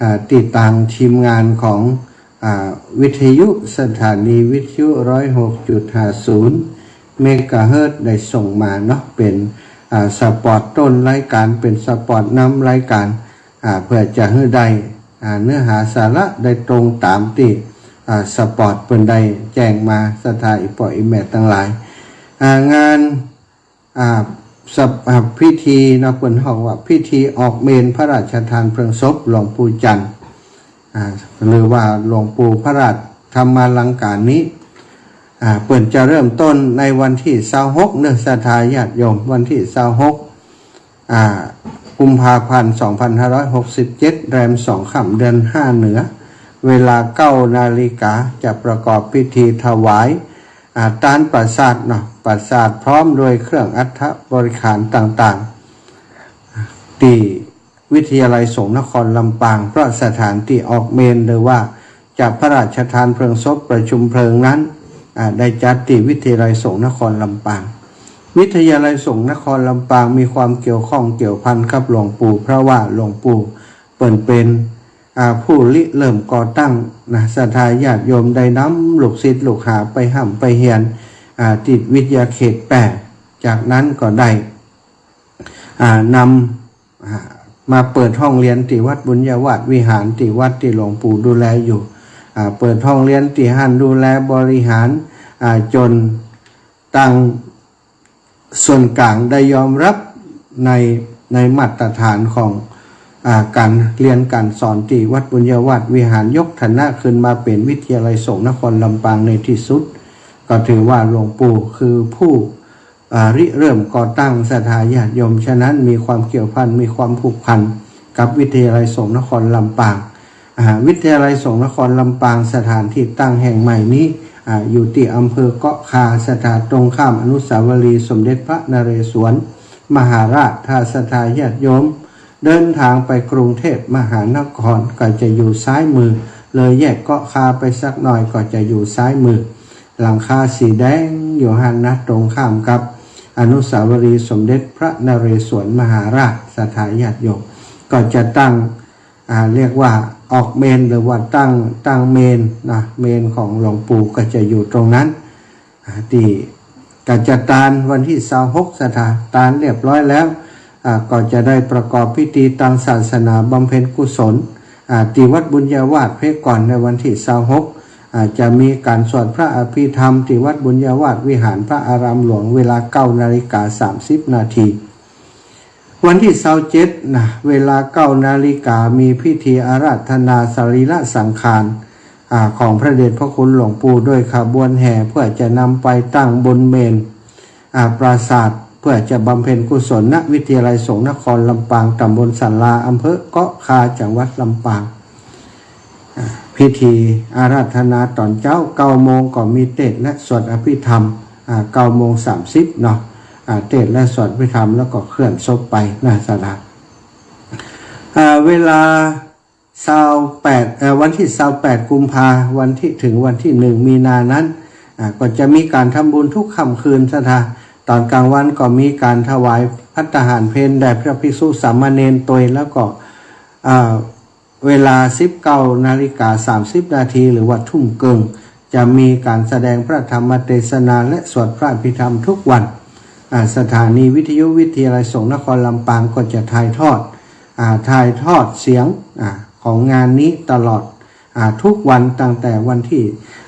อ่า ตี้ตางทีมงานของ อ่า วิทยุ สถานีวิทยุ ร้อยหกจุดห้าศูนย์ เมกะเฮิรตซ์ ได้ส่งมาเนาะ เป๋น อ่า สปอตต้นรายการ เป๋นสปอตนำรายการ อ่า เพื่อจะหื้อได้ อ่า เนื้อหาสาระได้ตรงต๋ามตี้ อ่า สปอตเปิ้นได้แจ้งมา ศรัทธาอี่ป้ออี่แม่ตังหลาย อ่า งาน อ่า สะ- อ่า พิธีเนาะ เปิ้นฮ้องว่าพิธีออกเมรุพระราชทานเพลิงศพหลวงปู่จันทร์ อ่า หรือว่าหลวงปู่พระราชธรรมาลังการนี้ อ่า เปิ้นจะเริ่มต้นในวันตี้ ซาวหก เนาะ ศรัทธาญาติโยม วันตี้ ซาวหก อ่า กุมภาพันธ์ สองพันห้าร้อยหกสิบเจ็ด แรมสองค่ำ เดือนห้าเหนือ เวลา เก้านาฬิกา จะประกอบพิธีถวาย อ่า ตานปราสาทเนาะ ปราสาทพร้อมด้วยเครื่องอัฐบริขารต่างๆ ตี้วิทยาลัยสงฆ์นครลำปาง เพราะสถานตี้ออกเมรุหรือว่าจะพระราชทานเพลิงศพประชุมเพลิงนั้น อ่า ได้จัดตี้วิทยาลัยสงฆ์นครลำปาง วิทยาลัยสงฆ์นครลำปางมีความเกี่ยวข้องเกี่ยวพันกับหลวงปู่ เพราะว่าหลวงปู่เปิ้นเป๋น อ่า ผู้ริเริ่มก่อตั้งนะ ศรัทธาญาติโยมได้นำลูกศิษย์ลูกหาไปฮ่ำไปเฮียน อ่า ตี้วิทยาเขตแปด จากนั้นก็ได้ อ่า นำ อ่า มาเปิดห้องเฮียนตี้วัดบุญยวาสวิหาร ตี้วัดตี้หลวงปู่ดูแลอยู่ อ่า เปิดห้องเฮียนตี้หั้น ดูแลบริหาร อ่า จ๋นตาง ส่วนกลางได้ยอมรับใน ในมาตรฐานของ อ่า ก๋านเฮียนก๋านสอนตี้วัดบุญญาวาสวิหาร ยกฐานะขึ้นมาเป๋นวิทยาลัยสงฆ์นครลำปางในตี้สุด ก็ถือว่าหลวงปู่คือผู้ อ่า ริเริ่มก่อตั้งศรัทธาญาติโยม ฉะนั้นมีความเกี่ยวพัน มีความผูกพันกับวิทยาลัยสงฆ์นครลำปาง อ่า วิทยาลัยสงฆ์นครลำปาง สถานตี้ตั้งแห่งใหม่นี้ อ่า อยู่ตี้อำเภอเกาะคา ศรัทธา ตรงข้ามอนุสาวรีย์สมเด็จพระนเรศวรมหาราช ถ้าศรัทธาญาติโยมเดินทางไปกรุงเทพมหานคร ก็จะอยู่ซ้ายมือ เลยแยกเกาะคาไปสักหน่อยก็จะอยู่ซ้ายมือ หลังคาสีแดงอยู่หั้นนะ ตรงข้ามกับอนุสาวรีย์สมเด็จพระนเรศวรมหาราช ศรัทธาญาติโยม ก็จะตั้ง อ่า เรียกว่าออกเมน หรือว่าตั้ง ตั้งเมนนะ เมนของหลวงปู่ก็จะอยู่ตรงนั้น อ่า ตี้ก็จะตานวันตี้ซาวหก ศรัทธา ตานเรียบร้อยแล้ว อ่า ก็จะได้ประกอบพิธีตางศาสนาบำเพ็ญกุศล อ่า ตี้วัดบุญญาวาสเสียก่อนในวันตี้ซาวหก อ่า จะมีก๋านสวดพระอภิธรรมตี้วัดบุญญาวาสวิหารพระอารามหลวง เวลาเก้านาฬิกาสามสิบนาที วันตี้ซาวเจ็ดนะ เวลาเก้านาฬิกา มีพิธีอาราธนาสรีระสังขาร อ่า ของพระเดชพระคุณหลวงปู่ โดยขบวนแห่ เพื่อจะนำไปตั้งบนเมน อ่า ปราสาท เพื่อจะบำเพ็ญกุศล ณ วิทยาลัยสงฆ์นครลำปาง ตำบลศาลา อำเภอเกาะคา จังหวัดลำปาง อ่า พิธีอาราธนาต๋อนเจ๊า เก้าโมงก็มีเตสน์และสวดอภิธรรม อ่า เก้าโมงสามสิบเนาะ อ่า เตสน์และสวดอภิธรรม แล้วก็เคลื่อนศพไปนะ ศรัทธา อ่า เวลาซาวแปด เอ่อ วันตี้ซาวแปดกุมภา วันตี้ ถึงวันตี้หนึ่งมีนานั้น อ่า ก็จะมีก๋านทำบุญทุกค่ำคืน ศรัทธา ต๋อนกลางวันก็มีก๋านถวายภัตตาหารเพลแด่พระภิกษุสามเณรตวย แล้วก็ อ่า เวลาสิบเก้านาฬิกาสามสิบนาที หรือว่าทุ่มเกิ่ง จะมีก๋านแสดงพระธรรมเตสนาและสวดพระอภิธรรมทุกวัน อ่า สถานีวิทยุวิทยาลัยสงฆ์นครลำปางก็จะถ่ายทอด อ่า ถ่ายทอดเสียง อ่า ของงานนี้ตลอด อ่า ทุกวันตั้งแต่วันตี้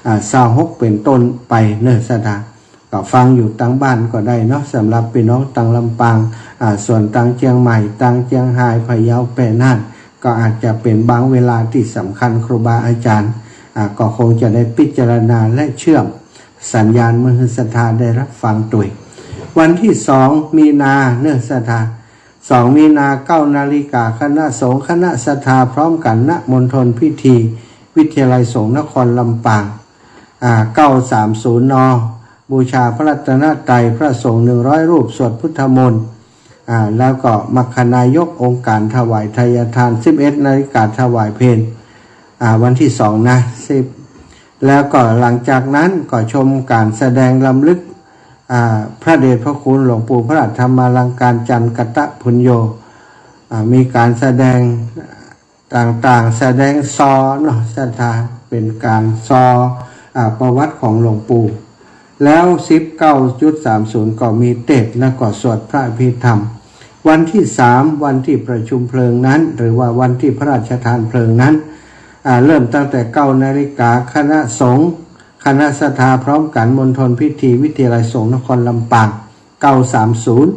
อ่า ซาวหกเป๋นต้นไปเน่อ ศรัทธา ก็ฟังอยู่ตางบ้านก็ได้เนาะ สำหรับปี้น้องตางลำปาง อ่า ส่วนตางเจียงใหม่ ตางเจียงฮาย พะเยา แปะน่าน ก็อาจจะเป๋นบางเวลาตี้สำคัญ ครูบาอาจารย์ อ่า ก็คงจะได้พิจารณาและเชื่อมสัญญาณเมื่อหื้อศรัทธาได้รับฟังตวย วันตี้สองมีนาเน่อ ศรัทธา สองมีนา เก้านาฬิกา คณะสงฆ์คณะศรัทธาพร้อมกั๋น ณ มณฑลพิธีวิทยาลัยสงฆ์นครลำปาง อ่า เก้าสามศูนย์ น บูชาพระรัตนตรัย พระสงฆ์หนึ่งร้อยรูป สวดพุทธมนต์ อ่า แล้วก็มัคคณายกองค์การถวายไทยทาน สิบเอ็ดนาฬิกา ถวายเพล อ่า วันตี้สองนะ สิบ แล้วก็หลังจากนั้นก็ชมก๋านแสดงรำลึก อ่า พระเดชพระคุณหลวงปู่พระธรรมาลังการ จันทกตปุญโญ อ่า มีก๋านแสดงต่างๆ แสดงซอเนาะ ศรัทธา เป๋นก๋านซอ อ่า ประวัติของหลวงปู่ แล้ว สิบเก้าจุดสามศูนย์ ก็มีเตสน์ แล้วก็สวดพระอภิธรรม วันตี้สาม วันตี้ประชุมเพลิงนั้น หรือว่าวันตี้พระราชทานเพลิงนั้น อ่า เริ่มตั้งแต่ เก้านาฬิกา คณะสงฆ์คณะศรัทธาพร้อมกั๋น มณฑลพิธีวิทยาลัยสงฆ์นครลำปาง เก้าสามศูนย์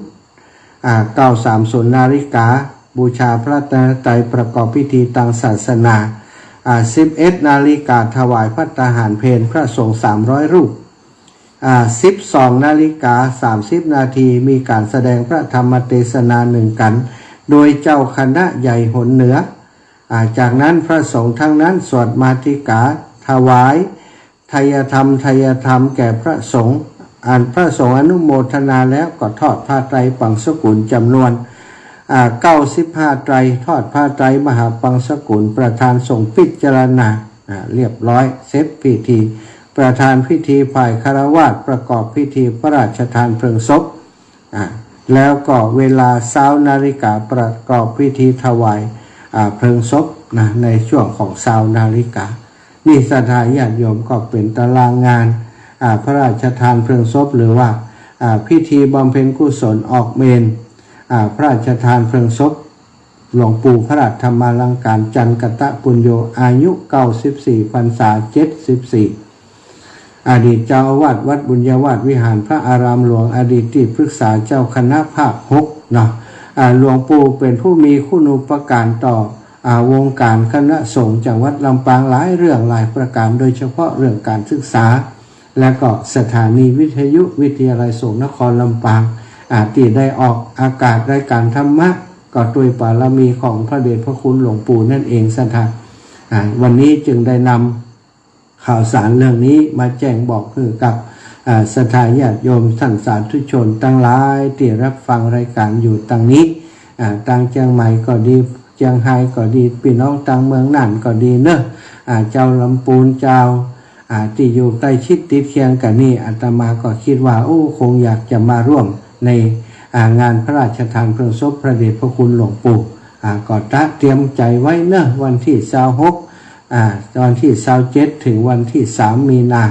อ่า เก้าสามศูนย์นาฬิกา บูชาพระรัตนตรัย ประกอบพิธีตางศาสนา อ่า สิบเอ็ดนาฬิกา ถวายภัตตาหารเพล พระสงฆ์สามร้อยรูป อ่า สิบสองนาฬิกาสามสิบนาที มีก๋านแสดงพระธรรมเตสนาหนึ่งกัณฑ์ โดยเจ้าคณะใหญ่หนเหนือ อ่า จากนั้นพระสงฆ์ทั้งนั้นสวดมาติกา ถวายไทยธรรม ไทยธรรมแก่พระสงฆ์ อันพระสงฆ์อนุโมทนาแล้วก็ทอดผ้าไตรปังสกุลจำนวน อ่า เก้าสิบห้าไตร ทอดผ้าไตรมหาปังสกุล ประธานสงฆ์พิจารณา อ่า เรียบร้อย เสร็จพิธี ประธานพิธีฝ่ายฆราวาสประกอบพิธีพระราชทานเพลิงศพ อ่า แล้วก็เวลาซาวนาฬิกาประกอบพิธีถวาย อ่า เพลิงศพนะ ในช่วงของซาวนาฬิกา นี่ศรัทธาญาติโยม ก็เป๋นตารางงาน อ่า พระราชทานเพลิงศพ หรือว่า อ่า พิธีบำเพ็ญกุศลออกเมน อ่า พระราชทานเพลิงศพ หลวงปู่พระธรรมาลังการ จันทกตปุญโญ อายุเก้าสิบสี่พรรษา เจ็ดสิบสี่ อดีตเจ้าอาวาสวัดบุญญาวาสวิหารพระอารามหลวง อดีตที่ปรึกษาเจ้าคณะภาคหกเนาะ อ่า หลวงปู่เป๋นผู้มีคุณูปการต่อ อ่า วงก๋านคณะสงฆ์จังหวัดลำปางหลายเรื่องหลายประก๋าน โดยเฉพาะเรื่องก๋านศึกษา และก็สถานีวิทยุวิทยาลัยสงฆ์นครลำปาง อ่า ตี้ได้ออกอากาศรายก๋านธรรมะ ก็ตวยปารมีของพระเดชพระคุณหลวงปู่นั่นเองศรัทธา อ่า วันนี้จึงได้นำ ข่าวสารเรื่องนี้มาแจ้งบอกหื้อกับ อ่า ศรัทธาญาติโยมท่านสาธุชนตังหลายตี้ฮับฟังรายก๋านอยู่ตังนี้ อ่า ตังเจียงใหม่ก็ดี เจียงฮายก็ดี ปี้น้องตังเมืองน่านก็ดีเนาะ อ่า จาวลำปูน จาว อ่า ตี้อยู่ใก้ชิดติดเคียงกั๋นนี่ อาตมาก็กึ๊ดว่า โอ้ คงอยากจะมาร่วมใน อ่า งานพระราชทานเพลิงศพพระเดชพระคุณหลวงปู่ อ่า ก็ตระเตรียมใจ๋ไว้เนาะ วันตี้ซาวหก อ่า วันตี้ซาวเจ็ด เถิงวันตี้สาม มีนา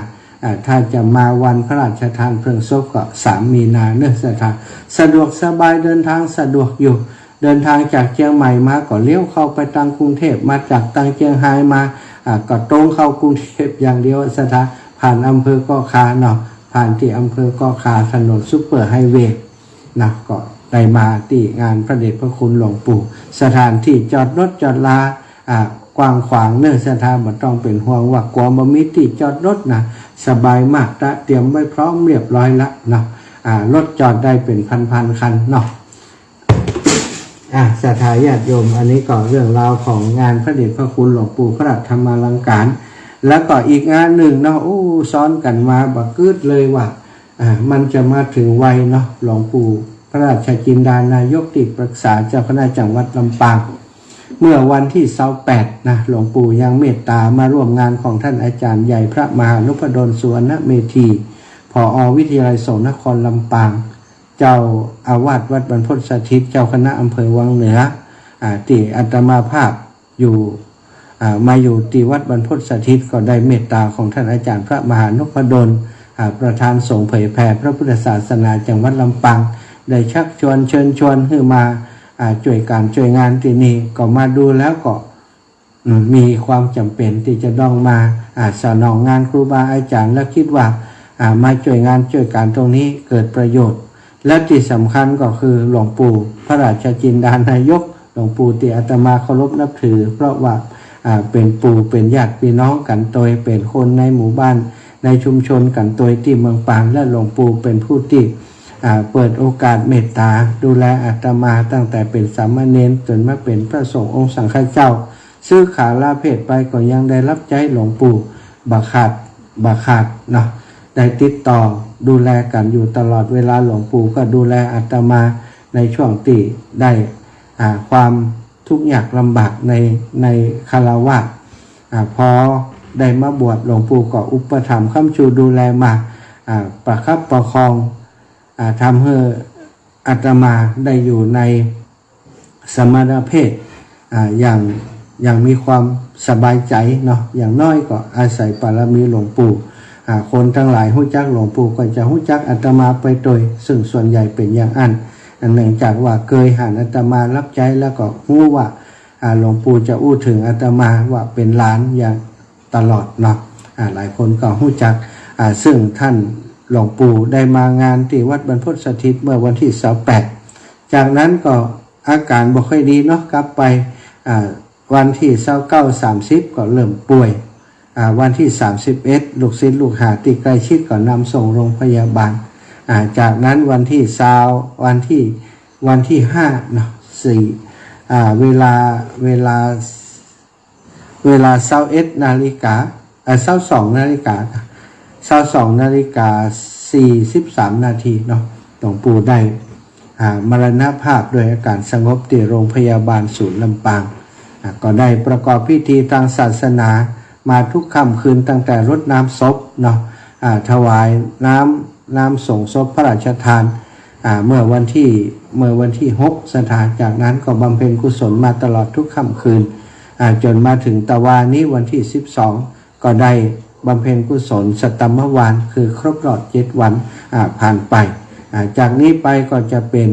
อ่า ถ้าจะมาวันพระราชทานเพลิงศพก็ สาม มีนาเนาะศรัทธา สะดวกสบาย เดินทางสะดวกอยู่ เดินทางจากเจียงใหม่มาก็เลี้ยวเข้าไปตังกรุงเทพฯ มาจากตังเจียงฮายมา อ่า ก็ตรงเข้ากรุงเทพฯอย่างเดียวศรัทธา ผ่านอำเภอเกาะคาเนาะ ผ่านตี้อำเภอเกาะคา ถนนซุปเปอร์ไฮเวย์นะ ก็ได้มาตี้งานพระเดชพระคุณหลวงปู่ สถานตี้จอดรถจอดลา อ่า กว้างขวางเนาะศรัทธา บ่ต้องเป๋นห่วงว่ากั๋วบ่มีตี้จอดรถนะ สบายมาก ตระเตรียมไว้พร้อมเรียบร้อยละเนาะ อ่า รถจอดได้เป๋นพันๆ คันเนาะ อ่า ศรัทธาญาติโยม อันนี้ก็เรื่องราวของงานพระเดชพระคุณหลวงปู่พระธรรมาลังก๋าร แล้วก็อีกงานนึ่งเนาะ โอ้ ซ้อนกั๋นมาบ่กึ๊ดเลยว่า อ่า มันจะมาเถิงไวเนาะ หลวงปู่พระราชจินดานายกตี้ปรึกษาเจ้าคณะจังหวัดลำปาง เมื่อวันตี้ซาวแปดนะ หลวงปู่ยังเมตต๋ามาร่วมงานของท่านอาจ๋ารย์ใหญ่พระมหานพดล สุวรรณเมธี ผอ.วิทยาลัยสงฆ์นครลำปาง เจ้าอาวาสวัดบรรพตสถิต เจ้าคณะอำเภอวังเหนือ อ่า ตี้อาตมาภาพอยู่ อ่า มาอยู่ตี้วัดบรรพตสถิต ก็ได้เมตต๋าของท่านอาจ๋ารย์พระมหานพดล อ่า ประธานสงฆ์เผยแผ่พระพุทธศาสนาจังหวัดลำปาง ได้ชักชวนเชิญชวนหื้อมา อ่า จ้วยก๋านจ้วยงานตี้นี่ ก็มาดูแล้วก็ อืม มีความจ๋ำเป๋นตี้จะต้องมา อ่า สนองงานครูบาอาจ๋ารย์ และกึ๊ดว่า อ่า มาจ้วยงานจ้วยก๋านตรงนี้เกิดประโยชน์ และตี้สำคัญก็คือหลวงปู่พระราชจินดานายก หลวงปู่ตี้อาตมาเคารพนับถือ เพราะว่า อ่า เป๋นปู่เป๋นญาติปี้น้องกั๋นตวย เป๋นคนในหมู่บ้านในชุมชนกั๋นตวยตี้เมืองปาง และหลวงปู่เป๋นผู้ตี้ อ่า เปิดโอกาสเมตต๋าดูแลอาตมาตั้งแต่เป๋นสามเณรจ๋นมาเป๋นพระสงฆ์องค์สังฆเจ้า สึกขาลาเพศไปก็ยังได้ฮับใจ๊หลวงปู่บ่ขาด บ่ขาดเนาะ ได้ติดต่อดูแลกั๋นอยู่ตลอดเวลา หลวงปู่ก็ดูแลอาตมาในช่วงตี้ได้ อ่า ความทุกข์ยากลำบากใน ในฆราวาส อ่า พอได้มาบวช หลวงปู่ก็อุปถัมภ์ค้ำชูดูแลมา อ่า ประคับประคอง อ่า ทำหื้ออาตมาได้อยู่ใน สมณเพศ อ่า อย่าง อย่างมีความสบายใจ๋เนาะ อย่างน้อยก็อาศัยปารมีหลวงปู่ อ่า คนตังหลายฮู้จักหลวงปู่ก็จะฮู้จักอาตมาไปตวย ซึ่งส่วนใหญ่เป๋นอย่างอั้น อันเนื่องจากว่าเกยหันอาตมาฮับใจ๊ แล้วก็ฮู้ว่า อ่า หลวงปู่จะอู้เถิงอาตมาว่าเป๋นหลานอย่างตลอดเนาะ อ่า หลายคนก็ฮู้จัก อ่า ซึ่งท่านหลวงปู่ได้มางานตี้วัดบรรพตสถิตเมื่อวันตี้ซาวแปด จากนั้นก็ อาก๋ารบ่ค่อยดีเนาะ กลับไป อ่า วันตี้ซาวเก้า สามสิบ ก็เริ่มป่วย อ่า วันตี้สามสิบเอ็ด ลูกศิษย์ลูกหาตี้ใก้ชิดก็นำส่งโรงพยาบาล อ่า จากนั้นวันตี้ซาว วันตี้ วันตี้ห้าเนาะ สี่ อ่า เวลา เวลา เวลาซาวเอ็ดนาฬิกา เอ่อ ซาวสองนาฬิกา ซาวสองนาฬิกาสี่สิบสามนาทีเนาะ หลวงปู่ได้ อ่า มรณภาพโดยอาก๋ารสงบตี้โรงพยาบาลศูนย์ลำปาง อ่า ก็ได้ประกอบพิธีตางศาสนามาทุกค่ำคืนตั้งแต่รดน้ำศพเนาะ อ่า ถวายน้ำ น้ำสงฆ์ศพพระราชทาน อ่า เมื่อวันตี้ เมื่อวันตี้หก ศรัทธา จากนั้นก็บำเพ็ญกุศลมาตลอดทุกค่ำคืน อ่า จ๋นมาเถิงตะวานี้วันตี้สิบสอง ก็ได้บำเพ็ญกุศลสัตตมวาน คือครบรอบเจ็ดวัน อ่า ผ่านไป อ่า จากนี้ไปก็จะเป๋น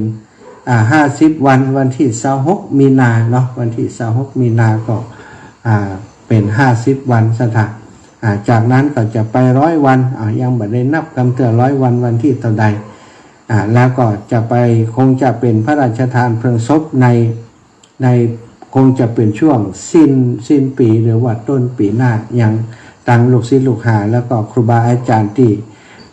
อ่า ห้าสิบวัน วันตี้ซาวหกมีนาเนาะ วันตี้ซาวหกมีนาก็ อ่า เป๋นห้าสิบวันศรัทธา อ่า จากนั้นก็จะไปร้อยวัน อ่า ยังบ่ได้นับกำเตื้อร้อยวัน วันตี้เต้าใด อ่า แล้วก็จะไป คงจะเป๋นพระราชทานเพลิงศพใน ใน คงจะเป๋นช่วงสิ้น สิ้นปี๋หรือว่าต้นปี๋หน้า ยังตังลูกศิษย์ลูกหา แล้วก็ครูบาอาจ๋ารย์ตี้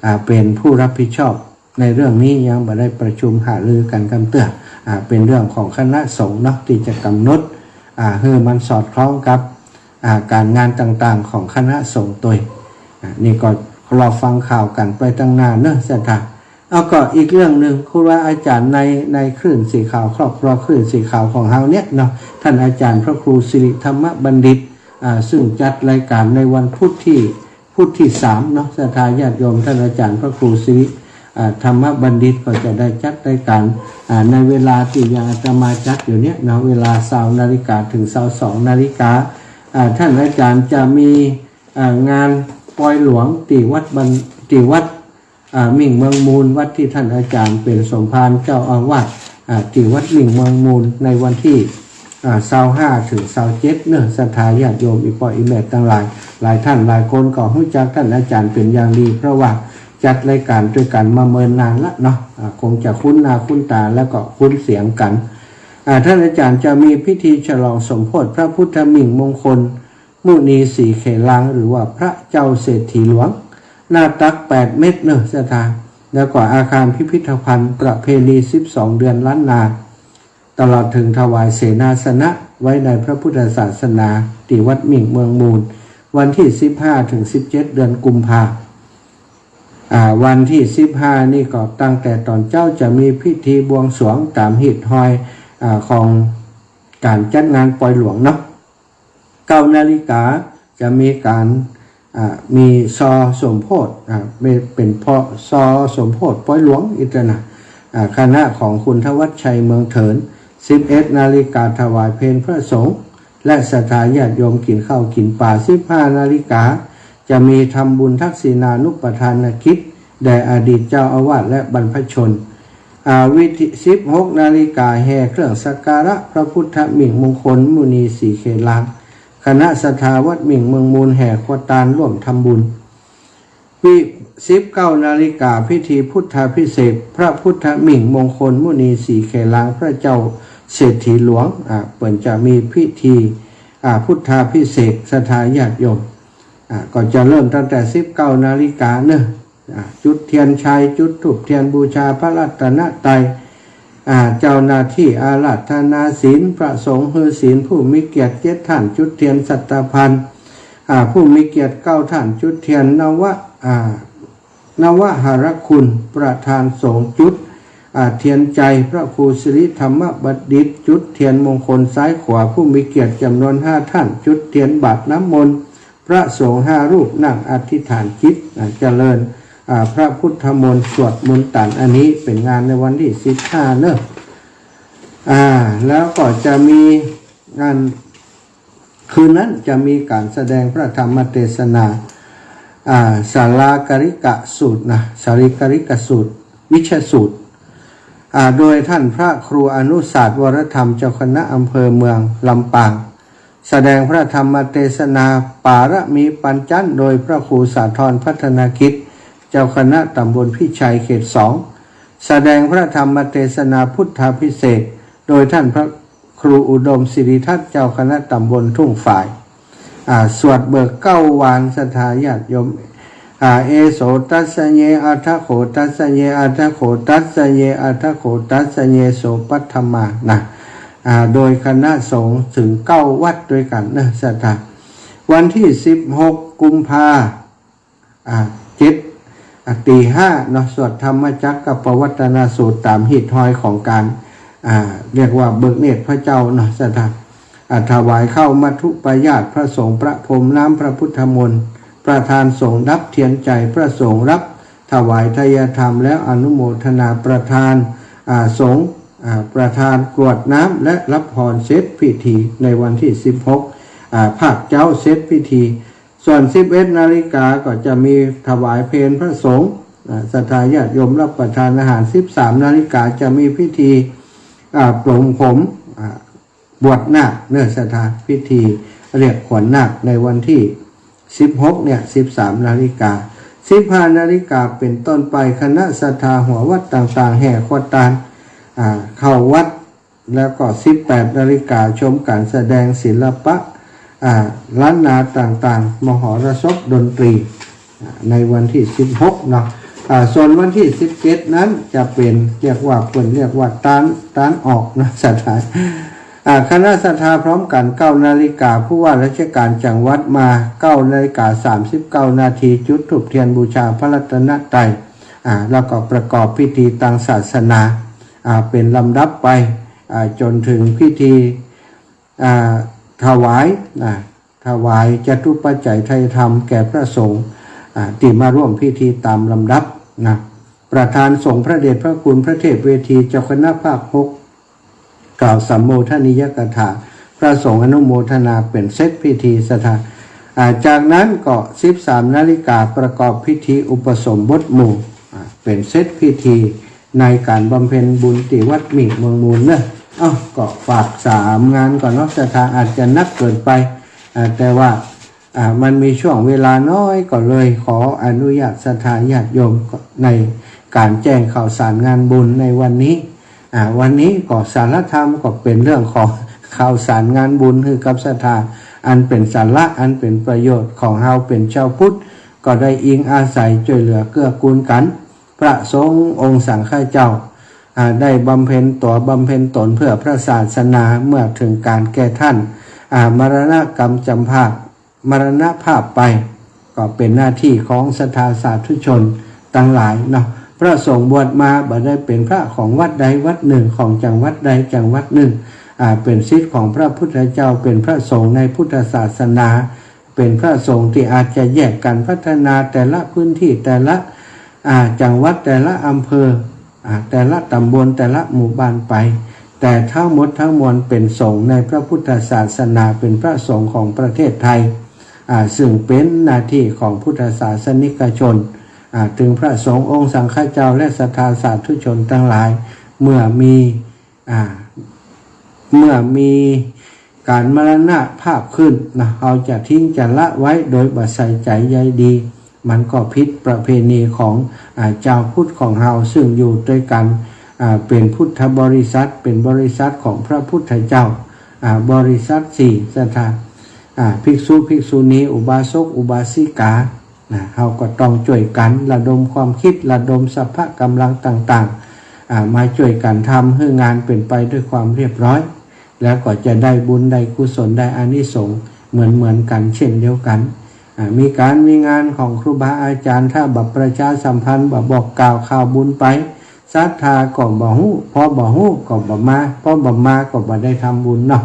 อ่า เป๋นผู้รับผิดชอบในเรื่องนี้ยังบ่ได้ประชุมหารือกั๋นกำเตื้อ อ่า เป๋นเรื่องของคณะสงฆ์เนาะ ตี้จะกำหนด อ่า หื้อมันสอดคล้องกับ อ่า ก๋านงานต่างๆ ของคณะสงฆ์ตวย อ่า นี่ก็รอฟังข่าวกั๋นไปตังหน้าเนาะศรัทธา เอาก็อีกเรื่องนึ่ง ครูบาอาจ๋ารย์ใน ในคลื่นสีขาว ครอบครัวคลื่นสีขาวของเฮาเนี่ยเนาะ ต้านอาจ๋ารย์พระครูสิริธรรมบัณฑิต อ่า ซึ่งจัดรายก๋านในวันพุธตี้ พุธตี้สามเนาะ ศรัทธาญาติโยม ต้านอาจ๋ารย์พระครูสิริ อ่า ธรรมบัณฑิตก็จะได้จัดรายก๋าน อ่า ในเวลาตี้ยังอาตมาจัดอยู่เนี่ยเนาะ เวลาซาวนาฬิกาเถิงซาวสองนาฬิกา อ่า ต้านอาจ๋ารย์จะมี อ่า งานปอยหลวงตี้วัดบัน ตี้วัด อ่า มิ่งเมืองมูล วัดตี้ต้านอาจ๋ารย์เป๋นสมภารเจ้าอาวาส อ่า ตี้วัดมิ่งเมืองมูล ในวันตี้ อ่า ซาวห้าเถิงซาวเจ็ดเนาะ ศรัทธาญาติโยม อี่ป้ออี่แม่ตังหลาย หลายต้านหลายคนก็ฮู้จักต้านอาจ๋ารย์เป๋นอย่างดี เพราะว่าจัดรายก๋านตวยกั๋นมาเมินนานละเนาะ อ่า คงจะคุ้นหน้าคุ้นต๋า แล้วก็คุ้นเสียงกั๋น อ่า ต้านอาจ๋ารย์จะมีพิธีฉลองสมโภชพระพุทธมิ่งมงคล มุนีสีเขลัง หรือว่าพระเจ้าเศรษฐีหลวง หน้าตักแปดเมตรเนาะศรัทธา แล้วก็อาคารพิพิธภัณฑ์ประเพณีสิบสองเดือนล้านนา ตลอดเถิงถวายเสนาสนะไว้ในพระพุทธศาสนา ตี้วัดมิ่งเมืองมูล วันตี้สิบห้าเถิงสิบเจ็ดเดือนกุมภา อ่า วันตี้สิบห้านี่ก็ตั้งแต่ต๋อนเจ๊าจะมีพิธีบวงสรวงต๋ามหีดฮอย อ่า ของก๋านจัดงานปอยหลวงเนาะ เก้านาฬิกาจะมีก๋าน อ่า มีซอสมโภช อ่า เป๋น เป๋นพอ ซอสมโภชปอยหลวงอี้เต๊อะนะ อ่า คณะของคุณธวัชชัยเมืองเถิน สิบเอ็ดนาฬิกาถวายเพลพระสงฆ์ และศรัทธาญาติโยมกิ๋นข้าวกิ๋นป๋า สิบห้านาฬิกาจะมีทำบุญทักษิณานุปทานกิจแด่อดีตเจ้าอาวาสและบรรพชน อ่า วิธี สิบหกนาฬิกาแห่เครื่องสักการะพระพุทธมิ่งมงคลมุนีสีเขลัง คณะศรัทธาวัดมิ่งเมืองมูลแห่ขวดตานร่วมทำบุญ วิ สิบเก้านาฬิกาพิธีพุทธาภิเษกพระพุทธมิ่งมงคลมุนีสีเขลังพระเจ้าเศรษฐีหลวง อ่า เปิ้นจะมีพิธี อ่า พุทธาภิเษกศรัทธาญาติโยม อ่า ก็จะเริ่มตั้งแต่สิบเก้านาฬิกาเนาะ อ่า จุดเตียนชัย จุดธูปเตียนบูชาพระรัตนตรัย อ่า เจ้าหน้าตี้อาราธนาศีล พระสงฆ์หื้อศีล ผู้มีเกียรติเจ็ดท่านจุดเตียนสัตตาพาน อ่า ผู้มีเกียรติเก้าท่านจุดเตียนนวะ อ่า นวหรคุณ ประธานสงฆ์จุด อ่า เตียนใจ พระครูสิริธรรมบัณฑิตจุดเตียนมงคลซ้ายขวา ผู้มีเกียรติจ๋ำนวนห้าท่านจุดเตียนบาตรน้ำมนต์ พระสงฆ์ห้ารูปนั่งอธิษฐานจิต อ่า เจริญ อ่า พระพุทธมนต์สวดมนต์ตัน อันนี้เป๋นงานในวันตี้สิบห้าเนาะ อ่า แล้วก็จะมีงาน คืนนั้นจะมีก๋านแสดงพระธรรมเทศนา อ่า สาลาการิกะสูตรนะ สาลีการิกะสูตร วิชชสูตร อ่า โดยท่านพระครูอนุสาสน์ วรธรรม เจ้าคณะอำเภอเมืองลำปาง แสดงพระธรรมเทศนาปารมีปัญจัน โดยพระครูสาธรพัฒนากิจ เจ้าคณะตำบลพิชัยเขตสอง แสดงพระธรรมเทศนาพุทธาภิเษก โดยท่านพระครูอุดมศิริทัศน์ เจ้าคณะตำบลทุ่งฝาย อ่า สวดเบิกเก๊าวันศรัทธาญาติโยม อ่า เอโสตัสสะเย อัฏฐโขตัสสะเย อัฏฐโขตัสสะเย อัฏฐโขตัสสะเย โสปัทมา นะ อ่า โดยคณะสงฆ์เถิงเก้าวัดตวยกั๋นเนาะศรัทธา วันตี้สิบหกกุมภา อ่า เจ็ด อ่า ตี๋ห้าเนาะ สวดธรรมจักรกัปปวัตตนสูตรต๋ามหีดฮอยของก๋าน อ่า เรียกว่าเบิกเนตรพระเจ้าเนาะศรัทธา อ่า ถวายข้าวมัทธุปายาตร พระสงฆ์ประพรมน้ำพระพุทธมนต์ ประธานสงฆ์ดับเตียนใจ พระสงฆ์รับถวายไทยธรรมแล้วอนุโมทนา ประธาน อ่า สงฆ์ อ่า ประธานกรวดน้ำและรับพรเสร็จพิธีในวันตี้สิบหก อ่า ภาคเจ๊าเสร็จพิธี ส่วนสิบเอ็ดนาฬิกาก็จะมีถวายเพลพระสงฆ์ อ่า ศรัทธาญาติโยมรับประทานอาหาร สิบสามนาฬิกาจะมีพิธี อ่า ปลงผม อ่า บวชนาคเนาะศรัทธา พิธีเรียกขวัญนาคในวันตี้สิบหกเนี่ย สิบสามนาฬิกา สิบห้านาฬิกาเป๋นต้นไป คณะศรัทธาหัววัดต่างๆ แห่ขวัญตาน อ่า เข้าวัด แล้วก็ สิบแปดนาฬิกา ชมก๋านแสดงศิลปะ อ่า ล้านนาต่างๆ มหรสพดนตรี อ่า ในวันตี้ สิบหก เนาะ อ่า ส่วนวันตี้ สิบเจ็ด นั้นจะเป๋น เรียกว่า เปิ้นเรียกว่าตาน ตานออกเนาะ ศรัทธา อ่า คณะศรัทธาพร้อมกั๋น เก้านาฬิกา ผู้ว่าราชก๋านจังหวัดมา เก้านาฬิกา สามสิบเก้านาที จุดธูปเตียนบูชาพระรัตนตรัย อ่า แล้วก็ประกอบพิธีตางศาสนา อ่า เป๋นลำดับไป อ่า จ๋นเถิงพิธี อ่า ถวาย อ่า ถวายจตุปัจจัยไทยธรรมแก่พระสงฆ์ อ่า ตี้มาร่วมพิธีต๋ามลำดับนะ ประธานสงฆ์พระเดชพระคุณพระเทพเวที เจ้าคณะภาคหก กล่าวสัมโมทนียกถา พระสงฆ์อนุโมทนาเป๋นเสร็จพิธี ศรัทธา อ่า จากนั้นก็ สิบสามนาฬิกา ประกอบพิธีอุปสมบทหมู่ อ่า เป๋นเสร็จพิธีในก๋านบำเพ็ญบุญตี้วัดมีดเมืองมูลเนาะ เอ้า ก็ฝากสามงานก่อนเนาะ ศรัทธา อาจจะนักเกินไป อ่า แต่ว่า อ่า มันมีช่วงเวลาน้อย ก็เลยขออนุญาตศรัทธาญาติโยมในก๋านแจ้งข่าวสารงานบุญในวันนี้ อ่า วันนี้ก็สาระธรรมก็เป๋นเรื่องของข่าวสารงานบุญหื้อกับศรัทธา อันเป๋นสาระ อันเป๋นประโยชน์ของเฮาเป๋นจาวพุทธ ก็ได้อิงอาศัยจ้วยเหลือเกื้อกูลกั๋น พระสงฆ์องค์สังฆเจ้า อ่า ได้บำเพ็ญตั๋วบำเพ็ญต๋นเพื่อพระศาสนา เมื่อเถิงก๋านแก่ท่าน อ่า มรณกรรมจำพราก มรณภาพไป ก็เป๋นหน้าตี้ของศรัทธาสาธุชนตังหลายเนาะ พระสงฆ์บวชมาบ่ได้เป๋นพระของวัดใดวัดนึ่ง ของจังหวัดใดจังหวัดนึ่ง อ่า เป๋นสิทธิ์ของพระพุทธเจ้า เป๋นพระสงฆ์ในพุทธศาสนา เป๋นพระสงฆ์ตี้อาจจะแยกกั๋นพัฒนาแต่ละพื้นตี้ แต่ละ อ่า จังหวัด แต่ละอำเภอ อ่า แต่ละต๋ำบล แต่ละหมู่บ้านไป แต่ทั้งหมดทั้งมวลเป๋นสงฆ์ในพระพุทธศาสนา เป๋นพระสงฆ์ของประเทศไทย อ่า ซึ่งเป๋นหน้าตี้ของพุทธศาสนิกชน อ่า เถิงพระสงฆ์องค์สังฆเจ้าและศรัทธาสาธุชนตังหลาย เมื่อมี อ่า เมื่อมีก๋านมรณภาพขึ้นนะ เฮาจะทิ้งจะละไว้โดยบ่ใส่ใจ๋ใยดี มันก็ผิดประเพณีของ อ่า จาวพุทธของเฮา ซึ่งอยู่ตวยกั๋น อ่า เป๋นพุทธบริษัท เป๋นบริษัทของพระพุทธเจ้า อ่า บริษัทสี่ ศรัทธา อ่า ภิกษุ ภิกษุณี อุบาสก อุบาสิกา นะ เฮาก็ต้องจ้วยกั๋นระดมความกึ๊ด ระดมสรรพกำลังต่างๆ อ่า มาจ้วยกั๋นทำหื้องานเป๋นไปด้วยความเรียบร้อย แล้วก็จะได้บุญได้กุศลได้อานิสงส์เหมือนๆ กั๋นเช่นเดียวกั๋น อ่า มีก๋านมีงานของครูบาอาจ๋ารย์ ถ้าบ่ประชาสัมพันธ์ บ่บอกกล่าวข่าวบุญไป ศรัทธาก็บ่ฮู้ พอบ่ฮู้ก็บ่มา พอบ่มาก็บ่ได้ทำบุญเนาะ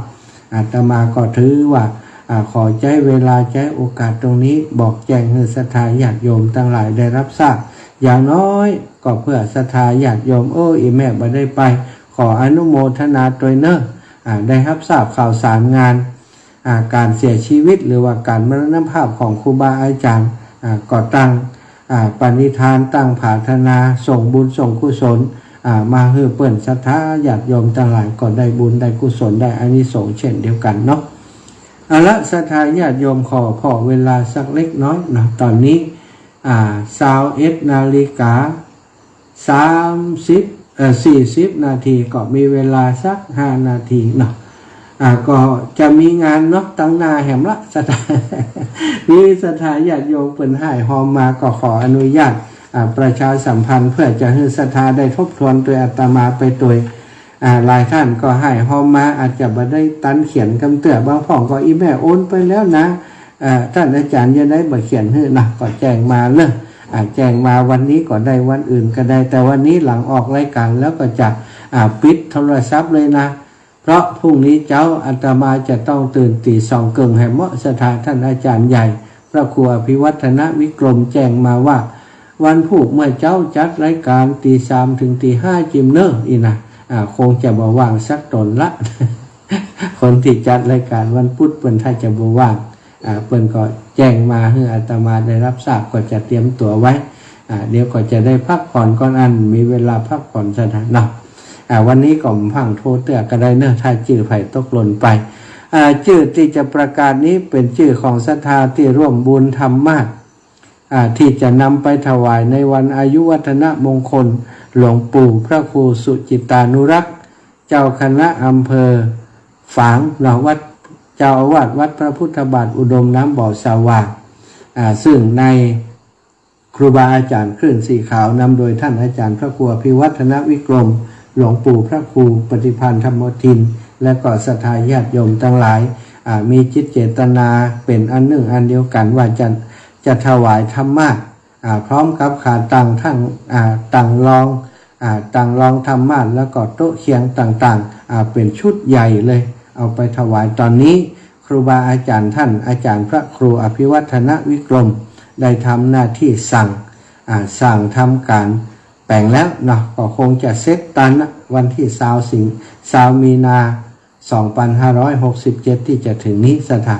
อาตมาก็ถือว่า อ่า ขอใจ๊เวลาใจ๊โอกาสตรงนี้ บอกแจ้งหื้อศรัทธาญาติโยมตังหลายได้ฮับทราบ อย่างน้อยก็เปื้อศรัทธาญาติโยม เออ อี่แม่บ่ได้ไป ขออนุโมทนาตวยเน่อ อ่า ได้ฮับทราบข่าวสารงาน อ่า ก๋านเสียชีวิตหรือว่าก๋านมรณภาพของครูบาอาจ๋ารย์ อ่า ก็ตั้ง อ่า ปณิธานตั้งผาถนา ส่งบุญส่งกุศล อ่า มาหื้อเปิ้นศรัทธาญาติโยมตังหลาย ก็ได้บุญได้กุศลได้อานิสงส์เช่นเดียวกั๋นเนาะ เอาละ ศรัทธาญาติโยม ขอผ่อเวลาสักเล็กน้อยเนาะ ต๋อนนี้ อ่า ซาวเอ็ดนาฬิกา สามสิบ เอ่อ สี่สิบนาที ก็มีเวลาสักห้านาทีเนาะ อ่า ก็จะมีงานเนาะ ตังหน้าแหมละ ศรัทธา มีศรัทธาญาติโยมเปิ้นฮ้ายฮอมมา ก็ขออนุญาต อ่า ประชาสัมพันธ์ เปื้อจะหื้อศรัทธาได้ทบทวนตวยอาตมาไปตวย อ่า หลายต้านก็ฮ้ายฮอมมา อาจจะบ่ได้ตันเขียนกำเตื้อ บางพ่องก็อี่แม่โอนไปแล้วนะ เอ่อ ต้านอาจ๋ารย์จะได้บ่เขียนหื้อนะ ก็แจ้งมาเน่อ อ่า แจ้งมาวันนี้ก็ได้ วันอื่นก็ได้ แต่วันนี้หลังออกรายก๋านแล้วก็จะ อ่า ปิดโทรศัพท์เลยนะ เพราะพรุ่งนี้เจ๊าอาตมาจะต้องตื่นตี๋สองเกิ่งแหมเหมาะ ศรัทธาต้านอาจ๋ารย์ใหญ่ พระครูอภิวัฒนวิกรมแจ้งมาว่า วันพูกเมื่อเจ๊าจัดรายก๋านตี๋สามเถิงตี๋ห้าจิมเน่อ อี่นะ อ่า คงจะบ่ว่างสักต๋นละ คนตี้จัดรายก๋านวันพุธเปิ้นถ้าจะบ่ว่าง อ่า เปิ้นก็แจ้งมาหื้ออาตมาได้ฮับทราบ ก็จะเตรียมตั๋วไว้ อ่า เดี๋ยวก็จะได้พักผ่อนก่อน อันมีเวลาพักผ่อนซะนะเนาะ อ่า วันนี้ก็บ่พั่งโทรเตื้อก็ได้เน่อ ถ้าจื้อใผตกหล่นไป อ่า จื้อตี้จะประกาศนี้เป๋นจื้อของศรัทธาตี้ร่วมบุญทำมาสน์ อ่า ที่จะนำไปถวายในวันอายุวัฒนมงคลหลวงปู่พระครูสุจิตตานุรักษ์ เจ้าคณะอำเภอฝางเนาะ วัด เจ้าอาวาสวัดพระพุทธบาทอุดมน้ำบ่อสาหว่า อ่า ซึ่งในครูบาอาจารย์คลื่นสีขาวนำโดยท่านอาจารย์พระครูอภิวัฒนวิกรม หลวงปู่พระครูปฏิภาณธรรมทิน และก็ศรัทธาญาติโยมตังหลาย อ่า มีจิตเจตนาเป๋นอันนึ่งอันเดียวกั๋นว่าจะ จะถวายธรรมาสน์ อ่า พร้อมกับขาตั้งทั้ง อ่า ตั้งรอง อ่า ตั้งรองธรรมาสน์ แล้วก็โต๊ะเคียงต่างๆ อ่า เป๋นชุดใหญ่เลย เอาไปถวาย ต๋อนนี้ครูบาอาจารย์ต้านอาจารย์พระครูอภิวัฒนวิกรม ได้ทำหน้าตี้สั่ง อ่า สั่งทำก๋านแป๋งแล้วเนาะ ก็คงจะเสร็จตันวันตี้ซาวสิง ซาวมีนา สองปันห้าร้อยหกสิบเจ็ด ตี้จะเถิงนี้ศรัทธา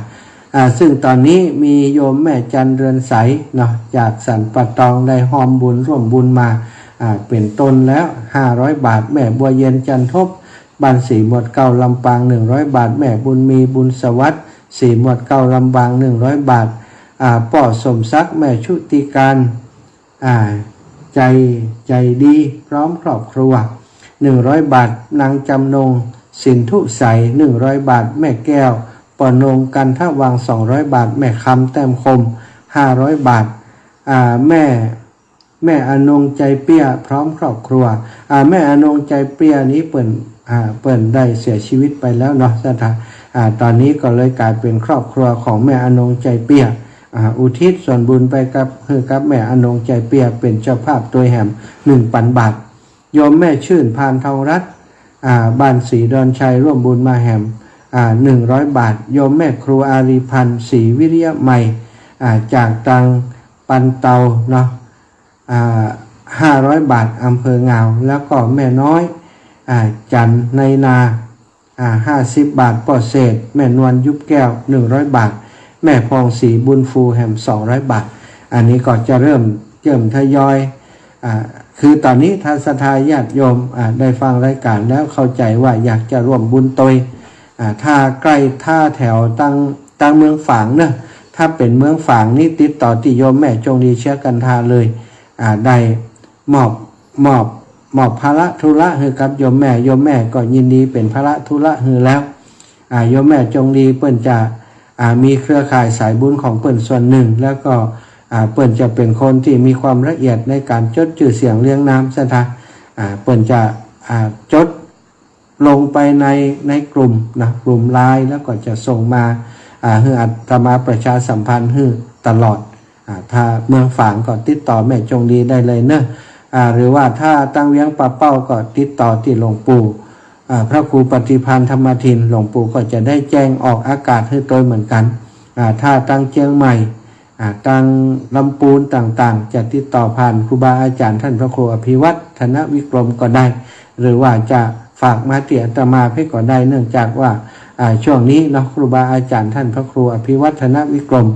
อ่า ซึ่งต๋อนนี้มีโยมแม่จันเรือนใสเนาะ จากสันป่าตองได้ฮอมบุญร่วมบุญมา อ่า เป๋นต้นแล้ว ห้าร้อยบาท แม่บัวเย็นจันทบ บ้านสีหมวดเก้าลำปาง หนึ่งร้อยบาท แม่บุญมีบุญสวัสดิ์ สีหมวดเก้าลำปาง หนึ่งร้อยบาท อ่า ป้อสมศักดิ์ แม่ชุติการ อ่า ใจ ใจดีพร้อมครอบครัว หนึ่งร้อยบาท นางจำนง สินธุใส หนึ่งร้อยบาท แม่แก้ว ป้อนง กันทวัง สองร้อยบาท แม่คำ แต้มคม ห้าร้อยบาท อ่า แม่ แม่อนงใจเปี้ยพร้อมครอบครัว อ่า แม่อนงใจเปี้ยนี้เปิ้น อ่า เปิ้นได้เสียชีวิตไปแล้วเนาะศรัทธา อ่า ต๋อนนี้ก็เลยก๋ายเป๋นครอบครัวของแม่อนงใจเปี้ย อ่า อุทิศส่วนบุญไปกับ หื้อกับแม่อนงใจเปี้ย เป๋นเจ้าภาพตวยแหม หนึ่งปันบาท โยมแม่ชื่น พานทองรัตน์ อ่า บ้านสีดอนชัย ร่วมบุญมาแหม อ่า หนึ่งร้อยบาท โยมแม่ครูอารีพันธ์ ศรีวิริยะไมย อ่า จากตังปันเตาเนาะ อ่า ห้าร้อยบาท อำเภองาว แล้วก็แม่น้อย อ่า จันในนา อ่า ห้าสิบบาท ป้อเศษ แม่นวลยุบแก้ว หนึ่งร้อยบาท แม่พองศรีบุญฟูแหม สองร้อยบาท อันนี้ก็จะเริ่ม เริ่มทยอย อ่า คือต๋อนนี้ถ้าศรัทธาญาติโยม อ่า ได้ฟังรายก๋านแล้วเข้าใจ๋ว่าอยากจะร่วมบุญตวย อ่า ถ้าใก้ถ้าแถวตัง ตังเมืองฝางเนาะ ถ้าเป๋นเมืองฝางนี่ติดต่อตี้โยมแม่จงดี เชื้อกันทาเลย อ่า ได้มอบ มอบ มอบภาระธุระหื้อกับโยมแม่ โยมแม่ก็ยินดีเป๋นภาระธุระหื้อแล้ว อ่า โยมแม่จงดีเปิ้นจะ อ่า มีเครือข่ายสายบุญของเปิ้นส่วนนึ่ง แล้วก็ อ่า เปิ้นจะเป๋นคนตี้มีความละเอียดในก๋านจดจื้อเสียงเรียงนามศรัทธา อ่า เปิ้นจะ อ่า จด ลงไปใน ในกลุ่มนะ กลุ่มไลน์ แล้วก็จะส่งมา อ่า หื้ออาตมาประชาสัมพันธ์หื้อตลอด อ่า ถ้าเมืองฝางก็ติดต่อแม่จงดีได้เลยเนาะ อ่า หรือว่าถ้าตังเวียงป่าเป้าก็ติดต่อตี้หลวงปู่ อ่า พระครูปฏิภาณธรรมทิน หลวงปู่ก็จะได้แจ้งออกอากาศหื้อตวยเหมือนกั๋น อ่า ถ้าตังเจียงใหม่ อ่า ตังลำปูนต่างๆ จะติดต่อผ่านครูบาอาจ๋ารย์ต้านพระครูอภิวัฒนวิกรมก็ได้ หรือว่าจะฝากมาตี้อาตมาเป๊กก็ได้ เนื่องจากว่า อ่า ช่วงนี้เนาะ ครูบาอาจ๋ารย์ต้านพระครูอภิวัฒนวิกรม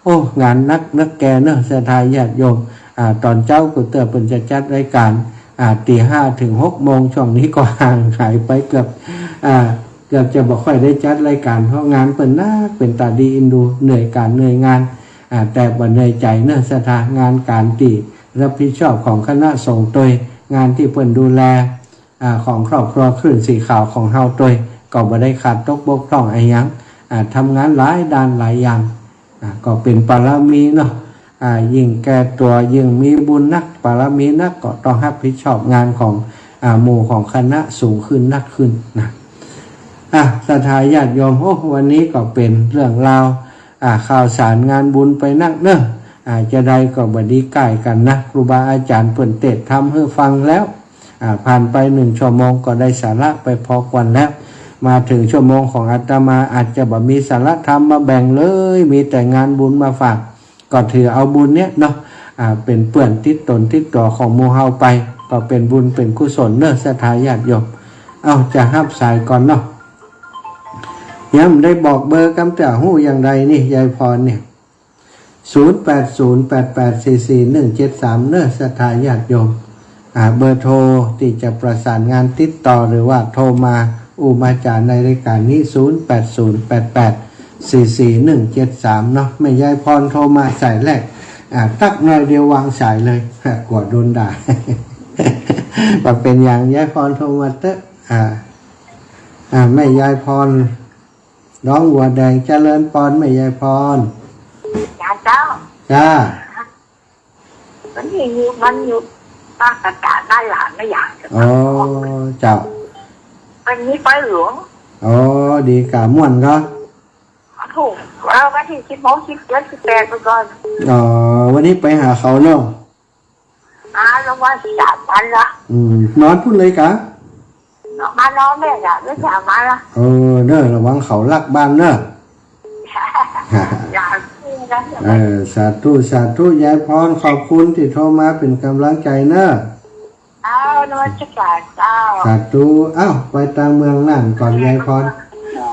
โอ้ งานนักนักแก่เนาะศรัทธาญาติโยม อ่า ต๋อนเจ๊ากูเตื้อเปิ้นจะจัดรายก๋าน อ่า ตีห้าเถิงหกโมง ช่วงนี้ก็ห่างหายไปเกือบ อ่า เกือบจะบ่ค่อยได้จัดรายก๋าน เพราะงานเปิ้นนัก เป๋นต๋าดีอินดู เหนื่อยก๋านเหนื่อยงาน อ่า แต่บ่เหนื่อยใจ๋เนาะศรัทธา งานก๋านตี้รับผิดชอบของคณะสงฆ์ตวย งานตี้เปิ้นดูแล อ่า ของครอบครัวคลื่นสีขาวของเฮาตวย ก็บ่ได้ขาดตกบกพร่องอะหยัง อ่า ทำงานหลายด้านหลายอย่าง อ่า ก็เป๋นปารมีเนาะ อ่า ยิ่งแก่ตั๋วยิ่งมีบุญนัก ปารมีนัก ก็ต้องรับผิดชอบงานของ อ่า หมู่ของคณะสูงขึ้นนักขึ้นนะ อ่ะ ศรัทธาญาติโยม โอ้ วันนี้ก็เป๋นเรื่องราว อ่า ข่าวสารงานบุญไปนักเนาะ อ่า จะใดก็บ่ดีก้ายกั๋นนะ ครูบาอาจ๋ารย์เปิ้นเตสน์ธรรมหื้อฟังแล้ว อ่า ผ่านไปหนึ่งชั่วโมงก็ได้สาระไปพอควรแล้ว มาเถิงชั่วโมงของอาตมาอาจจะบ่มีสาระธรรมมาแบ่งเลย มีแต่งานบุญมาฝาก ก็ถือเอาบุญเนี่ยเนาะ อ่า เป๋นเปื้อนติดต๋นติดตั๋วของหมู่เฮาไป ก็เป๋นบุญเป๋นกุศลเนาะศรัทธาญาติโยม เอ้า จะฮับสายก่อนเนาะ ยังบ่ได้บอกเบอร์กำเตื้อ ฮู้อย่างใดนี่ ยายพรเนี่ย ศูนย์แปดศูนย์แปดแปดสี่สี่หนึ่งเจ็ดสาม เนาะศรัทธาญาติโยม อ่า เบอร์โทรตี้จะประสานงานติดต่อ หรือว่าโทรมาอู้มาจ๋าในรายก๋านนี้ ศูนย์แปดศูนย์แปดแปดสี่สี่หนึ่งเจ็ดสาม เนาะ แม่ยายพรโทรมาสายแรก อ่า ตั๊กหน้อยเดียววางสายเลย กั๋วโดนด่า บ่เป๋นหยัง ยายพรโทรมาเต๊อะ อ่า อ่า แม่ยายพร น้องวัวแดง เจริญปอน แม่ยายพร จ้าเจ้า จ้า วันนี้อยู่ วันหยุด บ้านตาจ๋าบ้านหลานไม่อยากจะ อ๋อ เจ้า วันนี้ไปหลวง อ๋อ ดีก่า ม่วนก่อ ถูก เออ วันที่สิบหก สิบเจ็ด สิบแปด ไปก่อน อ๋อ วันนี้ไปหาเขาเนาะ อ่า ลงวันสามวันละ อืม นอนปู๊นเลยก่า มานอนแม่จ้ะ ไม่สามวันละ เออ เน่อ ระวังเขาลักบ้านเน่อ อย่าพูดนะ เออ สาธุ สาธุ ยายพร ขอบคุณตี้โทรมาเป๋นก๋ำลังใจ๋เน่อ เอา นมัสก๋ารเจ้า สาธุ เอ้า ไปตางเมืองน่านก่อน ยายพร อ๋อ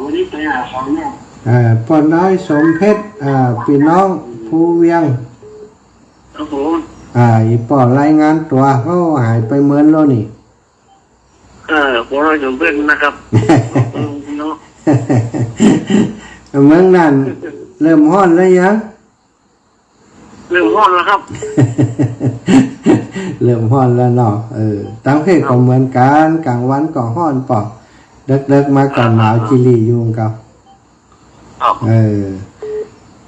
วันนี้ไปหาเขาเนาะ เอ่อ ป้อน้อยสมเพชร อ่า ปี้น้องภูเวียง ครับผม อ่า อี่ป้อรายงานตั๋ว โอ้ หายไปเมินแล้วนี่ เออ ป้อน้อยสมเพชรนะครับ เนาะ เมืองน่านเริ่มฮ้อนแล้วยัง เริ่มฮ้อนแล้วครับ เริ่มฮ้อนแล้วเนาะ เออ ตางเพศก็เหมือนกั๋น ก๋างวันก็ฮ้อนปอ เดิ็กๆ มาก็หนาวจีหลีอยู่ครับ ครับ เออ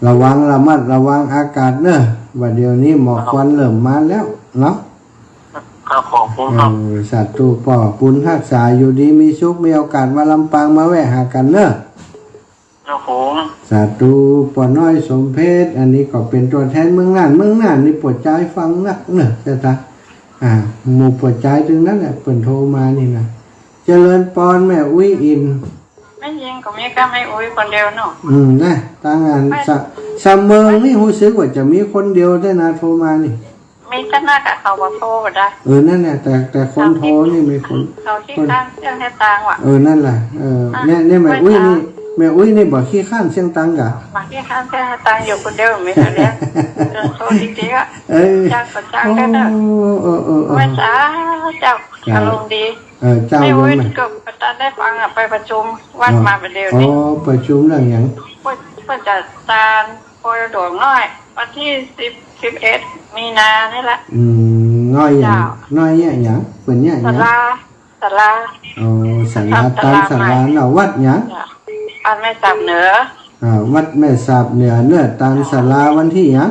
ระวัง ระมัดระวังอากาศเน่อ ว่าเดี๋ยวนี้หมอกควันเริ่มมาแล้วเนาะ ครับ ขอบคุณครับ เออ สาธุป้อ บุญฮักษา อยู่ดีมีสุข มีโอกาสมาลำปางมาแวะหากั๋นเน่อ ครับผม สาธุ ป้อน้อยสมเพชร อันนี้ก็เป๋นตั๋วแทนเมืองน่าน เมืองน่านนี่ป้อจายฟังนักเน่อ เจ้าตา อ่า หมู่ป้อจายตึงนั้นแหละ เปิ้นโทรมานี่นะ เจริญปอน แม่อุ๊ยอิน แม่ญิงก็มีก้าแม่อุ๊ยคนเดียวเนาะ อืม นะ ตางอัน ไม่ สะ สะเมิงนี่ฮู้สึกว่าจะมีคนเดียวแต๊นะ โทรมานี่ มีแต่นักอะ เขาบ่โทรบ่ได้ เออ นั่นแหละ แต่ แต่คนโทรนี่มีคน เขาขี้ คน คร้านเสี้ยงแต๊ตางว่ะ เออ นั่นแหละ เออ อ่ะ เนี่ย เนี่ย แม่อุ๊ยนี่ แม่อุ๊ยนี่บ่ขี้คร้านเสี้ยงตางก่า บ่ขี้คร้านเสี้ยงแต๊ตาง อยู่คนเดียว มีแต่เรื่อง เรื่องโทรจริงๆอะ เออ จ้างก็จ้างได้เนอะ โอ้ เออ เออ เออ แม่จ๋า เจ้า จ้า อารมณ์ดี เออ เจ้า แม่อุ๊ย โยมแม่ ก็บ่ตันได้ฟังอะ ไปประชุมวัด อ๋อ มาบ่าเดี่ยวนี้ อ๋อ ประชุมเรื่องหยัง เปิ้น เปิ้นจะตาน ปอยหลวงน้อย วันที่สิบ สิบเอ็ด มีนานี่แหละ อืม น้อยหยัง เจ้า น้อยเยียะหยัง เปิ้นเยียะหยัง ศาลา ศาลา อ๋อ ศาลา ทำศาลา ตานศาลา ใหม่ เนาะ วัดหยัง เจ้า วัดแม่สาบเหนือ อ่า วัดแม่สาบเหนือเนาะ ตานศาลาวันที่หยัง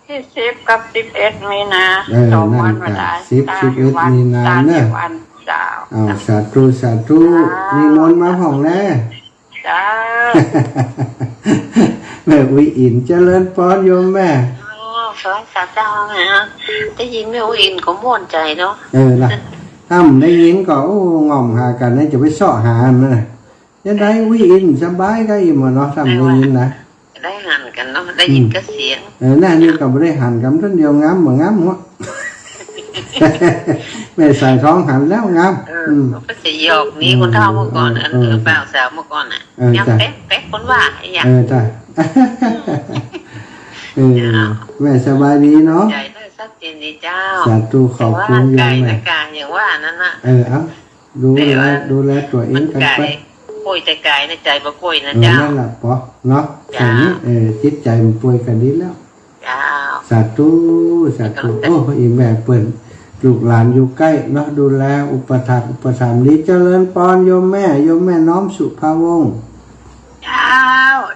ที่สิบกับสิบเอ็ด มีนา เออ สองวัน นั่นก่ะ วันไหน สิบ สิบเอ็ด มีนาเนาะ ตานอยู่วัน เจ้า อ้าว สาธุ สาธุ เจ้า นิมนต์มาพ่องแล เจ้า แม่อุ๊ยอิน เจริญปอนโยมแม่ อ๋อ สาธุเจ้านะ ได้ยินแม่อุ๊ยอินก็ม่วนใจ๋เนาะ เออ นะ ถ้าบ่ได้ยินก็ โอ้ ง่อมหากั๋นนะ จะไปเซาะหามันนะ จะได้อุ๊ยอินสบายก็อิ่มอะเนาะ ถ้าบ่ได้ยินนะ ได้หันกั๋นเนาะ ได้ยิน อืม ก็เสียง เออ นั่นนี่ก็บ่ได้หันกั๋น ต้นเดียวงามบ่งามหัว แม่สายทองหันแล้วงาม เออ อืม ก็จะหยอกนี้ คนเฒ่าเมื่อก่อน เออ อัน เออ บ่าวสาวเมื่อก่อนน่ะ เออ ยัง จ้ะ เป๊ะๆ คนว่าไอ้หยัง เออ จ้ะ เออ เจ้า แม่สบายดีเนาะ ใจ๋เน่อ ชัดเจนดีเจ้า สาธุ ขอบคุณโยมแม่ แต่ว่าร่างกายนะกายอย่างว่านั้นน่ะ เออ เอา ดูแล แต่ว่า ดูแลตั๋วเองกั๋นไป มันกายป่วยแต่กายนะใจ๋บ่ป่วยนะ เออ เจ้า นั่นแหละปอเนาะ เจ้า แค่นี้ เออ จิตใจ๋มันป่วยก็ดีแล้ว เจ้า สาธุ สาธุ เจ้า โอ้ อีแม่เปิ้น ลูกหลานอยู่ใก้เนาะ ดูแลอุปถัมภ์อุปถัมภ์ดี เจริญปอนโยมแม่ โยมแม่น้อมสุภาวงศ์ เจ้า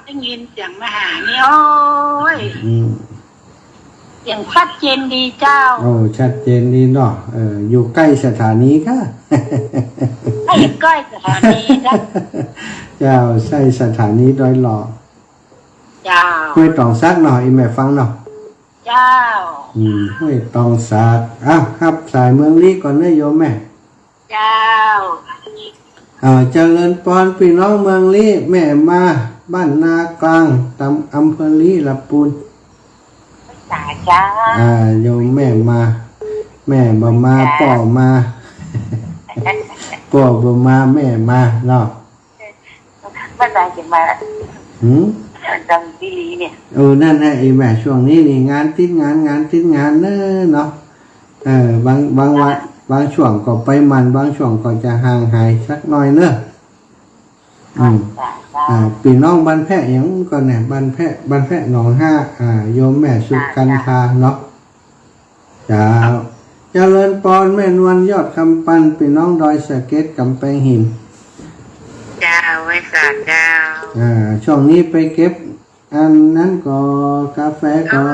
ได้ยินเสียงมาหานี่ โอ้ย อืม เสียงชัดเจนดีเจ้า โอ้ ชัดเจนดีเนาะ เออ อยู่ใก้สถานีก่ะ ใก้ ใก้สถานีจ้ะ เจ้า ใก้สถานีดอยหล่อ เจ้า ห้วยตองสักเนาะ อีแม่ฟังเนาะ เจ้า อืม ห้วยตองสัก อ้าว ฮับสายเมืองลี้ก่อนเน่อโยมแม่ เจ้า อ่า เจริญปอนปี้น้องเมืองลี้ แม่มาบ้านนากลาง ตำ อำเภอลี้ ละปูน สา เจ้า อ่า โยมแม่มา แม่บ่มา เจ้า ป้อมา ป้อบ่มา แม่มาเนาะ เมื่อใดจะมา หืม จำจีหลีเนี่ย เออ นั่นแหละ อีแม่ ช่วงนี้นี่ งานติดงาน งานติดงานเน่อเนาะ เออ บาง บางวัน บางช่วงก็ไปหมั่น บางช่วงก็จะห่างหายสักหน่อยเน่อ อืม จ้ะ จ้ะ อ่า ปี้น้องบ้านแพะหยังก่อเนี่ย บ้านแพะ บ้านแพะหนองฮา อ่า โยมแม่สุกัญญาเนาะ เจ้า เจริญปอนแม่นวลยอดคำปัน ปี้น้องดอยสะเก็ดกำแปงหิน เจ้า ไหว้สาเจ้า อ่า ช่วงนี้ไปเก็บ อันนั้นก่อ กาแฟก่อ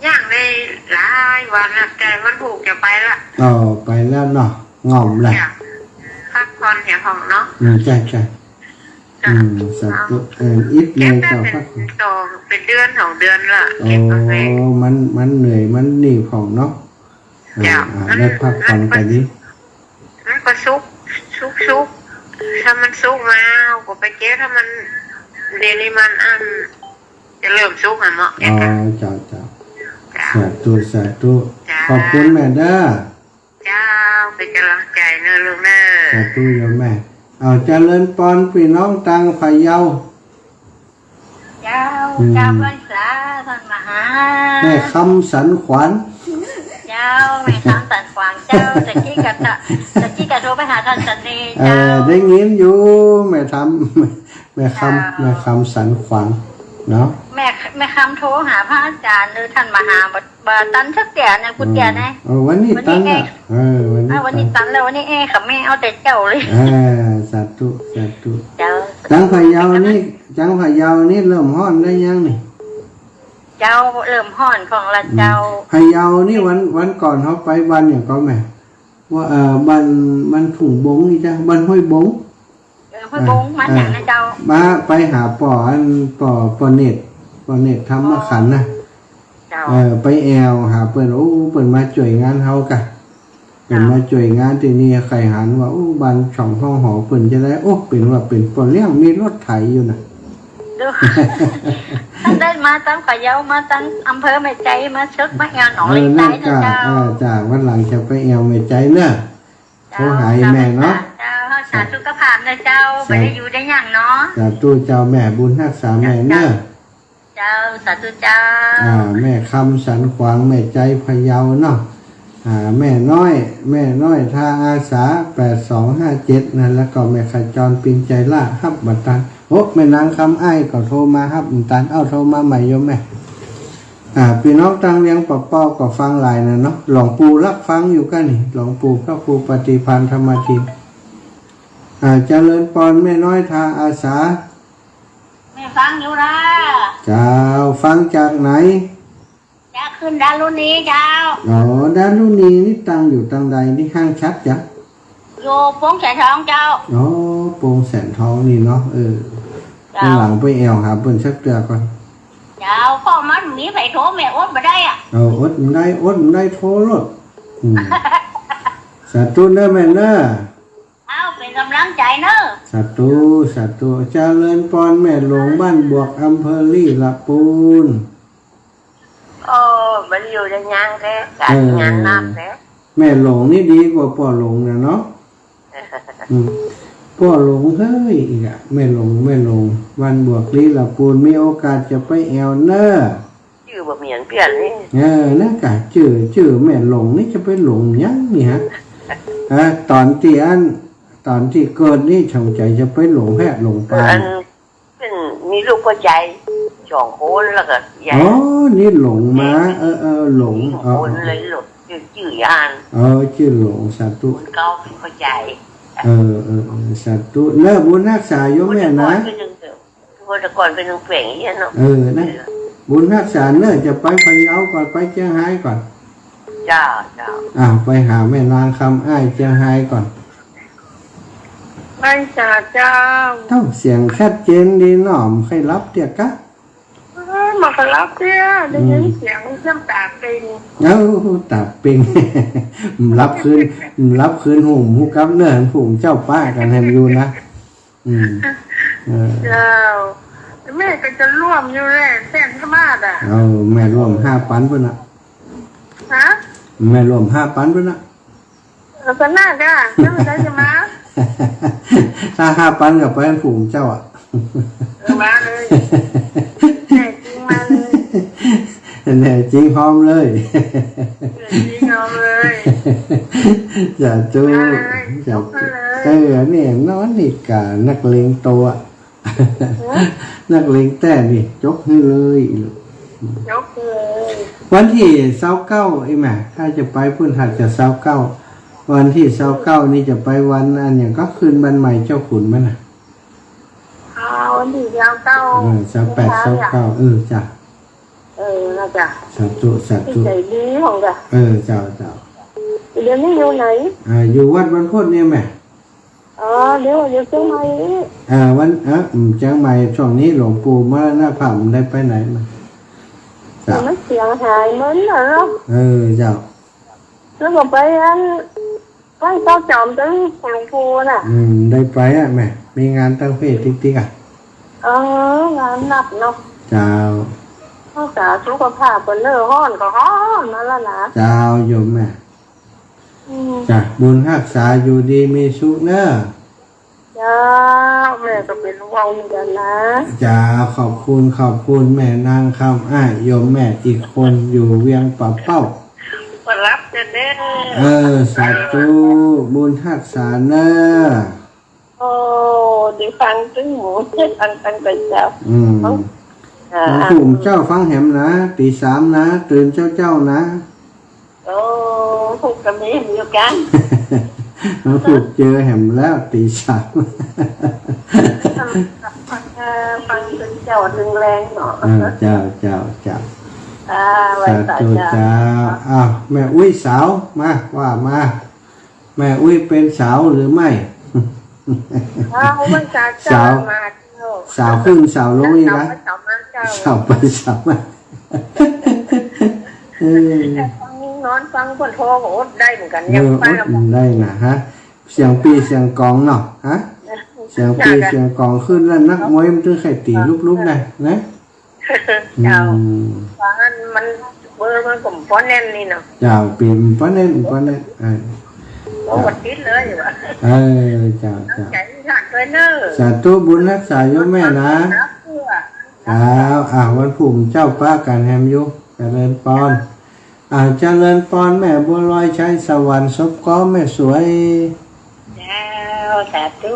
ยังได้หลายวันละ แต่วันพูกจะไปละ อ๋อ ไปแล้วเนาะ ง่อมละ จ้ะ พักผ่อนเหียพ่องเนาะ อืม ใจ้ ใจ้ จ้ะ อืม สาธุ เออ อิดเลย เก็บได้ เจ้า เป็น พักผ่อน สอง เป็นเดือนสองเดือนละ อ๋อ เก็บกาแฟ มัน มันเหนื่อย มันนี่พ่องเนาะ อ่า เจ้า อ่า มัน ได้พักผ่อน มัน ไปดิ มันก็สุก สุก สุก ถ้ามันสุกมาก็ไปเก็บ ถ้ามัน เดี๋ยวนี้มันอัน จะเริ่มสุกแล้วเนาะ อ๋อ เจ้า เจ้า เจ้า สาธุ สาธุ เจ้า ขอบคุณแม่เด้อ เจ้า เป็นกำลังใจ๋เนอะลูกเนอะ สาธุโยมแม่ เอา เจริญปอนปี้น้องตางพะเยา เจ้า อืม เจ้าพรรษาท่านมหา แม่คำสันขวาง เจ้า แม่คำสันขวางเจ้า ตะกี้ก็ตะ ตะกี้ก็โทรไปหาท่านเสน่ห์ เออ เจ้า ได้ยินอยู่ แม่ทำ แม่คำ เจ้า แม่คำสันขวางเนาะ แม่ แม่คำโทรหาพระอาจารย์เลย ท่านมหาบ่ บ่ตันสักเตื้อนะ กูเตื้อนะ อืม เออ วันนี้ตันละ วันนี้แอ เออ วันนี้ อ่า วันนี้ตัน ตันแล้ว วันนี้แอค่ะ แม่เอาแต่เจ้าเลย เออ สาธุ สาธุ เจ้า ตางพะเยานี่ ตางพะเยานี่เริ่มฮ้อนแล้วยังนี่ เจ้า เริ่มฮ้อนพ่องละ อืม เจ้า พะเยานี่วัน วันก่อนเฮาไปบ้านหยังก่อแม่ ว่า เอ่อ บ้าน บ้านทุ่งบงนี่จ้ะ บ้านห้วยบง เออ ห้วยบง เออ มาจากนะเจ้า มาไปหาป้ออัน ป้อ ป้อเนตร ป้อเนตรธรรมขันธ์นะ เจ้า เออ ไปแอ่วหาเปิ้น โอ้ เปิ้นมาจ้วยงานเฮากะ เปิ้น เจ้า มาจ้วยงานตี้นี่ ใค่หันว่า โอ้ บ้านช่องห้องหอเปิ้นจะได้ โอ้ เปิ้นว่าเปิ้นป้อเลี้ยง มีรถไถอยู่นะ ดู ต้องได้มาตางพะเยา มาตางอำเภอแม่ใจ๋ มาเชิกมาแอ่วหนอง เออ เลงใต้ นั่นกะ นะเจ้า เออ จ้ะ วันหลังจะไปแอ่วแม่ใจ๋เนาะ เจ้า โทรหาแม่เนาะ เจ้า รักษาสุขภาพนะเจ้า สา บ่ได้อยู่ได้หยังเนาะ สาธุเจ้าแม่ บุญฮักษาแม่เนาะ เจ้า สาธุเจ้า อ่า แม่คำสันขวาง แม่ใจ๋พะเยาเนาะ อ่า แม่น้อย แม่น้อยทาอาสา แปดสองห้าเจ็ด นะ แล้วก็แม่ขจรปินใจล่า ฮับบ่ตัน โอ้ แม่นางคำอ้ายก็โทรมา ฮับบ่ตัน เอ้า โทรมาใหม่โยมแม่ อ่า ปี้น้องตางเวียงป่าเป้าก็ฟังหลายนะเนาะ หลวงปู่ฮักฟังอยู่ก้านี่ หลวงปู่พระครูปฏิภาณธรรมทิน อ่า เจริญปอนแม่น้อยทาอาสา แม่ฟังอยู่นะ เจ้า ฟังจากไหน จากขึ้นดารุณีเจ้า อ๋อ ดารุณีนี่ตั้งอยู่ตางใดนี่ ห้างชัดจ๊ะ อยู่โป่งแสนทองเจ้า อ๋อ โป่งแสนทองนี่เนาะ เออ เจ้า วันหลังไปแอ่วหาเปิ้นสักเตื้อก่อน เจ้า เพราะมันมีใผโทร แม่อดบ่ได้อะ เออ อดบ่ได้ อดบ่ได้ โทรโลด อืม สาธุเน้อแม่เน้อ เอ้า เป๋นก๋ำลังใจ๋เน้อ สาธุ สาธุ เจริญปอนแม่หลงบ้านบวก อำเภอลีละปูน โอ้ บ่ได้อยู่ได้หยังแต๊ ก๋านงานหนักแต๊ แม่หลงนี่ดีกว่าป้อหลงนะเนาะ อืม ป้อหลงเฮ้ย อีกอะ แม่หลง แม่หลง บ้านบวกลีละปูน มีโอกาสจะไปแอ่วเน้อ จื้อบ่เหมือนเปื้อนนี่ เออ นั่นกะ จื้อ จื้อแม่หลงนี่จะไปหลงหยังนี่ฮะ ฮะ ต๋อนตี้อัน ต๋อนตี้เกิดนี่สงสัยจะไปหลงแพะหลงปลา อัน เปิ้นมีลูกป้อใจ๋สองคน แล้วก็ยาย อ๋อ นี่หลงมา เออ เออ หลง สองคน อ๋อ เลยหลง จื้อ จื้ออย่าง เออ จื้อหลง สาธุ คนเก่าเป๋นป้อใจ๋ เออ เออ เออ สาธุ เน้อ บุญฮักษาโยมแม่นะ คนแต่ก่อนเป๋นหนึ่ง คนแต่ก่อนเป๋นหนึ่งแขวงอี้เนาะ เออ นะ เออ บุญฮักษาเน้อ จะไปพะเยาก่อน ไปเจียงฮายก่อน เจ้า เจ้า อ่า ไปหาแม่นางคำอ้ายเจียงฮายก่อน ไหว้สาเจ้า เต้า เสียงชัดเจนดีเนาะ บ่ใค่หลับเตื้อกะ เอ้ย บ่ใค่หลับเตื้อ ได้ยิน อืม เสียงเครื่องตาเป่ง เอ้า ตาเป่ง หลับคืน หลับคืน ฮู้ ฮู้กำเนิด ฮู้เจ้าปะกั๋นแหมอยู่นะ อืม เออ เจ้า แม่ก็จะร่วมอยู่แหละ แสนธรรมะอะ เออ แม่ร่วมห้าปันพุ้นน่ะ ฮะ แม่ร่วมห้าปันพุ้นน่ะ เออ ก็น่าจะ แล้วมันจะมา ถ้าห้าปันก็ไปฮู้เจ้าอะ เออ มาเลย แน่จริงมาเลย แน่จริงฮอมเลย แน่จริงฮอมเลย สาธุ มาเลย สาธุ ยกมาเลย เออ นี่นอนนี่กะนักเลงโตอะ นักเลงแต๊นี่ จกหื้อเลย จกหื้อเลย วันตี้ซาวเก้า อีแม่ ถ้าจะไปปุ้น ถ้าจะซาวเก้า วันตี้ซาวเก้านี่จะไปวันอันหยังก็ คืนบ้านใหม่เจ้าขุนมันน่ะ อ่า วันตี้ซาวเก้า เออ ซาวแปด กุมภา ซาวเก้า เออ จ้ะ เออ น่าจะ สาธุ สาธุ ตี้ใจ๋ดีของจ้ะ เออ เจ้า เจ้า เดี๋ยวนี้อยู่ไหน อ่า อยู่วัดบรรพตเนี่ยแม่ อ๋อ เดี๋ยว เดี๋ยวเจียงใหม่ อ่า วัน เออ อืม เจียงใหม่ ช่วงนี้หลวงปู่มรณภาพ บ่ได้ไปไหนมา เจ้า มันเสียหายหมดแล้วเนาะ เออ เจ้า แล้วก็ไปอัน ไปเฝ้าจอมตึงหลวงปู่น่ะ อืม ได้ไปอะแม่ มีงานตั้งเพศติ๊กๆ อะ เออ งานหนักเนาะ เจ้า รักษาสุขภาพก่อนเน่อ ฮ้อนก็ฮ้อนมาแล้วนะ เจ้า โยมแม่ อืม จ้ะ บุญฮักษา อยู่ดีมีสุขเน่อ เจ้า แม่ก็เป๋นห่วงเหมือนกั๋นนะ เจ้า ขอบคุณ ขอบคุณแม่นางคำ อ้ายโยมแม่อีกคนอยู่เวียงป่าเป้า บ่หลับจะเน่อ เออ สาธุ บุญฮักษาเน่อ โอ้ ได้ฟังตึงหมู่ ฟังตึงแต่เจ๊า อืม อ่า หลวงปู่เจ้าฟังแหมนะ ตี๋สามนะ ตื่นเจ๊าๆ นะ โอ้ พวกก็มีอยู่กั๋น มาผูกเจอแหมแล้ว ตี๋สาม เออ ฟังตึงเจ๊าตึงแลงเนาะ เออ เจ้า เจ้า เจ้า อ่า ไหว้ สาธุ เจ้า เจ้า อ้าว แม่อุ๊ยสาว มา ว่ามา แม่อุ๊ยเป๋นสาวหรือไม่ อ้าว มันจะ สาว มาเจ้า สาวขึ้นสาวลงนี่นะ สาวไปสาวมาเจ้า สาวไปสาวมา เออ แต่ฟัง นอนฟังเปิ้นโทรก็อดได้เหมือนกั๋น เออ ยังฟัง อดได้นะฮะ เสียงปี่เสียงกลองเนาะ ฮะ เสียงปี่เสียงกลองขึ้นแล้วนักมวยมันตึงใค่ตี๋ลุบๆ นะ นะ เจ้า อืม ว่าอันมัน เบอร์มันก็บ่แน่นนี่เนาะ เจ้า ปี่บ่แน่น บ่แน่น อ่า โอ้ บ่ติดเลยว่ะ เออ เจ้า เจ้า ตั้งใจ๋อธิษฐานตวยเน่อ สาธุ บุญฮักษาโยมแม่นะ ครับ เจ้า อ่า วันพูกเจ้าปะกั๋นแหมอยู่ เจริญปอน อ่า เจริญปอน แม่บัวลอย ชัยสวรรค์ สบก๋อแม่สวย เจ้า สาธุ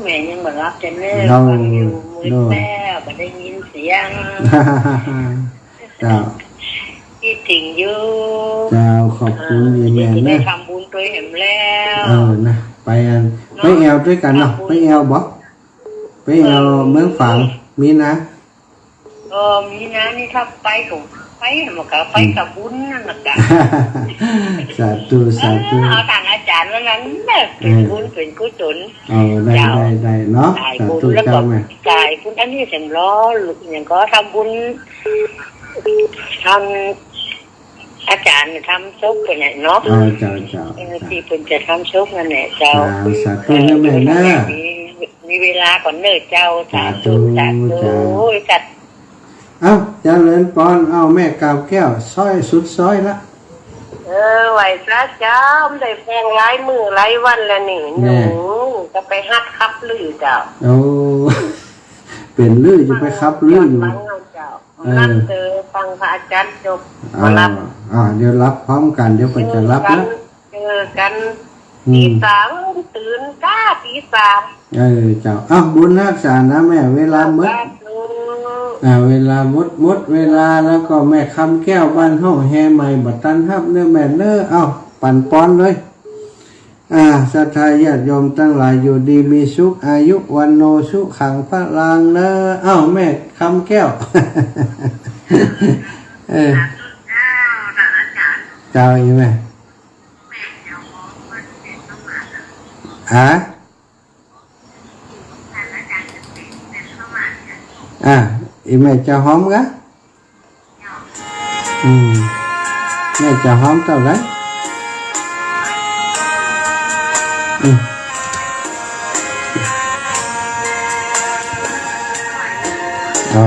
แม่ยังบ่หลับจะเน่อ เจ้า ฟังอยู่ มืดแล้ว บ่ได้ยินเสียง เจ้า คิดถึงอยู่ เจ้า ขอบคุณ เออ อีแม่ เดี๋ยวจะได้ นะ ทำบุญตวยแหมแล้ว เออ นะ ไปอัน เนาะ ไปแอ่วตวยกั๋นเนาะ ทำบุญ ไปแอ่วบ่ ไปแอ่ว เออ เมืองฝาง มีนา เออ มีนานี่ถ้าไปก็ไป มันก็ไป อืม กับบุญนั่นแหละจ้ะ สาธุ สาธุ เออ เอาตางอาจ๋ารย์ว่านั้นแหละ เป๋น เออ บุญเป๋นกุศล เอา ได้ เจ้า ได้ ได้เนาะ สายบุญ สาธุ แล้วก็ เจ้าแม่ สายบุญอันนี้เสร็จแล้ว อย่างก็ทำบุญ ทำ อาจ๋ารย์ทำศพเปิ้นเนี่ยเนาะ อ๋อ เจ้า เจ้า เออ เจ้า ตี้เปิ้นจะทำศพนั่นแหละเจ้า เจ้า สาธุ เออ นะแม่นะ มี มีเวลาก่อนเน่อเจ้า สาธุ สาธุ สาธุ เจ้า โอ้ย สาธุ เอ้า เจริญปอน เอ้า แม่กาบแก้ว ซ้อยสุดซ้อยละ เออ ไหว้พระเจ้า บ่ได้แปลงหลายมื้อหลายวันแล้วนี่ แม่ หนูจะไปหัดขับลื่อเจ้า โอ้ เป๋นลื่อ จะไปขับลื่ออยู่ ฟังเจ้า เออ หลับเต๋อฟังพระอาจ๋ารย์จบ อ่า ก็หลับ อ่า เดี๋ยวหลับพร้อมกั๋น เดี๋ยวก็จะหลับแล้ว เจอกั๋น เจอกั๋น อืม ตี๋สาม ตื่นจ้า ตี๋สาม เออ เจ้า อ้าว บุญฮักษานะแม่ เวลาหมด สาธุ อ่า เวลาหมด หมดเวลาแล้วก็แม่คำแก้วบ้านฮ่องแฮใหม่ บ่ตันฮับเน่อแม่เน่อ เอ้า ปั๋นปอนเลย อ่า ศรัทธาญาติโยมตังหลาย อยู่ดีมีสุข อายุ วัณโณ สุขัง พลัง เน่อ เอ้า แม่คำแก้ว เออ เจ้า อีแม่ ฮะ อ่ะ อีแม่จะฮ้อมกะ อืม แม่จะฮ้อมเต้าใด อืม อ๋อ